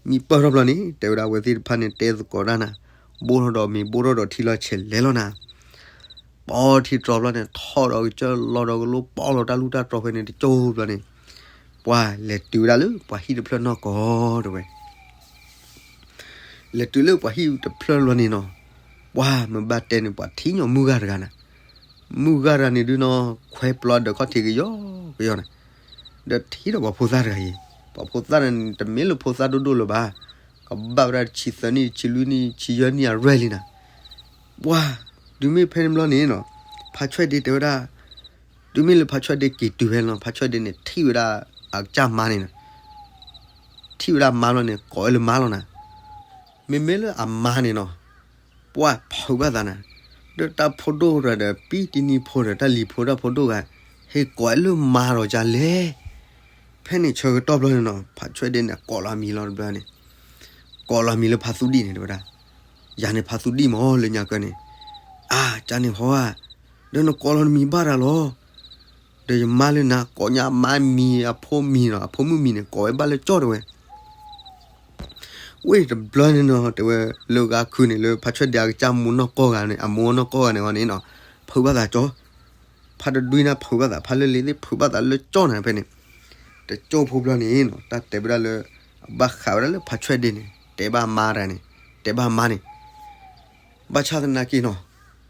မံပၢၢ်ထီၣ်ဘျီန့ၣ် တဲဝဲဒၣ်အဝဲသ့ၣ်တဖၣ်န့ၣ် တဲသကိးတၢ်နၤ, ဘိၣ်ထီၣ်ဒီးမ့ၤ ဘိၣ်ထီၣ်ဒီးထံလီၤဆဲးလဲၤလီၤနၤ, ပီထံတြီၤဘျီန့ၣ် ထီၣ်ဒီးကစၢၢ်လီၤဒီးကလိပီလီၤတၢ်လူၢ်တၢ်တြီၤဖဲန့ၣ်တကၠိၢ်ဘျီန့ၣ် ပှၤလဲၤတုၤဝဲဒၣ်လၢ ပှၤဟံၣ်တဖျၢၣ်နီၢ်ကီၢ်တဲဝဲ လဲၤတုၤလၢပှၤဟံၣ်တဖျၢၣ်ဘျီန့ၣ်နီၤ, ပှၤမ့ၢ်ဘၣ်တဲန့ၣ် ပှၤထံၣ်ညီမုၢ်ဂၤတဂၤနၤ, မုၢ်ဂၤတဂၤန့ၣ်ဒုးနီၤ ခွဲပျီဒီးခီၣ်ထံးကယီကယီနၤ, ဒီးထံၣ်ဒီးပှၤဖိသၣ်တဂၤအံၤ, ပှၤဖိသၣ်န့ၣ် တမ့ၢ်လၢဖိသၣ်ဒိၣ်ဒိၣ်လၢၤဘၣ်, ကဘၣ်ဝဲဒၣ်တဆံသၢနံၣ် တဆံလွံၢ်နံၣ် တဆံယဲၢ်နံၣ်အရွဲၣ်လံနၤ, ပှၤ, တုၤမ့ၢ်ဖဲန့ၣ်ဘျီန့ၣ်နီၤ, ဖးဆွဲၣ်ဒ့တဲဝဲဒၣ်, တုၤမ့ၢ်လၢဖးဆွဲၣ်ဒ့က့ၤတုၤဖဲန့ၣ်လီၤ ဖးဆွဲၣ်ဒ့န့ၣ် ထံၣ်ဝဲဒၣ်အကစၢ်မါန့ၣ်နီၤ ထံၣ်ဝဲဒၣ်မါလီၤန့ၣ် ကိးဝဲလၢမါလီၤနၤ, မ့မ့ၢ်လၢအမါန့ၣ်နီၤ, ပှၤဖုးဘၣ်သးနၤ, ဒီးတၢ်ဖိဒိၣ်တဂၤဒီး ပံတံနံၤဖိဒီး တၢ်လံၤဖိတၢ်ဖိဒိၣ်ဂၤ, ဟဲကိးဝဲလၢမါဒီးကလဲၣ်, ဖဲန့ၣ်ဆၢကတီၢ်ဘျီန့ၣ်နီၤ ဖးဆွဲၣ်ဒ့န့ၣ် ကိးလီၤမံၤလီၤတဘျီန့ၣ်, ကိးလီၤမံၤလၢဖးသူဒံၣ်န့ၣ်တဲဝဲဒၣ်, ယၤန့ၣ်ဖးသူဒံၣ်မးလၢညါကၢန့ၣ်, အါ ကၢန့ၣ်ဟီဧါ, ဒီးနကိးလီၤနမံၤဘၣ်တၢ်လီၤ ဒီးယမါလၢနၤ ကိးညါအမါမံၤ အဖိမံၤနီၤ အဖိမုၣ်မံၤန့ၣ် ကိးဝဲဘၣ်လၢကၠီတဲဝဲ, ဝ့ၢ်တဘျီန့ၣ်နီၤ တဲဝဲ လၢဂၤခုန့ၣ် လၢဖးဆွဲၣ်ဒ့အကစၢ်မူနီၢ်ကီၢ်ဂၤန့ၣ် အမူနီၢ်ကီၢ်ဂၤန့ၣ်ဝဲန့ၣ်နီၤ ဖုးဘၣ်သးကၠီ, ဖးတဒွံန့ၣ်ဖုးဘၣ်သး ဖးလၢလ့ၤသ့ၣ်ဖုးဘၣ်သးလၢကၠီန့ၣ်ဖဲန့ၣ်, တကၠိဖိဘျီန့ၣ်နီၤ တၢ်တဲဝဲဒၣ်လၢ အဘၣ်ဃးဝဲဒၣ်လၢဖးဆွဲၣ်ဒ့န့ၣ် တဲဘၣ်မါတၢ်န့ၣ်, တဲဘၣ်မါန့ၣ် ဘၣ်ဆၣ်သနာ်က့နီၤ,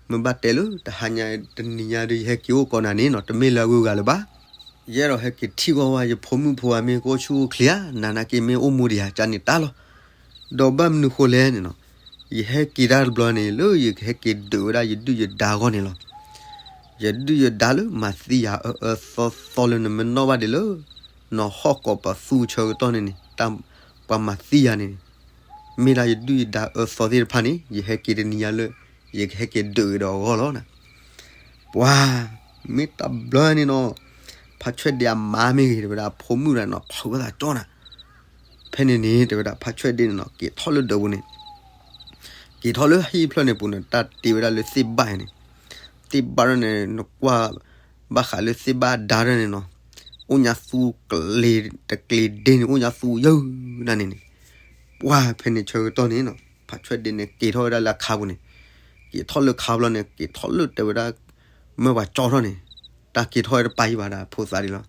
မ့ၢ်ဘၣ်တဲလၢတဟါညါတနံၤညါဒီး ယဟဲက့ၤအိၣ်ကိးနၤန့ၣ်နီၤ, တမ့ၢ်လၢအဂုၤအဂၤလၢၤဘၣ်. ယအဲၣ်ဒိးဟဲက့ၤထံၣ်ဂီၢ်ဝဲ ယဖိမုၣ်ဖိဝၤမ့ၢ်ကအိၣ်ဆူၣ်အိၣ်ချ့ဧါ, နၤနာ်က့မ့ၢ်အိၣ်မူဒံးဧါ, ကန့ၣ်တၢ်လီၤ. ဒီးဘၣ်မနုၤဃိလဲၣ်န့ၣ်နီၤ, ယဟဲက့ၤတၢ်တဘျီန့ၣ် လၢယကဟဲက့ၤဒုးဝဲဒၣ်ယဒုၣ်ယဒါအဂီၢ်န့ၣ်လီၤ. ယဒုၣ်ယဒါလၢမၤသံယၤအၢအၢသီသီလၢနမ့ၢ်နီၣ်ဘၣ်ဒံးလၢ နီၢ်ဟီၣ်ကီးပသူဆၢကတီၢ်န့ၣ်န့ၣ်, တၢ်ပှၤမၤသံယၤန့ၣ်န့ၣ်, မ့ၢ်ဒၣ်ယဒုၣ်ယဒါအၢသီသ့ၣ်တဖၣ်န့ၣ် ယဟဲက့ၤတနံၤညါလၢ ယကဟဲက့ၤဒုးဒီးအဂီၢ်လီၤနၤ. ပှၤ မ့ၢ်တဘျီန့ၣ်နီၤ, ဖါဆွဲၣ်ဒ့အမါမ့ၢ်ဂ့ၤ တဲဝဲဒၣ် အဖိမုၣ်တဂၤနီၤ ဖုးဝဲသးကၠီနၤ. ဖဲန့ၣ်န့ၣ် တဲဝဲဒၣ် ဖါဆွဲၣ်ဒ့န့ၣ်နီၤ က့ၤထီၣ်လၢဒၢးပူၤန့ၣ်, က့ၤထီၣ်လၢဟံၣ်ဖျၢၣ်န့ၣ်ပူၤန့ၣ် တၢ်တ့ဝဲဒၣ်လၢသ့ၣ်ဘၣ်န့ၣ်, သ့ၣ်ဘၣ်န့ၣ် နကွၢ် ဘၣ်ဃးလၢသ့ၣ်ဘၣ်ဒါဒၢန့ၣ်နီၤ, အိၣ်ညါသူကလ့ၤတကျ့ၤဒ့န့ၣ် အိၣ်ညါသူယၢဒၣ်န့ၣ်န့ၣ်. ပှၤဖဲန့ၣ်ဆၢကတီၢ်န့ၣ်နီၤ ဖါဆွဲၣ်ဒ့န့ၣ်က့ၤထီၣ်ဝဲဒၣ်လၢအခါပူၤန့ၣ်, က့ၤထီၣ်လၢခါဘျီန့ၣ် က့ၤထီၣ်လၢတဲဝဲဒၣ် မၢပှၤကၠီထီၣ်န့ၣ်, တၢ်က့ၤထီၣ်ဝဲတပာ်ယံၤဘၣ်ဒီးဖိသးဒံးလီၤ,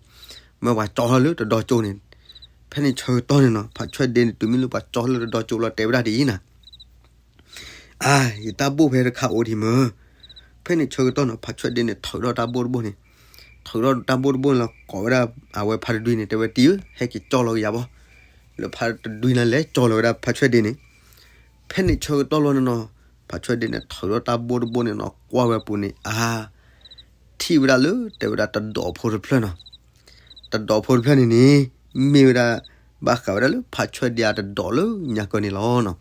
မၢပှၤကၠီထီၣ်လၢတဒီကၠိန့ၣ်. ဖဲန့ၣ်ဆၢကတီၢ်န့ၣ်နီၤ ဖါဆွဲၣ်ဒ့န့ၣ် တုၤမ့ၢ်လၢပှၤကၠီထီၣ်လၢတဒီကၠိလီၤ တဲဝဲဒၣ်ဒ်အံၤနၤ အါ, ယတၢ်ဘိၣ်ဖဲတခါအိၣ်ဒံးမၢ. ဖဲန့ၣ်ဆၢကတီၢ်နီၤ ဖါဆွဲၣ်ဒ့န့ၣ် ထုးထီၣ်တၢ်ဘိၣ်တဘိၣ်န့ၣ်, ထုးထီၣ်တၢ်ဘိၣ်တဘိၣ်န့ၣ်လီၤ ကိးဝဲဒၣ်အဝဲဖါတဒွံန့ၣ် တဲဝဲတံၤဧၢ ဟဲက့ၤကၠီလီၤကယၤဘၣ်. လၢဖါတဒွံန့ၣ်လဲၤကၠီလီၤဝဲဒၣ်ဖါဆွဲၣ်ဒ့န့ၣ်. ဖဲန့ၣ်ဆၢကတီၢ်လီၤန့ၣ်နီၤ ဖါဆွဲၣ်ဒ့န့ၣ် ထုးထီၣ်တၢ်ဘိၣ်တဘိၣ်န့ၣ်နီၤ ကွၢ်ဝဲပူၤန့ၣ် အါ ထံၣ်ဝဲဒၣ်လၢတဲဝဲဒၣ်တဒိးဖိတဖျၢၣ်နီၤ. တဒိးဖိတဖျၢၣ်န့ၣ်န့ၣ် မ့ၢ်ဝဲဒၣ် ဘၣ်ဃးဝဲဒၣ်လၢဖါဆွဲၣ်ဒ့အတဒိးလၢညါကၢန့ၣ်လီၤနီၤ.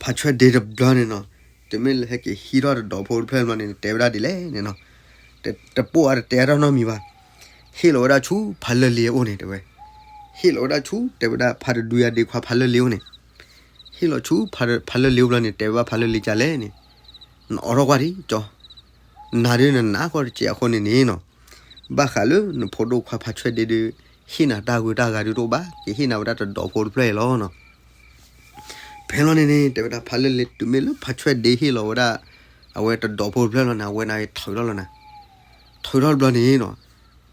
ဖါဆွဲၣ်ဒ့တဘျီန့ၣ်နီၤ တုၤမ့ၢ်လၢဟဲက့ၤဟံးထီၣ်တဒိးဖိတဖျၢၣ်ဘျီန့ၣ် တဲဝဲဒၣ်ဒ်လဲၣ်န့ၣ်နီၤ, တပိာ်အါတတဲအါထီၣ်နီတမံၤဘၣ်. ဟ့ၣ်လီၤဝဲဒၣ်ဆူဖါလၢလ့အအိၣ်န့ၣ် တဲဝဲ, ဟ့ၣ်လီၤဝဲဒၣ်ဆူ တဲဝဲဒၣ်ဖါတဒွံအဒ့ခွါဖါလၢလ့အအိၣ်န့ၣ်, ဟ့ၣ်လီၤဆူဖါလၢလ့အအိၣ်ဘျီန့ၣ် တဲဝဲဘၣ်ဖါလၢလ့ကလဲၣ်န့ၣ်, နအိးထီၣ်ကွၢ်ဒံးကၠီ, နၤဒုးနနးကီၢ်တစဲးအဃိန့ၣ်န့ၣ်နီၤ, ဘၣ်ဃးလၢနဖိဒိၣ်ခွါဖါဆွဲၣ်ဒ့ဒုး ဟ့ၣ်နၤတၢ်ဂုၤတၢ်ဂၤဒုးတအိၣ်ဘၣ် ကဟ့ၣ်နၤဝဲဒၣ်တဒိးဖိတဖျၢၣ်အံၤလီၤနီၤ. ဖဲလီၤန့ၣ်န့ၣ် တဲဝဲဒၣ်ဖါလၢလ့ တုၤမ့ၢ်လၢဖါဆွဲၣ်ဒ့ဟ့ၣ်လီၤဝဲဒၣ် အဝဲတဒိးဖိတဖျၢၣ်လီၤန့ၣ် အဝဲန့ၣ်ထုးထီၣ်လီၤနၤ, ထုးထီၣ်တဘျီန့ၣ်နီၤ,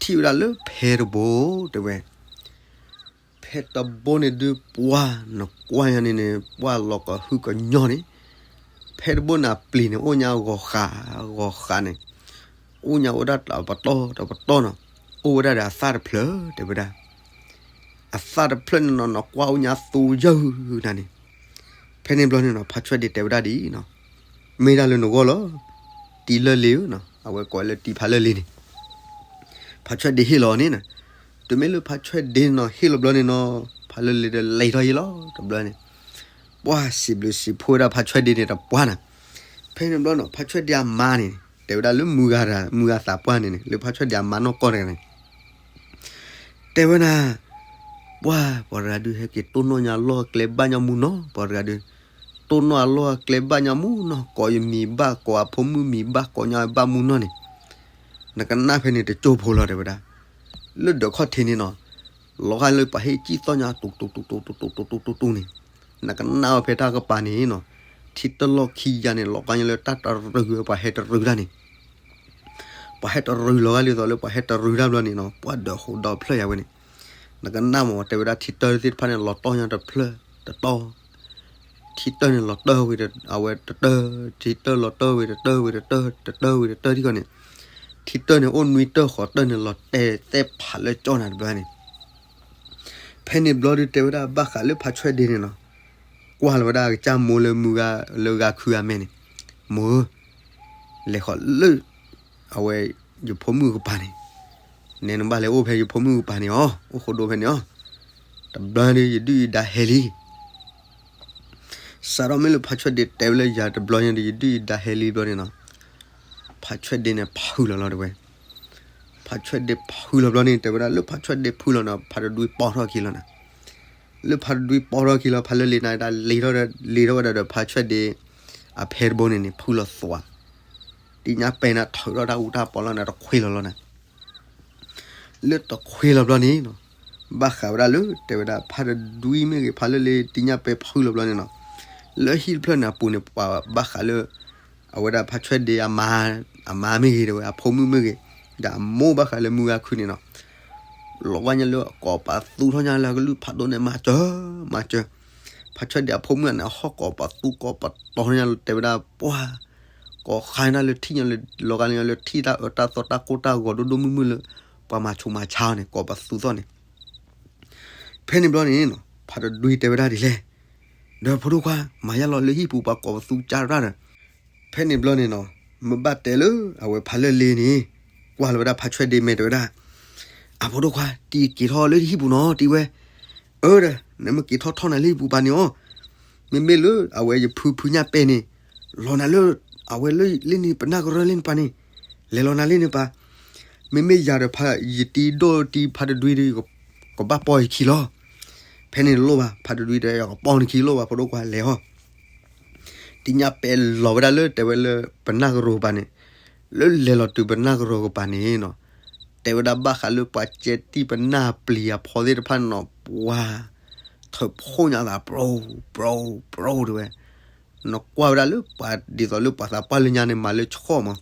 ထံၣ်ဝဲဒၣ်လၢဖဲတဘိ တဲဝဲ ဖဲတဘိန့ၣ်ဒုးပှၢ်နကွၢ်ညါန့ၣ်န့ၣ် ပှၢ်လီၤကဟုကညီၢ်န့ၣ်, ဖဲတဘိန့ၣ်အပျံၤန့ၣ် အိၣ်ညါဂီၤဃးဂီၤဃးန့ၣ်, အိၣ်ညါဝဲဒၣ်တပတီၢ်တပတီၢ်နီၤ, အိၣ်ဝဲဒၣ်ဒီးအသၣ်တဖျၢၣ် တဲဝဲဒၣ်, အသၣ်တဖျၢၣ်န့ၣ်နီၤ နကွၢ်အိၣ်ညါသူယၢၢ်နၤန့ၣ်. ဖဲန့ၣ်ဘျီန့ၣ်နီၤ ဖါဆွဲၣ်ဒ့တဲဝဲဒၣ်ဒ်အံၤနီၤ, မ့ၢ်ဒၣ်လၢနဂီၢ်လီၤ, တံၤလၢလ့ဧၢနီၤ အဝဲကိးဝဲလၢတံၤဖါလၢလ့န့ၣ် ဖါဆွဲၣ်ဒ့ဟ့ၣ်လီၤန့ၣ်နီၤ, တုၤမ့ၢ်လၢဖါဆွဲၣ်ဒ့နီၤ ဟ့ၣ်လီၤဘျီန့ၣ်နီၤ, ဖါလၢလ့ဒီးလဲၤထီၣ်ယံၤလီၤတဘျီန့ၣ်, ပှၢ်စံးဘျုးစံးဖှိၣ်ဝဲဒၣ်ဖါဆွဲၣ်ဒ့န့ၣ်တပှၢ်နၤ. ဖဲန့ၣ်ဘျီနီၤ ဖါဆွဲၣ်ဒ့အမါန့ၣ် တဲဝဲဒၣ်လၢမုၢ်ဂၤတဂၤ မုၢ်ဂၤသးပှၢ်န့ၣ်န့ၣ် လၢဖါဆွဲၣ်ဒ့အမါနီၢ်ကီၢ်တဂၤန့ၣ် တဲဝဲဒၣ်, ပှၢ်ပှၤတဂၤဒုးဟဲက့ၤတိၢ်နီၣ်ညါအလီၢ်အကျဲဘၣ်ညါမူနီၤ, ပှၤတဂၤဒုး တိၢ်နီၣ်အလီၢ်အကျဲဘၣ်ညါမူနီၤ, ကိးယမံၤဘၣ် ကိးအဖိမုၣ်မံၤဘၣ် ကိးညါဘၣ်မူနီၤန့ၣ်, နကနၣ်ဖဲန့ၣ်တကၠိဖိလီၤ တဲဝဲဒၣ်. လၢဒၢးခီၣ်ထံးန့ၣ်နီၤ, လီၤဂာ်လၢပှၤဟ့ၣ်ကံၣ်သီၣ်ညါ တူတူတူတူတူတူတူတူတူန့ၣ်, နကနၣ်အီၤဖဲတၢ်ကပၤန့ၣ်နီၤ, ထံတလီၢ်ခံယၤန့ၣ် လီၤဂာ်ညါလၢတၢ်တရုၤဝဲ ပှၤဟဲတရုၤတၢ်န့ၣ် ပှၤဟဲတရုၤလီၤဂာ်လံသိးလၢပှၤဟဲတရုၤတၢ်ဘျီန့ၣ်နီၤ, ပှၤဒၢးဃိးဒီဖျၢၣ်ယၤဝဲန့ၣ်, နကနၣ်မ့ၢ်တဲဝဲဒၣ်ထံတၢၢ်သ့ၣ်တဖၣ်န့ၣ် လီၤတီၢ်ညါတဖျၢၣ်တတီၢ်, ထံတၢၢ်န့ၣ်လီၤတၢၢ်ဝံၤအဝဲတတၢၢ်, ထံတၢၢ်လီၤတၢၢ်ဝံၤတတၢၢ်ဝံၤတတၢၢ် တတၢၢ်ဝံၤတတၢၢ်ထံဃီန့ၣ်, ထံတၢၢ်န့ၣ်အိၣ်နွံတၢၢ်ဃိးတၢၢ်န့ၣ် လီၤတဲာ်သဲဖးလၢကၠီနၤတဘျီန့ၣ် ဖဲန့ၣ်ဘျီဒုးတဲဝဲဒၣ်ဘၣ်ဃးလၢဖါဆွဲၣ်ဒ့န့ၣ်နီၤ, ကွၢ်လီၤဝဲဒၣ်အကစၢ်မိၢ်လၢမုၢ်ဂၤလၢဂၤခုအမဲာ်န့ၣ်, မိၢ်ဧၢ, လဲၤဃီၤလၢ အဝဲ ယဖိမုၣ်ကပၤန့ၣ်, နဲနဘၣ်လဲၤအိၣ်ဖဲယဖိမုၣ်ကပၤန့ၣ်အီၤ အိၣ်ဃိဒိဖဲန့ၣ်အီၤ, တဘျီဒုးယဒုၣ်ယဒါဟဲလံ စးထီၣ်မ့ၢ်လၢဖါဆွဲၣ်ဒ့တဲဝဲလၢယၤတဘျီညါဒီး ယဒုၣ်ယဒါဟဲလံဘျီန့ၣ်နီၤ, ဖါဆွဲၣ်ဒ့န့ၣ်ဖုးလီၤလီၤတဲဝဲ, ဖါဆွဲၣ်ဒ့ဖုးလီၤဘျီန့ၣ် တဲဝဲဒၣ်လၢဖါဆွဲၣ်ဒ့ဖုးလီၤနီၤ ဖါတဒွံပီၢ်ထီၣ်ခံလီၤနၤ, လၢဖါတဒွံပီၢ်ထီၣ်ခံလီၤ ဖါလၢလ့နၤဒၣ်လ့ထီၣ်ဒီး လ့ထီၣ်ဝဲဒၣ်ဒီးဖါဆွဲၣ်ဒ့ အဖဲတဘိန့ၣ်န့ၣ် ဖုးလီၤသွး, တံၢ်ညါပဲနၤထုးထီၣ်တၢ်အူတၢ်ပီးလီၤနၤ တခွ့လီၤလီၤနၤ လၢတခွ့လီၤဘျီန့ၣ်နီၤ, ဘၣ်ဃးဝဲဒၣ်လၢ တဲဝဲဒၣ် ဖါတဒွံမ့ၢ်ဂ့ၤ ဖါလၢလ့တံၢ်ညါပဲဖုးလီၤဘျီန့ၣ်နီၤ, လၢဟံၣ်တဖျၢၣ်န့ၣ်အပူၤန့ၣ် ပှၤဘၣ်ဃးလၢ အဝဲဒၣ်ဖါဆွဲၣ်ဒ့အမါ, အမါမ့ၢ်ဂ့ၤ တဲဝဲ အဖိမုၣ်မ့ၢ်ဂ့ၤ, ဒီးအမိၢ်ဘၣ်ဃးလၢမုၢ်ဂၤခုန့ၣ်နီၤ, လီၤဝဲညါလၢအကိးပသူထီၣ်ညါလၢအကလုၢ်ဖးဒိၣ်န့ၣ် မၤစၢၤ, မၤစၢၤ, ဖါဆွဲၣ်ဒ့အဖိမုၣ်န့ၣ် အဟီၣ်ကိးပသူကိးပတီၤညါ တဲဝဲဒၣ် ပှၤ ကိးဃါညါလၢထံၣ်ညါလၢ လီၤဂာ်လၢညါလၢထံၣ်တၢ်အၢတၢ်သီတၢ်ကိၢ်တၢ်ဂီၤဒိၣ်ဒိၣ်မုၢ်မုၢ်လၢ ပှၤမၤဆူးမၤဆါအီၤန့ၣ် ကိးပသူသီၣ်န့ၣ် ဖဲန့ၣ်ဘျီန့ၣ်နီၤ ဖါတဒွံတဲဝဲဒၣ်ဒ်လဲၣ်, ဒီးဖိဒိၣ်ခွါ မၤယါလီၤလၢဟံၣ်ပူၤ ပှၤကိးပသူကၢ်ရၣ်ဒီး ဖဲန့ၣ်ဘျီန့ၣ်နီၤ မ့ၢ်ဘၣ်တဲလၢအဝဲဖါလၢလ့န့ၣ် ကွၢ်လီၤဝဲဒၣ်ဖါဆွဲၣ်ဒ့မဲာ်တဲဝဲဒၣ်, အဖိဒိၣ်ခွါ တံၤက့ၤထီၣ်လၢဟံၣ်ပူၤနီၤ တံၤဝဲ, အၢဒီး နမ့ၢ်က့ၤထီၣ်ထီၣ်နၤလၢဟံၣ်ပူၤပၤန့ၣ်အီၤ, မ့မ့ၢ်လၢအဝဲယဖုဖုညၣ်ပဲၢ်န့ၣ် လီၤနၤလၢ အဝဲလၢလ့န့ၣ် ပနၢ်ကရၢလ့န့ၣ်ပၤန့ၣ် လဲၤလီၤနၤလ့န့ၣ်ပၤ မ့မ့ၢ်ယၤဒီးဖါ ယတံၤဒိၣ်တံၤဖါတဒွံဒီး ကဘၣ်ပီၢ်ယခံလီၤ. ဖဲန့ၣ်လိၣ်ဘၣ် ဖါတဒွံဒီး ယကပီၢ်နခံလိၣ်ဘၣ် ဖိဒိၣ်ခွါလဲၤဟီၣ်. တံၤညၣ်ပဲၢ်လီၤဝဲဒၣ်လၢတဲဝဲလၢ ပနၢ်ကရၢပၤန့ၣ်, လၢလဲၤလီၤတုၤပနၢ်ကရၢကပၤန့ၣ်နီၤ, တဲဝဲဒၣ်ဘၣ်ဃးလၢပှၤကဲတံၢ်ပနၢ်ပျံၤအဖီသ့ၣ်တဖၣ်န့ၣ်နီၤ ပှၤ ထုးဖှိၣ်ညါသး ပြိ ပြိ ပြိ တဲဝဲ နကွၢ်ဝဲဒၣ်လၢပှၤဒ်သိးလၢပှၤသးပှၢ်လၢညါန့ၣ် မၤလၢဆှီၣ်မး,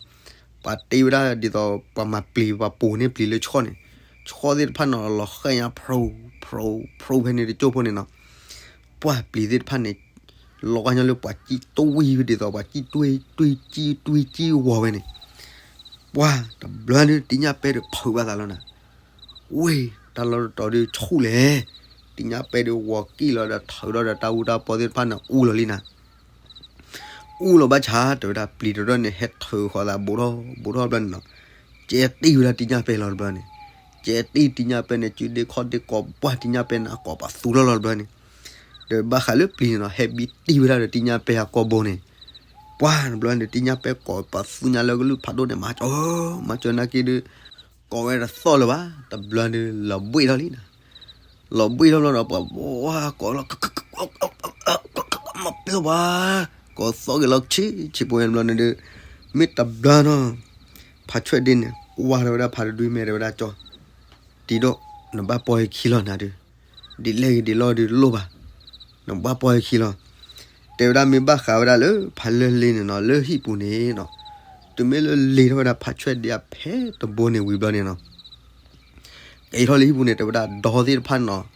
ပှၤတ့ဝဲဒၣ်ဒ်သိးပှၤမၤပျံၤ ပှၤပိာ်န့ၢ်ပျံၤလၢဆှီၣ်န့ၣ်, ဆှီၣ်သ့ၣ်တဖၣ်န့ၣ်လီၤဃဲညါ ဖြိ ဖြိ ဖြိ ဖဲန့ၣ်တကၠိၢ်ဖိန့ၣ်နီၤ, ပှၤပျံၤသ့ၣ်တဖၣ်န့ၣ် လီၤဂာ်ညါလၢပှၤကံၣ်တွံၢ်ဒ်သိးပှၤကံၣ်တွံၢ် တွံၢ်ကံၣ် တွံၢ်ကံၣ်ဝီၤဝဲန့ၣ်, ပှၤတဘျီဒုး တံၤညၣ်ပဲၢ်ဒီးဖုးဘၣ်သးလီၤနၤ ဝ့ၢ် တၢ်လီၢ်တတီၤဒုးဆူၣ်လဲၣ်, တံၤညၣ်ပဲၢ်ဒုးဝီၤကံၣ်လီၤဒီး ထုးထီၣ်ဒီးတၢ်အူတၢ်ပီသ့ၣ်တဖၣ်န့ၣ် အူလီၤလံနၤ, အူလီၤဘၣ်ဆၣ် တဲဝဲဒၣ်ပျံၤတရၢၢ်န့ၣ် ဟဲထုးဃီၤသး ဘူးထီၣ်ဘူးထီၣ်ဘျီန့ၣ်နီၤ, ကဲတံၢ်ဝဲဒၣ်တံၤညၣ်ပဲၢ်လီၤတဘျီန့ၣ်, ကဲတံၢ်တံၤညၣ်ပဲၢ်န့ၣ် စုဒ့ခီၣ်ဒ့ကိးပှၢ်တံၤညၣ်ပဲၢ်န့ၣ် အကိးပသူလီၤလီၤတဘျီန့ၣ်, ဒီးဘၣ်ဃးလၢပျံၤန့ၣ်နီၤ ဟဲဘံတံၢ်ဝဲဒၣ်ဒီးတံၤညၣ်ပဲၢ်အကိာ်ဘိန့ၣ်, ပှၢ်တဘျီန့ၣ် တံၤညၣ်ပဲၢ်ကိးပသူညါလၢကလုၢ်ဖးဒိၣ်န့ၣ် မၤကၠီ မၤကၠီနာ်က့ဒုး ကိးဝဲတသီၣ်လၢၤဘၣ် တဘျီဒုး လီၤဘှံးထီၣ်လံနၤ, လီၤဘှံးထီၣ်ဘျီဒီး ပှၤဝါကိးလီၤ မၤပျီဘၣ်, ကိးသီၣ်က့ၤလီၤဆံးဆံးဖိဝဲတဘျီန့ၣ်ဒုး, မ့ၢ်တဘျီနီၤ, ဖါဆွဲၣ်ဒ့န့ၣ် ကွၢ်ထီၣ်ဝဲဒၣ်ဖါတဒွံမဲာ်တဲဝဲဒၣ်ကၠီ, တံၤဒိၣ် နဘၣ်ပီၢ်ယခံလီၤနၤဒုး, ဒ်လဲၣ်ဂ့ၤဒ်လဲၣ်ဂ့ၤဒုးလိၣ်ဘၣ်, နဘၣ်ပီၢ်ယခံလီၤ, တဲဝဲဒၣ်မ့ၢ်ဘၣ်ဃးဝဲဒၣ်လၢဖါလၢလ့န့ၣ်နီၤ လၢဟံၣ်ပူၤန့ၣ်နီၤ, တုၤမ့ၢ်လၢလ့ထီၣ်ဝဲဒၣ်ဖါဆွဲၣ်ဒ့အဖဲတဘိန့ၣ်ဝံၤဘျီန့ၣ်နီၤ က့ၤထီၣ်လၢဟံၣ်ပူၤန့ၣ် တဲဝဲဒၣ်ဒီသ့ၣ်တဖၣ်န့ၣ်နီၤ,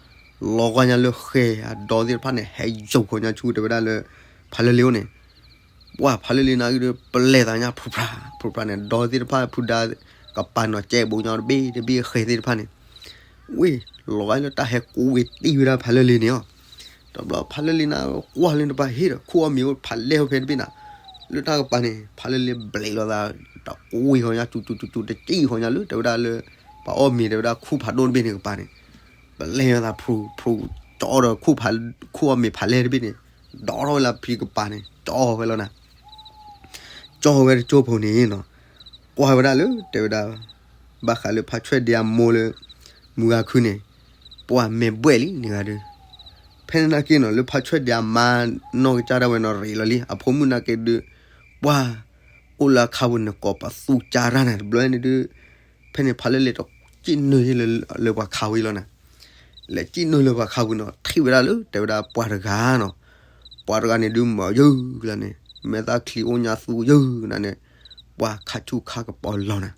လီၤဂာ်ညါလၢဃဲၤ အဒီသ့ၣ်တဖၣ်န့ၣ် ဟဲယိာ်ခီညါဆူတဲဝဲဒၣ်လၢ ဖါလၢလ့အိၣ်န့ၣ်, ပှၢ်ဖါလၢလ့နာ်က့ဒုး ပလဲၤသးညါ ဖြူဖြါ ဖြူဖြါန့ၣ် ဒီသ့ၣ်တဖၣ်ဖုဒါ ကပၤနီၤ ကဲဘူးညီတဘ့ၣ်တဘ့ၣ် ဃဲၤသ့ၣ်တဖၣ်န့ၣ်, ဝ့ၢ် လီၤဂာ်လၢတၢ်ဟဲကူဝ့ၤတံၢ်ဝဲဒၣ်ဖါလၢလ့န့ၣ်အီၤ, တဘျီဖါလၢလ့န့ၣ် ကွၢ်လၢတပၤဟ့ၣ်ဒီး ခူၣ်အီၣ်မ့ၤအိၣ်ဖးလဲၢ်အိၣ်ဖဲတဘ့ၣ်နၤ, လၢတၢ်ကပၤန့ၣ် ဖါလၢလ့ဘျဲးလီၤသး တကူဝ့ၤဃီညါ စူၤစူၤစူၤစူၤ တကံၣ်ဃီညါလၢ တဲဝဲဒၣ်လၢ ပှၤအီၣ်မ့ၤ တဲဝဲဒၣ်ခူၣ်ဖးဒိၣ်တဘ့ၣ်န့ၣ်ကပၤန့ၣ်, ပလဲၤသးဖြူဖြူ ကၠီဒီး ခူၣ်အီၣ်မ့ၤဖးလဲၢ်တဘ့ၣ်န့ၣ် ဒီးထီၣ်ဝဲလၢဖံကပၤန့ၣ် ကၠီဝဲလီၤနၤ, ကၠီဝဲတကၠိဖိန့ၣ်နီၤ, ကွၢ်ဝဲဒၣ်လၢ တဲဝဲဒၣ် ဘၣ်ဃးလၢဖါဆွဲၣ်ဒ့အမိၢ်လၢ မုၢ်ဂၤခုန့ၣ် ပှၢ်မဲာ်ဘှဲၣ်လံန့ၣ်ဂၤဒုး, ဖဲန့ၣ်နာ်က့နီၤ လၢဖါဆွဲၣ်ဒ့အမါနီၢ်ကစၢ်ဒၣ်ဝဲနီၤ ရ့းလီၤလံ အဖိမုၣ်နာ်က့ဒုး, ပှၢ် အိၣ်လၢအခါပူၤန့ၣ် ကိးပသူကၢ်ရၣ်နၤ တဘျီန့ၣ်ဒုး, ဖဲန့ၣ်ဖါလၢလ့တကံၣ်နုာ်လၢပှၤခးဝံၤလီၤနၤ, လဲၤကံၣ်နုာ်လၢပှၤခးဝံၤနီၤ ထံၣ်ဝဲဒၣ်လၢ တဲဝဲဒၣ်ပှၤတဂၤနီၤ, ပှၤတဂၤန့ၣ်ဒုး မၤယုၢ်လၢန့ၣ် မဲာ်သၣ်ချံအိၣ်ညါသူယုၢ်နၤန့ၣ်, ပှၢ်ခါဆူၣ်ခါကပီၤလီၤနၤ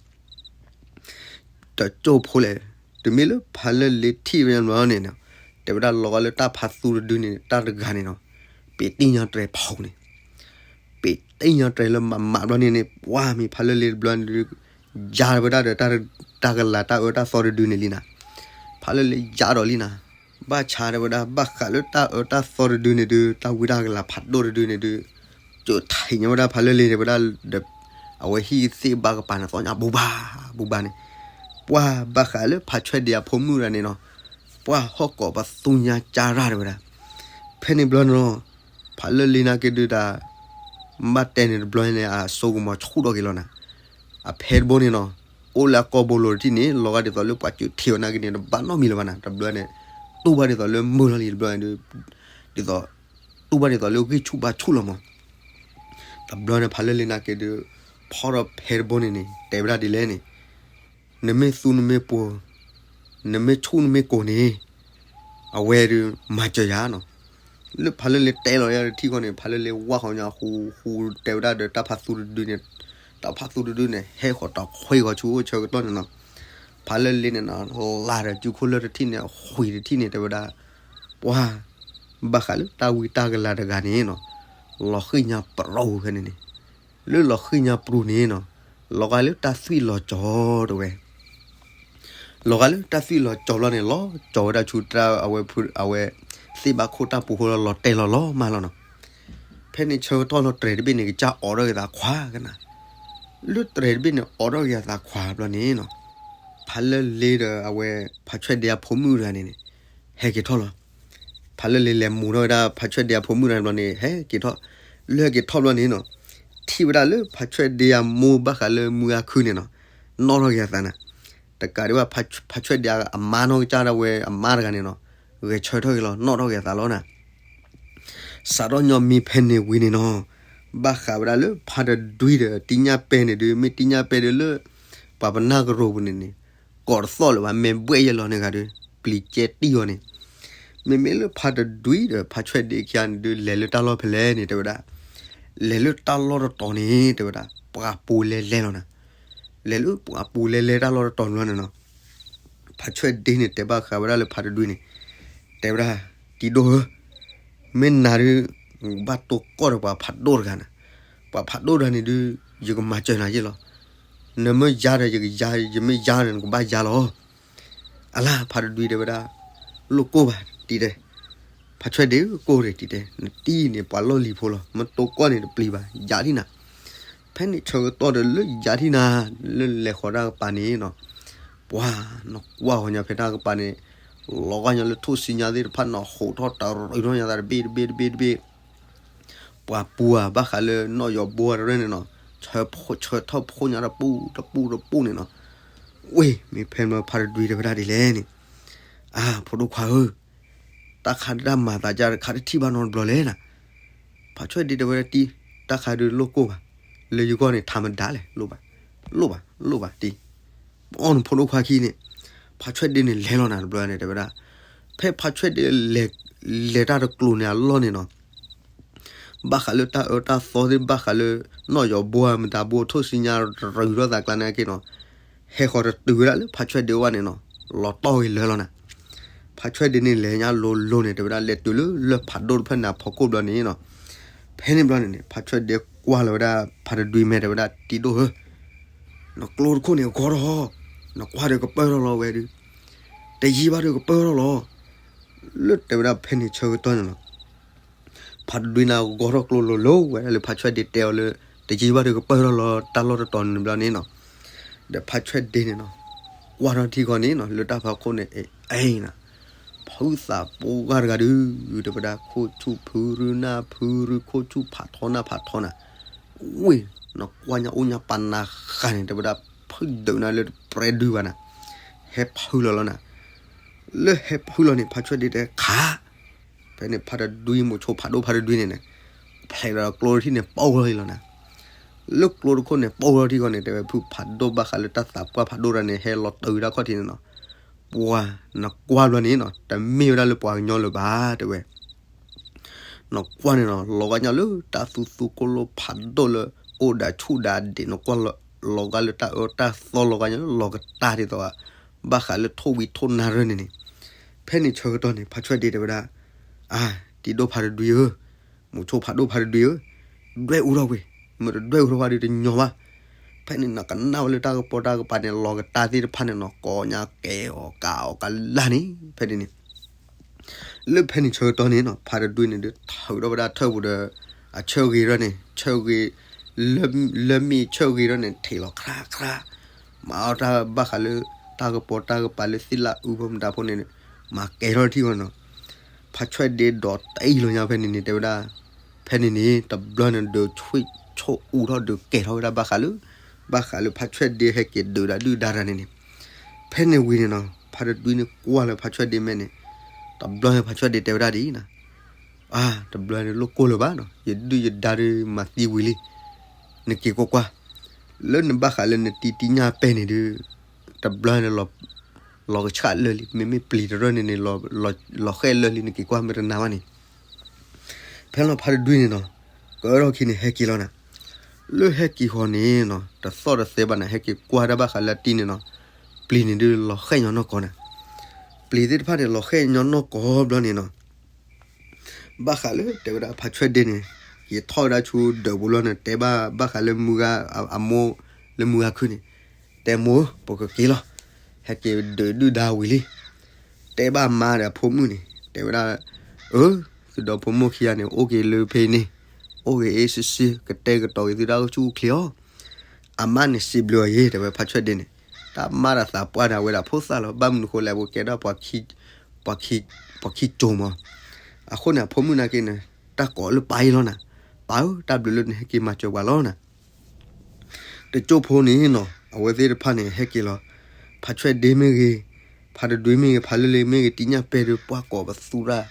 တကၠိၢ်ဖိလဲၣ်, တမ့ၢ်လၢဖါလၢလ့ထံၣ်ဝဲန့ၣ်ဘျီန့ၣ်, တဲဝဲဒၣ်လီၤဂာ်လၢတၢ်ဖးသူတဒုန့ၣ် တၢ်တဂၤန့ၣ်နီၤ, ပ့ၤတံၢ်ညီတြဲၤဖီန့ၣ်, ပ့ၤတံၢ်ညီတြဲၤလၢမးမးဘျီန့ၣ်န့ၣ် ပှၢ်မ့ၢ်ဖါလၢလ့တဘျီန့ၣ်ဒုး, ယါဝဲဒၣ်ဒီးတၢ်ကလၤတၢ်အၢတၢ်သီတဒုန့ၣ်လံနၤ, ဖါလၢလ့ယါဒီးလံနၤ, ဘၣ်ဆါတဲဝဲဒၣ် ဘၣ်ဃးလၢတၢ်အၢတၢ်သီတဒုန့ၣ်ဒုး တၢ်ဝံတၢ်ကလၤဖးဒိၣ်တဒုန့ၣ်ဒုး ကၠိထံၣ်ညါဝဲဒၣ်ဖါလၢလ့န့ၣ်ဝဲဒၣ်ဒီး အဝဲဟံၣ်သ့ၣ်ဘၣ်ကပၤန့ၣ် သီညါဘူဘၣ် ဘူဘၣ်န့ၣ်, ပှၢ်ဘၣ်ဃးလၢဖါဆွဲၣ်ဒ့အဖိမုၣ်တဂၤန့ၣ်နီၤ, ပှၢ်ဟီၣ်ကိးပသူညါကၢ်ရၣ်တဲဝဲဒၣ်, ဖဲန့ၣ်ဘျီန့ၣ်နီၤ, ဖါလၢလ့နာ်က့ဒုးတၢ် ဘၣ်တဲန့ၣ်တဘျီန့ၣ် အစိကမီၤဆူၣ်ထီၣ်က့ၤလီၤနၤ, အဖဲတဘိန့ၣ်နီၤ, အိၣ်လၢအကိာ်ဘိလိၤတထံၣ်န့ၣ် လီၤဂာ်ဒ်သိးလၢပှၤကၠိထံၣ်အီၤနာ်က့န့ၣ် တဘၣ်နီတမံၤလၢၤဘၣ်နၤ, တဘျီန့ၣ် တူၢ်ဘၣ်ဒ်သိးလၢမုာ်လီၤလံ တဘျီန့ၣ်ဒုး ဒ်သိး တူၢ်ဘၣ်ဒ်သိးလၢဂံၢ်ဆူၣ်ဘါဆူၣ်လီၤမး, တဘျီန့ၣ် ဖါလၢလ့နာ်က့ဒုး ဖီထီၣ်ဖဲတဘိန့ၣ်န့ၣ် တဲဝဲဒၣ်ဒ်လဲၣ်န့ၣ်, နမ့ၢ်သူနမ့ၢ်ပိာ်, နမ့ၢ်ဆူၣ်နမ့ၢ်ကိာ်န့ၣ်, အဝဲဒုးမၤစၢၤယၤနီၤ, လၢဖါလၢလ့တဲလီၤယၤတထံၣ်ဃီန့ၣ် ဖါလၢလ့ဝၢ်ဃီညါဃူဃူတဲဝဲဒၣ်ဒီးတၢ်ဖးသူတဒုန့ၣ်, တၢ်ဖးသူတဒုန့ၣ် ဟဲဃီၤတခွ့ဃီၤဆူအိၣ်ဆၢကတီၢ်န့ၣ်နီၤ, ဖါလၢလ့န့ၣ်နီၤ လၢ်ဒီးစုခိၣ်လၢတထံၣ်န့ၣ် ဃုာ်တထံၣ်န့ၣ် တဲဝဲဒၣ်, ပှၢ် ဘၣ်ဃးလၢတၢ်ဝံတၢ်ကလၤတဂၤန့ၣ်နီၤ, လီၤဃံၣ်ညါပရူၤဖဲန့ၣ်န့ၣ်, လၢလီၤဃံၣ်ညါပရူၤန့ၣ်နီၤ, လီၤဂာ်လၢတၢ်သွံၣ်လီၤကၠီၤတဲဝဲ, လီၤဂာ်လၢတၢ်သွံၣ်လီၤကၠီၤဘျီန့ၣ် လီၤကၠီၤဝဲဒၣ်ဆူတၢ်အဝဲ, အဝဲသ့ၣ်ဘၣ်ခိၣ်တၢ်ပူၤဃိလီၤတဲာ်လီၤလီၤမၢ်လီၤနီၤ. ဖဲန့ၣ်ဆၢကတီၢ်လီၤတြဲၤတဘ့ၣ်န့ၣ် ကစၢ်အိးထီၣ်က့ၤသးခွါကနၤ, လၢတြဲၤတဘ့ၣ်န့ၣ် အိးထီၣ်က့ၤသးခွါဘျီန့ၣ်နီၤ, ဖးလၢလ့ဒီးအဝဲ ဖးဆွဲၣ်ဒ့အဖိမုၣ်တဂၤန့ၣ်န့ၣ်, ဟဲက့ၤထီၣ်လီၤ. ဖးလၢလ့လဲၤမူထီၣ်ဝဲဒၣ် ဖးဆွဲၣ်ဒ့အဖိမုၣ်တဂၤန့ၣ်ဘျီန့ၣ် ဟဲက့ၤထီၣ်, လၢဟဲက့ၤထီၣ်ဘျီန့ၣ်နီၤ, ထံၣ်ဝဲဒၣ်လၢဖးဆွဲၣ်ဒ့အမိၢ်ဘၣ်ဃးလၢမုၢ်ဂၤခုန့ၣ်နီၤ, နီၣ်ထီၣ်က့ၤအသးနၤ, တကးဒံးဘၣ် ဖးဆွဲၣ်ဒ့အမါနီၢ်ကစၢ်ဒၣ်ဝဲအမါတဂၤန့ၣ်နီၤ, ဂဲၤဆၢထၢၣ်က့ၤလီၤ နီၣ်ထီၣ်က့ၤအသးလီၤနၤ. စးထီၣ်ညီမ့ၢ်ဖဲန့ၣ်ဝံၤန့ၣ်နီၤ, ဘၣ်ဃးဝဲဒၣ်လၢဖးတဒွံဒီးတံၢ်ညၣ်ပဲန့ၣ်ဒုး မ့ၢ်တံၢ်ညၣ်ပဲဒုးလၢ ပှၤပနၢ်ကရိပူၤန့ၣ်န့ၣ်, ကိးတသီၣ်လၢၤဘၣ် မဲာ်ဘှဲၣ်ယဲၢ်လီၤန့ၣ်ဂၤဒုး, ပျံၤကဲတံၢ်အီၤန့ၣ်, မ့မ့ၢ်လၢဖးတဒွံဒီးဖးဆွဲၣ်ဒ့ခံဂၤန့ၣ်ဒုး လဲၤလၢတၢ်လီၢ်ဖဲလဲၣ်န့ၣ် တဲဝဲဒၣ်, လဲၤလၢတၢ်လီၢ်တတီၤန့ၣ် တဲဝဲဒၣ် ပှၤပူၤလဲၤလဲၤလီၤနၤ. လဲၤလၢပှၤပူၤလဲၤလဲၤတၢ်လီၢ်တတီၤန့ၣ်လီၤန့ၣ်နီၤ, ဖးဆွဲၣ်ဒ့န့ၣ် တဲဘၣ်ဃးဝဲဒၣ်လၢဖးတဒွံန့ၣ်, တဲဝဲဒၣ်, တံၤဒိၣ်ဧၢ, မ့ၢ်နၤဒုး, ဘၣ်တိၢ်ကီၢ်ဒီးပှၤဖးဒိၣ်တဂၤနၤ, ပှၤဖးဒိၣ်တဂၤန့ၣ်ဒုး, ယကမၤစၢၤနၤယ့ၢ်လီၤ. နမ့ၢ်ယါဒီးယကယါ, ယမ့ၢ်ယါဒီးနကဘၣ်ယါလီၤ. အလါ ဖးတဒွံတဲဝဲဒၣ်, လိၣ်ကိၢ်ဘၣ်တံၤတဲ, ဖးဆွဲၣ်ဒ့ကိၢ်ဒီးတံၤတဲ, နတံၤန့ၣ်ပှၤလီၢ်လံၤဖိလီၤ မ့ၢ်တိၢ်ကီၢ်န့ၣ်တပျံၤဘၣ် ယါထံၣ်နၤ. ဖဲန့ၣ်ဆၢကတီၢ်ဒီးလၢယါထံၣ်နၤ, လၢလဲၤဃီၤတၢ်ကပၤန့ၣ်နီၤ, ပှၤနကွၢ်ဃီၤညါဖဲတၢ်ကပၤန့ၣ်, လီၤဂာ်ညါလၢထိၣ်ဆံညါသ့ၣ်တဖၣ်နီၤ ဟိးထီၣ်တရူးထီၣ်ညါသးတဘ့ၣ်တဘ့ၣ်တဘ့ၣ်တဘ့ၣ် ပှၤပူၤဧါဘၣ်ဃးလၢနီၣ်ယီၤဘိတရဲၣ်န့ၣ်နီၤ, ဆၢထၢၣ်ဖိညါတပူၤတပူၤတပူၤန့ၣ်နီၤ, ဝ့ၢ် မ့ၢ်ဖဲမၢဖးတဒွံတဲဝဲဒၣ်ဒ်လဲၣ်န့ၣ်, အါ ဖိဒိၣ်ခွါဧၢ, တၢ်ခါဒၣ်မၤသးဒ်တခါတထံၣ်ဘၣ်နီတဘျီလဲၣ်နၤ. ဖးဆွဲၣ်ဒ့တဲဝဲဒၣ်တံၤ, တၢ်ခါဒုးလိၣ်ကိၢ်ဘၣ်, လၢယဂီၢ်န့ၣ်ထးမဒါလဲၣ် လိၣ်ဘၣ်, လိၣ်ဘၣ်လိၣ်ဘၣ်တံၤ, ပအီၣ်နဖိဒိၣ်ခွါခံန့ၣ်, ဖးဆွဲၣ်ဒ့န့ၣ်လဲၤလီၤနၤတဘျီန့ၣ်တဲဝဲဒၣ်, ဖဲဖးဆွဲၣ်ဒ့လဲၤ, လဲၤတၢ်တကျိၤန့ၣ်အလီၢ်န့ၣ်နီၤ ဘၣ်ဃးလၢတၢ်အၢတၢ်သီသ့ၣ် ဘၣ်ဃးလၢနီၣ်ယီၤဘိမတၤဘိထိၣ်ဆံညါတရူးထီၣ်သးကျါန့ၣ်က့နီၤ, ဟဲဃီၤတတုၤဝဲဒၣ်လၢဖးဆွဲၣ်ဒ့အဂီၢ်န့ၣ်နီၤ, လီၤတီၢ်ဂ့ၤလၢာ်လီၤနၤ. ဖးဆွဲၣ်ဒ့န့ၣ်လဲၤညါလိၤလိၤန့ၣ် တဲဝဲဒၣ် လဲၤတုၤလၢလၢၢ်ဖးဒိၣ်တဖျၢၣ်န့ၣ်အဖီခိၣ်ဘျီန့ၣ်နီၤ, ဖဲန့ၣ်ဘျီန့ၣ်န့ၣ် ဖးဆွဲၣ်ဒ့ကွၢ်လီၤဝဲဒၣ်ဖးတဒွံမဲာ်တဲဝဲဒၣ် တံၤဒိၣ်ဧၢ, နကျိတခိၣ်န့ၣ်အဂီၢ်ထီၣ်, နကွၢ်ဒီးကပၢၢ်ထီၣ်လီၤဝဲဒုး, တယံာ်ဘၣ်ဒီးကပၢၢ်ထီၣ်လီၤ. လၢတဲဝဲဒၣ်ဖဲန့ၣ်ဆၢကတီၢ်န့ၣ်လီၤ ဖးတဒွံန့ၣ်ဂီၢ်ထီၣ်ကျိလိၤလိၤဝဲဒၣ်လၢဖးဆွဲၣ်ဒ့တဲအီၤလၢ တယံာ်ဘၣ်ဒီးကပၢၢ်ထီၣ်လီၤတၢ်လီၢ်တတီၤန့ၣ်ဘျီန့ၣ်နီၤ, ဒီးဖးဆွဲၣ်ဒ့န့ၣ်နီၤ, ကွၢ်ထီၣ်ထံဃီန့ၣ်နီၤ လၢတၢ်ဖီခိၣ်န့ၣ် အ့ၣ်နၤ, ဖုသးပှၢ်တဂၤဒုး, တဲဝဲဒၣ် ခိၣ်ဆူၣ်ဖုရူနၢ်ဖုရူ ခိၣ်ဆူၣ်ဖးထီနၢ်ဖးထီနၤ, ဝ့ၢ်, နကွၢ်ညါအိၣ်ညါပာ်နၤဃာ်န့ၣ် တဲဝဲဒၣ် ဖုဒုးနၤလၢတပြဲဒုးဘၣ်နၤ, ဟဲဖုလီၤလီၤနၤ. လၢဟဲဖုလီၤန့ၣ် ဖးဆွဲၣ်ဒ့တဲခး ဖဲန့ၣ်ဖးတဒွံ မိၤဆိဖးဒိၣ်ဖးတဒွံန့ၣ်န့ၣ်, ဖျဲးဒီးကျိတထံၣ်န့ၣ် ပီၣ်ထီၣ်လီၤနၤ. လၢကျိတခိၣ်န့ၣ် ပီၣ်ထီၣ်ထံဃီန့ၣ် တဲဝဲဖုဖးဒိၣ်ဘၣ်ဃးလၢတၢ်သးပှၢ်ဖးဒိၣ်တဂၤန့ၣ် ဟဲလီၤတၢ်ဝံၤတၢ်ခီၣ်ထံးန့ၣ်နီၤ, ပှၤနကွၢ်ဘျီန့ၣ်နီၤ တမ့ၢ်ဝဲဒၣ်လၢပှၤကညီလၢၤဘၣ် တဲဝဲ နကွၢ်န့ၣ်နီၤ လီၤဂာ်ညါလၢတၢ်သူသူကိၣ်လိဖးဒိၣ်လၢ အိၣ်ဒၣ်ဆူၣ်ဒၣ်ဒဲး နကွၢ်လီၤဂာ်လၢတၢ်အၢတၢ်သီလီၤဂာ်ညါလၢလီၤကတၢ်ဒ်သိး ဘၣ်ဃးလၢထိၣ်ဝံၤထိၣ်နၢ်ရၢၢ်န့ၣ်န့ၣ်, ဖဲန့ၣ်ဆၢကတီၢ်န့ၣ် ဖးဆွဲၣ်ဒ့တဲဝဲဒၣ်, အါ, တံၤဒိၣ်ဖးတဒွံဧၢ, မိၤဆိဖးဒိၣ်ဖးတဒွံဧၢ, ဒွဲၣ်အူထီၣ်ကွံာ်, မ့ၢ်တဒွဲၣ်အူထီၣ်ဘၣ်ဒီးတညီဘၣ်. ဖဲန့ၣ်နီၤ ကနၣ်ဝဲလၢတၢ်ကပီၤတၢ်ကပၤန့ၣ် လီၤကတၢ်သ့ၣ်တဖၣ်န့ၣ်နီၤ ကိးညါကဲအီၤကးအီၤကလၢ်န့ၣ် ဖဲန့ၣ်န့ၣ် လၢဖဲန့ၣ်ဆၢကတီၢ်န့ၣ်နီၤ ဖးတဒွံန့ၣ်ဒုး ထုးထီၣ်ဝဲဒၣ်ထၢၣ်ပူၤဒီး အဆၢဂ့ၤထီၣ်န့ၣ် ဆၢဂ့ၤ လၢမ့ၢ်ဆၢဂ့ၤထီၣ်န့ၣ် ထံးလီၤခြးခြး, မၤအီၣ်တၢ်ဘၣ်ဃးလၢ တၢ်ကပီၤတၢ်ကပၤလၢသ့ၣ်လၣ်အူဖိမတၤဖိန့ၣ် မၤကဲထီၣ်ထံဂီၢ်နီၤ. ဖးဆွဲၣ်ဒ့ဒီးတအံၣ်လီၤညါဖဲန့ၣ်န့ၣ် တဲဝဲဒၣ် ဖဲန့ၣ်န့ၣ် တဘျီန့ၣ် ဒုးဆွံၣ်ဆိၣ်အူထီၣ်ဒုးကဲထီၣ်ဝဲဒၣ်ဘၣ်ဃးလၢ ဘၣ်ဃးလၢဖးဆွဲၣ်ဒ့ဟဲက့ၤဒုးဒၣ်ဒုၣ်ဒါတၢ်န့ၣ်န့ၣ်, ဖဲန့ၣ်ဝံၤန့ၣ်နီၤ ဖးတဒွံန့ၣ်ကွၢ်လၢဖးဆွဲၣ်ဒ့မဲာ်န့ၣ်, တဘျီန့ၣ်ဖးဆွဲၣ်ဒ့တဲဝဲဒၣ်ဒ်အံၤနီၤ, အါ တဘျီန့ၣ်လိၣ်ကိၢ်လၢၤဘၣ်နီၤ ယဒုၣ်ယဒါဒုးမၤသံဝံၤလံ, နက့ၤကွၢ်ကွၢ်, လၢနဘၣ်ဃးလၢနတံၤတံၢ်ညၣ်ပဲာ်န့ၣ်ဒုး တဘျီန့ၣ် လီၤကဆှၣ်လၢာ်လံ မ့မ့ၢ်ပျံၤတရၢၢ်န့ၣ်န့ၣ် လီၤဃဲၣ်လၢာ်လံ နက့ၤကွၢ်မ့ၢ်တနာ်ဘၣ်န့ၣ် ဖဲလီၤဖးတဒွံန့ၣ်နီၤ, ကအၢထီၣ်ခံန့ၣ် ဟဲက့ၤလီၤနၤ, လၢဟဲက့ၤဃီန့ၣ်နီၤ တသီၣ်တသဲဘၣ်နၤ ဟဲက့ၤကွၢ်တၢ်ဘၣ်ဃးလၢအတံၢ်န့ၣ်နီၤ, ပျံၤန့ၣ်ဒုးလီၤဃဲၣ်ညီနီၢ်ကီၢ်နၤ, ပျံၤသ့ၣ်တဖၣ်န့ၣ် လီၤဃဲၣ်ညီနီၢ်ကီၢ်ဘျီန့ၣ်နီၤ, ဘၣ်ဃးလၢတဲဝဲဒၣ်ဖးဆွဲၣ်ဒ့န့ၣ်, ယထီၣ်ဝဲဒၣ်ဆူဒၢးပူၤလီၤန့ၣ် တဲဘၣ်ဘၣ်ဃးလၢမုၢ်ဂၤအမိၢ်လၢမုၢ်ဂၤခုၣ်န့ၣ်, တဲမိၢ်ဧၢ ပကက့ၤလီၤ, ဟဲက့ၤဒုးဒုၣ်ဒါဝံၤလံ. တဲဘၣ်မါဒီးအဖိမုၣ်န့ၣ် တဲဝဲဒၣ်, အၢ, သုဒီဖိမိၢ်ခံဂၤန့ၣ် အိၣ်က့ၤလၢဖဲန့ၣ်, အိၣ်က့ၤအ့ၣ်စ့စ့ ကတဲာ်ကတီၤက့ၤသုတၢ်အိၣ်ဆူၣ်အိၣ်ချ့အီၤ. အမါန့ၣ်စံးဘျုးအီၤယဲ တဲဝဲဖးဆွဲၣ်ဒ့န့ၣ်, တၢ်မၤတၢ်သးပှၢ်န့ၣ် အဝဲဒၣ်ဖိသၣ်လီၤ, ဘၣ်မနုၤဃိလဲၣ် ပကဲဒၣ် ပှၤခံကၠိမး. အဃိန့ၣ် အဖိမုၣ်နာ်က့န့ၣ် တၢ်ကိးလၢပၢ်အံၤလီၤနၤ, ပၢ်ဧၢ တၢ်ဘျုးလၢနဟဲက့ၤမၤစၢၤပှၤလီၤနၤ. တကၠိဖိန့ၣ်နီၤ အဝဲသ့ၣ်တဖၣ်န့ၣ် ဟဲက့ၤလီၤ. ဖးဆွဲၣ်ဒ့မ့ၢ်ဂ့ၤ, ဖးတဒွံမ့ၢ်ဂ့ၤ, ဖးလၢလ့မ့ၢ်ဂ့ၤ တံၢ်ညၣ်ပဲၢ်ဒီး ပှၢ်ကိးပသူရၣ်,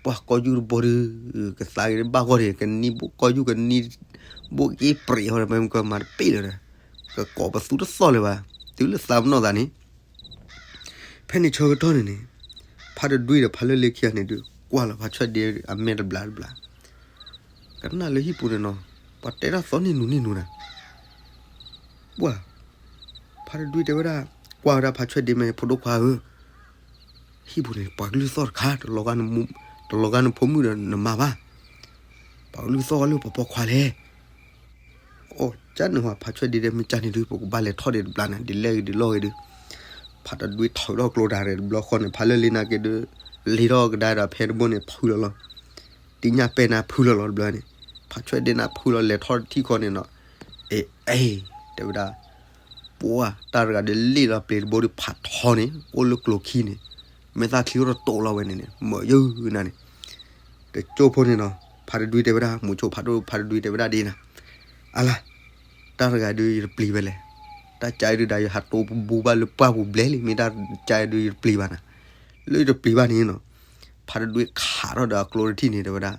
ပှၢ်ကီၢ်ယူၢ်တဘိဒီး ကသးဂ့ၤတဘၣ်ဂီၢ်န့ၣ် ကနံၣ်ဘိကီၢ်ယူၢ်ကနံၣ်ဘိက့ၤပြံးဟီဒီး မ့ၢ်ကမၤတပ့ၢ်လၢၤဒီး ကကိးပသူတသီၣ်လၢၤဘၣ်, တုၤလၢသးပနီၣ်သးန့ၣ် ဖဲန့ၣ်ဆၢကတီၢ်န့ၣ်န့ၣ် ဖးတဒွံဒီးဖးလၢလ့ခံဂၤန့ၣ်ဒုး ကွၢ်လီၤဖးဆွဲၣ်ဒ့အမဲာ်တဘျီတဘျီ, ကနၣ်လၢဟံၣ်ပူၤန့ၣ်နီၤ ပှၤတဲတၢ်သီန့ၣ်နူၤန့ၣ်နူၤနၤ, ပှၢ်, ဖးတဒွံတဲဝဲဒၣ်, ကွၢ်ဝဲဒၣ်ဖးဆွဲၣ်ဒ့မဲာ်ဖိဒိၣ်ခွါဧၢ, ဟံၣ်ပူၤန့ၣ် ပှၤကလုၢ်သီၣ်တခါ, တလီၤဂာ်နဖိမုၣ်ဒီးနမါဘၣ်, ပှၤကလုၢ်သီၣ်ဝဲလၢပှၤပိာ်ခွါလဲၣ် အိၣ်ကၢ်န့ၣ်ဝဲ ဖးဆွဲၣ်ဒ့ဒီး မ့ၢ်ကၢ်န့ၣ်ဒုး ပကဘၣ်လဲၤထီၣ်ဒံးတဘျီန့ၣ် ဒ်လဲၣ်ဂ့ၤဒ်လဲၣ်ဂ့ၤဒုး, ဖးတဒွံထီၣ်ကဒီးကျိတၢ်ရဲၣ်တဘျီဃီန့ၣ် ဖးလၢလ့နာ်က့ဒုး, လ့ထီၣ်ကဒါဒီးဖဲတဘိန့ၣ် ဖုလီၤလီၤ, တံၢ်ညၣ်ပဲၢ်နၤဖုလီၤလီၤတဘျီန့ၣ်, ဖးဆွဲၣ်ဒ့နၤဖုလီၤ လဲၤထီၣ်တထံၣ်ဃီန့ၣ်နီၤ, အ့ အ့ တဲဝဲဒၣ် ပှၢ် တၢ်တဂၤဒုးလ့ၣ်လီၤပျ့ၤတဘိဒုး ဖးထီန့ၣ် အိၣ်လၢကျိခံန့ၣ်, မဲာ်သၣ်ချံအိၣ်တတိာ်လီၤဝဲန့ၣ်န့ၣ် မၢယုၢ်နၤန့ၣ်, တကၠိဖိန့ၣ်နီၤ ဖးတဒွံတဲဝဲဒၣ် မိၤဆိဖးဒိၣ်ဖးတဒွံတဲဝဲဒၣ်ဒ်နၤ, အလၤ တၢ်တဂၤဒုးယတပျံၤဝဲလဲၣ်, တၢ်ကါဒုးဒၣ်ယဟးတိပဘူဘၣ်လၢပှၢ်ပူၤဘျဲလံ မ့ၢ်တၢ်ကါဒုးယတပျံၤဘၣ်နၤ, လၢယတပျံၤဘၣ်န့ၣ်နီၤ, ဖးတဒွံခးထီၣ်ဒီးအကျိတထံၣ်န့ၣ် တဲဝဲဒၣ်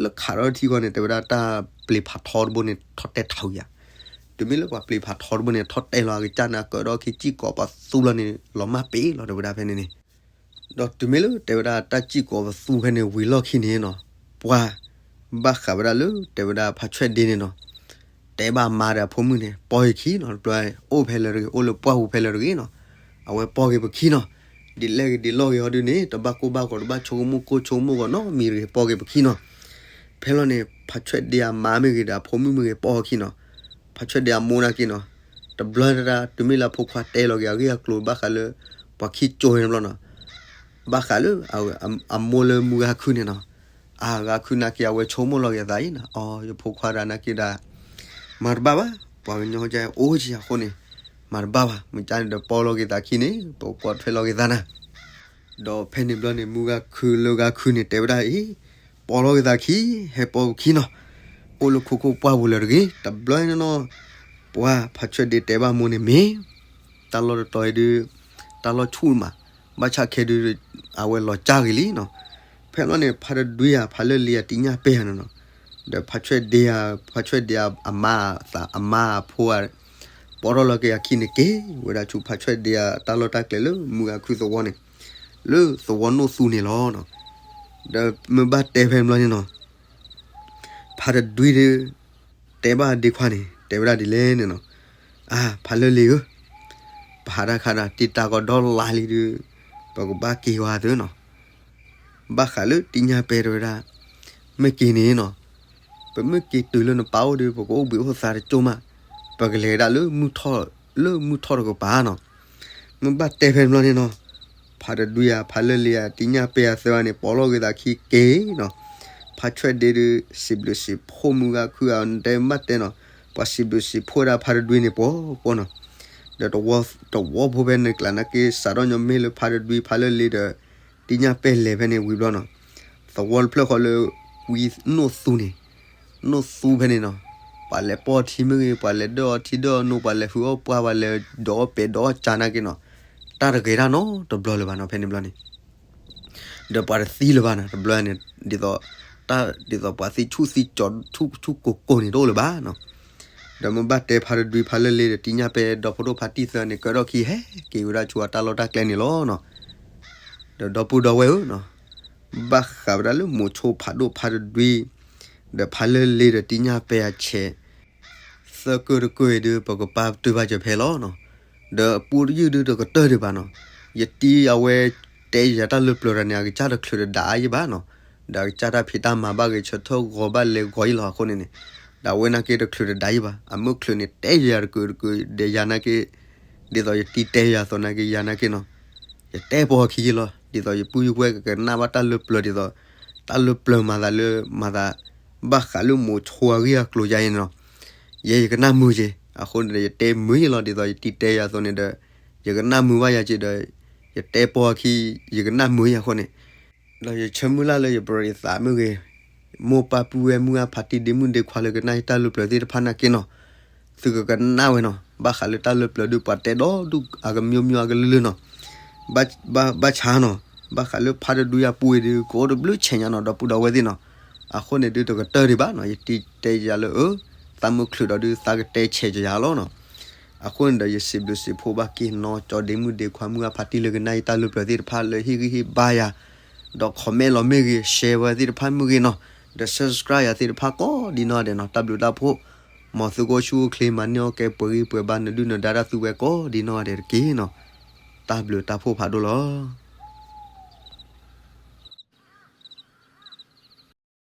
လၢခးထီၣ်ထံဃီန့ၣ် တဲဝဲဒၣ်တၢ်ပျ့ၤဖးထီတဘိန့ၣ် ထီၣ်တဲာ်ထီဝံၤယၤ, တုၤမ့ၢ်လၢပှၤပျ့ၤဖးထီတဘိန့ၣ် ထီၣ်တဲာ်လီၤအကစၢ်န့ၣ် အကၢၣ်ဒီးခံစံၣ်ကိးပသူလီၤန့ၣ် လီၤမၢ်ပ့ၤလီၤ တဲဝဲဒၣ်ဖဲန့ၣ်န့ၣ်, ဒီးတုၤမ့ၢ်လၢတဲဝဲဒၣ်တၢ်စံၣ်ကိးပသူဖဲန့ၣ်ဝံၤလီၢ်ခံန့ၣ်နီၤ, ပှၤ ဘၣ်ဃးဝဲဒၣ်လၢတဲဝဲဒၣ်ဖးဆွဲၣ်ဒ့န့ၣ်နီၤ, တဲဘၣ်မါဒီးအဖိမုၣ်န့ၣ် ပီၢ်က့ၤခံနီၤ တဘျီ အိၣ်ဖဲလဲၣ်တဂ့ၤ အိၣ်လၢပှၢ်ပူၤဖဲလဲၣ်တဂ့ၤနီၤ, အဝဲပီၢ်က့ၤပခံနီၤ, ဒ်လဲၣ်ဂ့ၤဒ်လဲၣ်ဂ့ၤဟီဒုးန့ၣ် တဘၣ်ကိၢ်ဘၣ်ဂီၤ တဘၣ်ဆိကမိၣ်ကိၢ်ဆိကမိၣ်ဂီၤနီတမံၤတဂ့ၤ ပီၢ်က့ၤပခံနီၤ, ဖဲလီၤန့ၣ် ဖးဆွဲၣ်ဒ့အမါမ့ၢ်ဂ့ၤဒီးအဖိမုၣ်မ့ၢ်ဂ့ၤ ပီၢ်ခံနီၤ, ဖးဆွဲၣ်ဒ့အမိၢ်နာ်က့နီၤ, တဘျီတၢ် တုၤမ့ၢ်လၢအဖိခွါတဲလီၤက့ၤအဂ့ၢ်အကျိၤဘၣ်ဃးလၢ ပှၤခံကၠိန့ၣ်တဘျီနီၤ, ဘၣ်ဃးလၢ အမိၢ်လၢမုၢ်ဂၤခုၣ်န့ၣ်နီၤ, အဂၤခုၣ်နာ်က့အဝဲဆိကမိၣ်လီၤက့ၤအသးအံၤနီၤ, အီ ယဖိခွါဒၣ်နာ်က့ဒၣ် မၤတဘၣ်ဘၣ်, ပှၤကညီကအိၣ်က့ၤအဃိန့ၣ် မၤတဘၣ်ဘၣ်, မ့ၢ်ကန့ၣ်ဒီးပီၢ်လီၤက့ၤသးခံန့ၣ် ပကကွၢ်ထွဲလီၤက့ၤသးနၤ, ဒီးဖဲန့ၣ်ဘျီန့ၣ် မုၢ်ဂၤခုၣ်လၢဂၤခုၣ်န့ၣ် တဲဝဲဒၣ်အံၤ, ပီၢ်လီၤက့ၤသးခံ, ဟဲပီၢ်ပခံနီၤ, အိၣ်လၢခိခိၣ်ပှၢ်ပူၤလၢၤတဂ့ၤ, တဘျီန့ၣ်နီၤ, ပှၤဖးဆွဲၣ်ဒ့တဲဘၣ်မိၢ်န့ၣ်မ့ၢ် တၢ်လီၢ်တတီၤအံၤဒုး တၢ်လီၢ်ဆူၣ်မး, ဘၣ်ဆၣ်ခဲဒုး အဝဲလီၤကၢ်ဂ့ၤလံနီၤ, ဖဲလီၤန့ၣ် ဖးတဒွံဧါ ဖးလၢလ့ဧါ တံၢ်ညၣ်ပဲၢ်ဧါန့ၣ်နီၤ, ဒီးဖးဆွဲၣ်ဒ့ဧါ ဖးဆွဲၣ်ဒ့အမါအသး အမါအဖိဧါ ပီၢ်ထီၣ်လီၤက့ၤအခံန့ၣ်က့ၤဝဲဒၣ်ဆူဖးဆွဲၣ်ဒ့အတၢ်လီၢ်တၢ်ကျဲလၢမုၢ်ဂၤခုၣ်သဝီန့ၣ်, လၢသဝီနိၣ်သူန့ၣ်လီၤနီၤ, ဒီးမ့ၢ်ဘၣ်တဲဖဲန့ၣ်ဘျီန့ၣ်နီၤ ဖးတဒွံဒီး တဲဘၣ်ဒ့ခွါန့ၣ် တဲဝဲဒၣ်ဒ်လဲၣ်န့ၣ်နီၤ, အါ ဖးလၢလ့ဧၢ, ပဟးတၢ်ခါဒီး တံၢ်တၢ်ကီဒီလါလံဒီး ပကဘၣ်က့ၤဝဲသုနီၤ, ဘၣ်ဃးလၢတံၢ်ညၣ်ပဲၢ်တဲဝဲဒၣ်, မ့ၢ်က့ၤန့ၣ်နီၤ, ပမ့ၢ်က့ၤတုၤလၢနပၢ်အိၣ်ဒီး ပကအိၣ်ဘှံးအိၣ်သါတကၠိမး, ပကလဲၤဒၣ်လၢမုၢ်ထီၣ် လၢမုၢ်ထီၣ်တကပၤနီၤ, မ့ၢ်ဘၣ်တဲဖဲန့ၣ်ဘျီန့ၣ်နီၤ, ဖးတဒွံဧါ ဖးလၢလ့ဧါ တံၢ်ညၣ်ပဲၢ်အသၢဂၤန့ၣ် ပီၢ်လီၤက့ၤသးခံက့ၤနီၤ, ဖးဆွဲၣ်ဒ့ဒီး စံးဘျုးစံးဖှိၣ်မုၢ်ဂၤခုၣ်ဂၤ တဲမ့ၢ်ဘၣ်တဲနီၤ, ပှၤစံးဘျုးစံးဖှိၣ်ဝဲဒၣ်ဖးတဒွံန့ၣ် ပှီၤပှီၤနီၤ, ဒီးတဝီဖိဖဲန့ၣ်ကျါနာ်က့ စးထီၣ်ညီမ့ၢ်လၢဖးတဒွံ ဖးလၢလ့ဒီး တံၢ်ညၣ်ပဲၢ်လဲၤဖဲန့ၣ်ဝံၤဘျီနီၤ, သဝီတဖျၢၣ်ဃီလၢ ဝံနိၣ်သူန့ၣ်, နိၣ်သူဖဲန့ၣ်နီၤ, ပှၤလဲၤပိာ်ထံမ့ၢ်ဂ့ၤ ပှၤလဲၤဒၢအီထံဒၢအနိ ပှၤလဲၤဟုအီၣ်ပှၢ် ပှၤလဲၤဒိးအီၣ်ပဲာ်ဒိးအီၣ်ကၢ်နာ်က့နီၤ, တၢ်တဂ့ၤတၢ်နီတဘျီလၢၤဘၣ်နီၤ ဖဲန့ၣ်ဘျီန့ၣ် ဒီးပှၤတသံလၢၤဘၣ်နီၤ တဘျီန့ၣ်, ဒ်သိး တၢ်ဒ်သိးပှၤသံဆူၣ်သံကၠီၤ ဆူၣ်ဆူၣ်ကိၢ်ကိၢ်န့ၣ်တအိၣ်လၢၤဘၣ်နီၤ, ဒီးမ့ၢ်ဘၣ်တဲဖးတဒွံဖးလၢလ့ဒီးတံၢ်ညၣ်ပဲၢ်ဒီဖိဒိၣ်ဖးတံၢ်သၢန့ၣ် ကၢထီၣ်ခံဟဲက့ၤဝဲဒၣ်ဆူအတၢ်လီၢ်တၢ်ကျဲန့ၣ်လီၤနီၤ, ဒီးဒီပုၢ်ဒီဝဲၢ်ဧၢနီၤ, ဘၣ်ဃးဝဲဒၣ်လၢမိၤဆိဖးဒိၣ်ဖးတဒွံ ဒီးဖးလၢလ့ဒီးတံၢ်ညၣ်ပဲၢ်အဆဲး သၢကၢၢ်တကၢၢ်အံၤဒုး ပကပာ်တုၤဘၣ်စၢၤဖဲလီၤနီၤ, ဒီးအပူတယုၢ်ဒုးတကတၢၢ်ဒံးဘၣ်နီၤ, ယတံၤအဝဲတဲယၤတၢ်လၢပျၢၤတၢ်န့ၣ် အကစၢ်တချုးတဒၣ်အါယံၣ်ဘၣ်နီၤ, ဒီးအကစၢ်တၢ်ဖံးတၢ်မၤဘၣ်ဂ့ၤ ဆၢထၢၣ်ဂီၤဘၣ်လဲၤဂီၤအံၤလီၤ. အဃိန့ၣ်န့ၣ် ဒီးအဝဲနာ်က့တချုးတဒါအံၤဘၣ်, အမုၢ်ချုးန့ၣ် တဲယၤတကုာ်တကုာ် ဒီးယၤနာ်က့ ဒ်သိးယတံၤတဲယၤအသိးနာ်က့ ယၤနာ်က့နီၤ, ယတဲပိာ်အခံယ့လီၤ. ဒ်သိးယပုၢ်ယဝဲၢ်ကကနၣ်ဘၣ်တၢ်လၢပျၢၤဒ်သိး တၢ်လၢပျၢၤမၤသးလၢ မၤသး ဘၣ်ဃးလၢမိၤဆိအဂ့ၢ်အကျိၤယါအံၤန့ၣ်နီၤ, ယဲယကနၣ်မုာ်က့ၤ. အဃိန့ၣ်ဒီး ယတဲမုာ်ယ့လီၤ. ဒ်သိးယတံၤတဲယၤအသိးန့ၣ်ဒီး ယကနၣ်မုာ်ဘၣ်ယၤက့ၤဒီး ယတဲပိာ်အခံ ယကနၣ်မုာ်ယၤအဃိန့ၣ် ဒီးယဆၢမုၢ်လၢ်လၢယပြံသးမ့ၢ်ဂ့ၤ, မိၢ်ပၢ်ပုၢ်ဝဲၢ်မုၢ်အဖါတံၢ်ဒ့မုၣ်ဒ့ခွါလၢကနၣ်ယတၢ်လၢပျၢၤသ့ၣ်တဖၣ်နာ်က့နီၤ, သုကကနၣ်ဝဲနီၤ, ဘၣ်ဃးလၢတၢ်လၢပျၢၤဒုး ပှၤတဲဒီဒူၣ်အကမၠိမၠိအကလုာ်လုာ်နီၤ, ဘၣ်ဆၣ်နီၤ, ဘၣ်ဃးလၢဖါတဒုယၤပူၤအံၤဒုး ကအိၣ်တဘျုးဆဲးညါနီၤ, ဒီပုၢ်ဒီဝဲၢ်သ့ၣ်နီၤ, အဃိန့ၣ်ဒုးတကတၢၢ်ဒံးဘၣ်နီၤ, ယတံၤတဲယၤလၢအၢ သးမုၢ်ချုးဒီးဒုး သးကတဲဆဲးကယၤလီၤနီၤ. အဃိန့ၣ်ဒီး ယစံးဘျုးစံးဖှိၣ်ဘၣ်က့ၤနီၤ ကၠီဒ့မုၣ်ဒ့ခွါမုၢ်အဖါတံၢ်လၢကနၣ်ယတၢ်လၢပျၢၤသ့ၣ်တဖၣ်လၢဟ့ၣ်ဂံၢ်ဟ့ၣ်ဘါယၤ, ဒီး comment လီၤမ့ၢ်ဂ့ၤ share ဝဲသ့ၣ်တဖၣ်မ့ၢ်ဂ့ၤနီၤ, ဒီး subscribe ယၤသ့ၣ်တဖၣ်ကိးဒ်နီၢ်ဂၤဒဲးနီၤ, တၢ်ဘျုးတၢ်ဖှိၣ်, မ်သုကအိၣ်ဆူၣ်အိၣ်ချ့ မၤန့ၢ်အီၣ်ကဲပှဲၤဂံၢ်ပှဲၤဘါ နဒုၣ်နဒါတၢ်သူဝဲကိးဒ်နီၢ်ဂၤဒဲးတက့ၢ်နီၤ, တၢ်ဘျုးတၢ်ဖှိၣ်ဖးဒိၣ်လီၤ.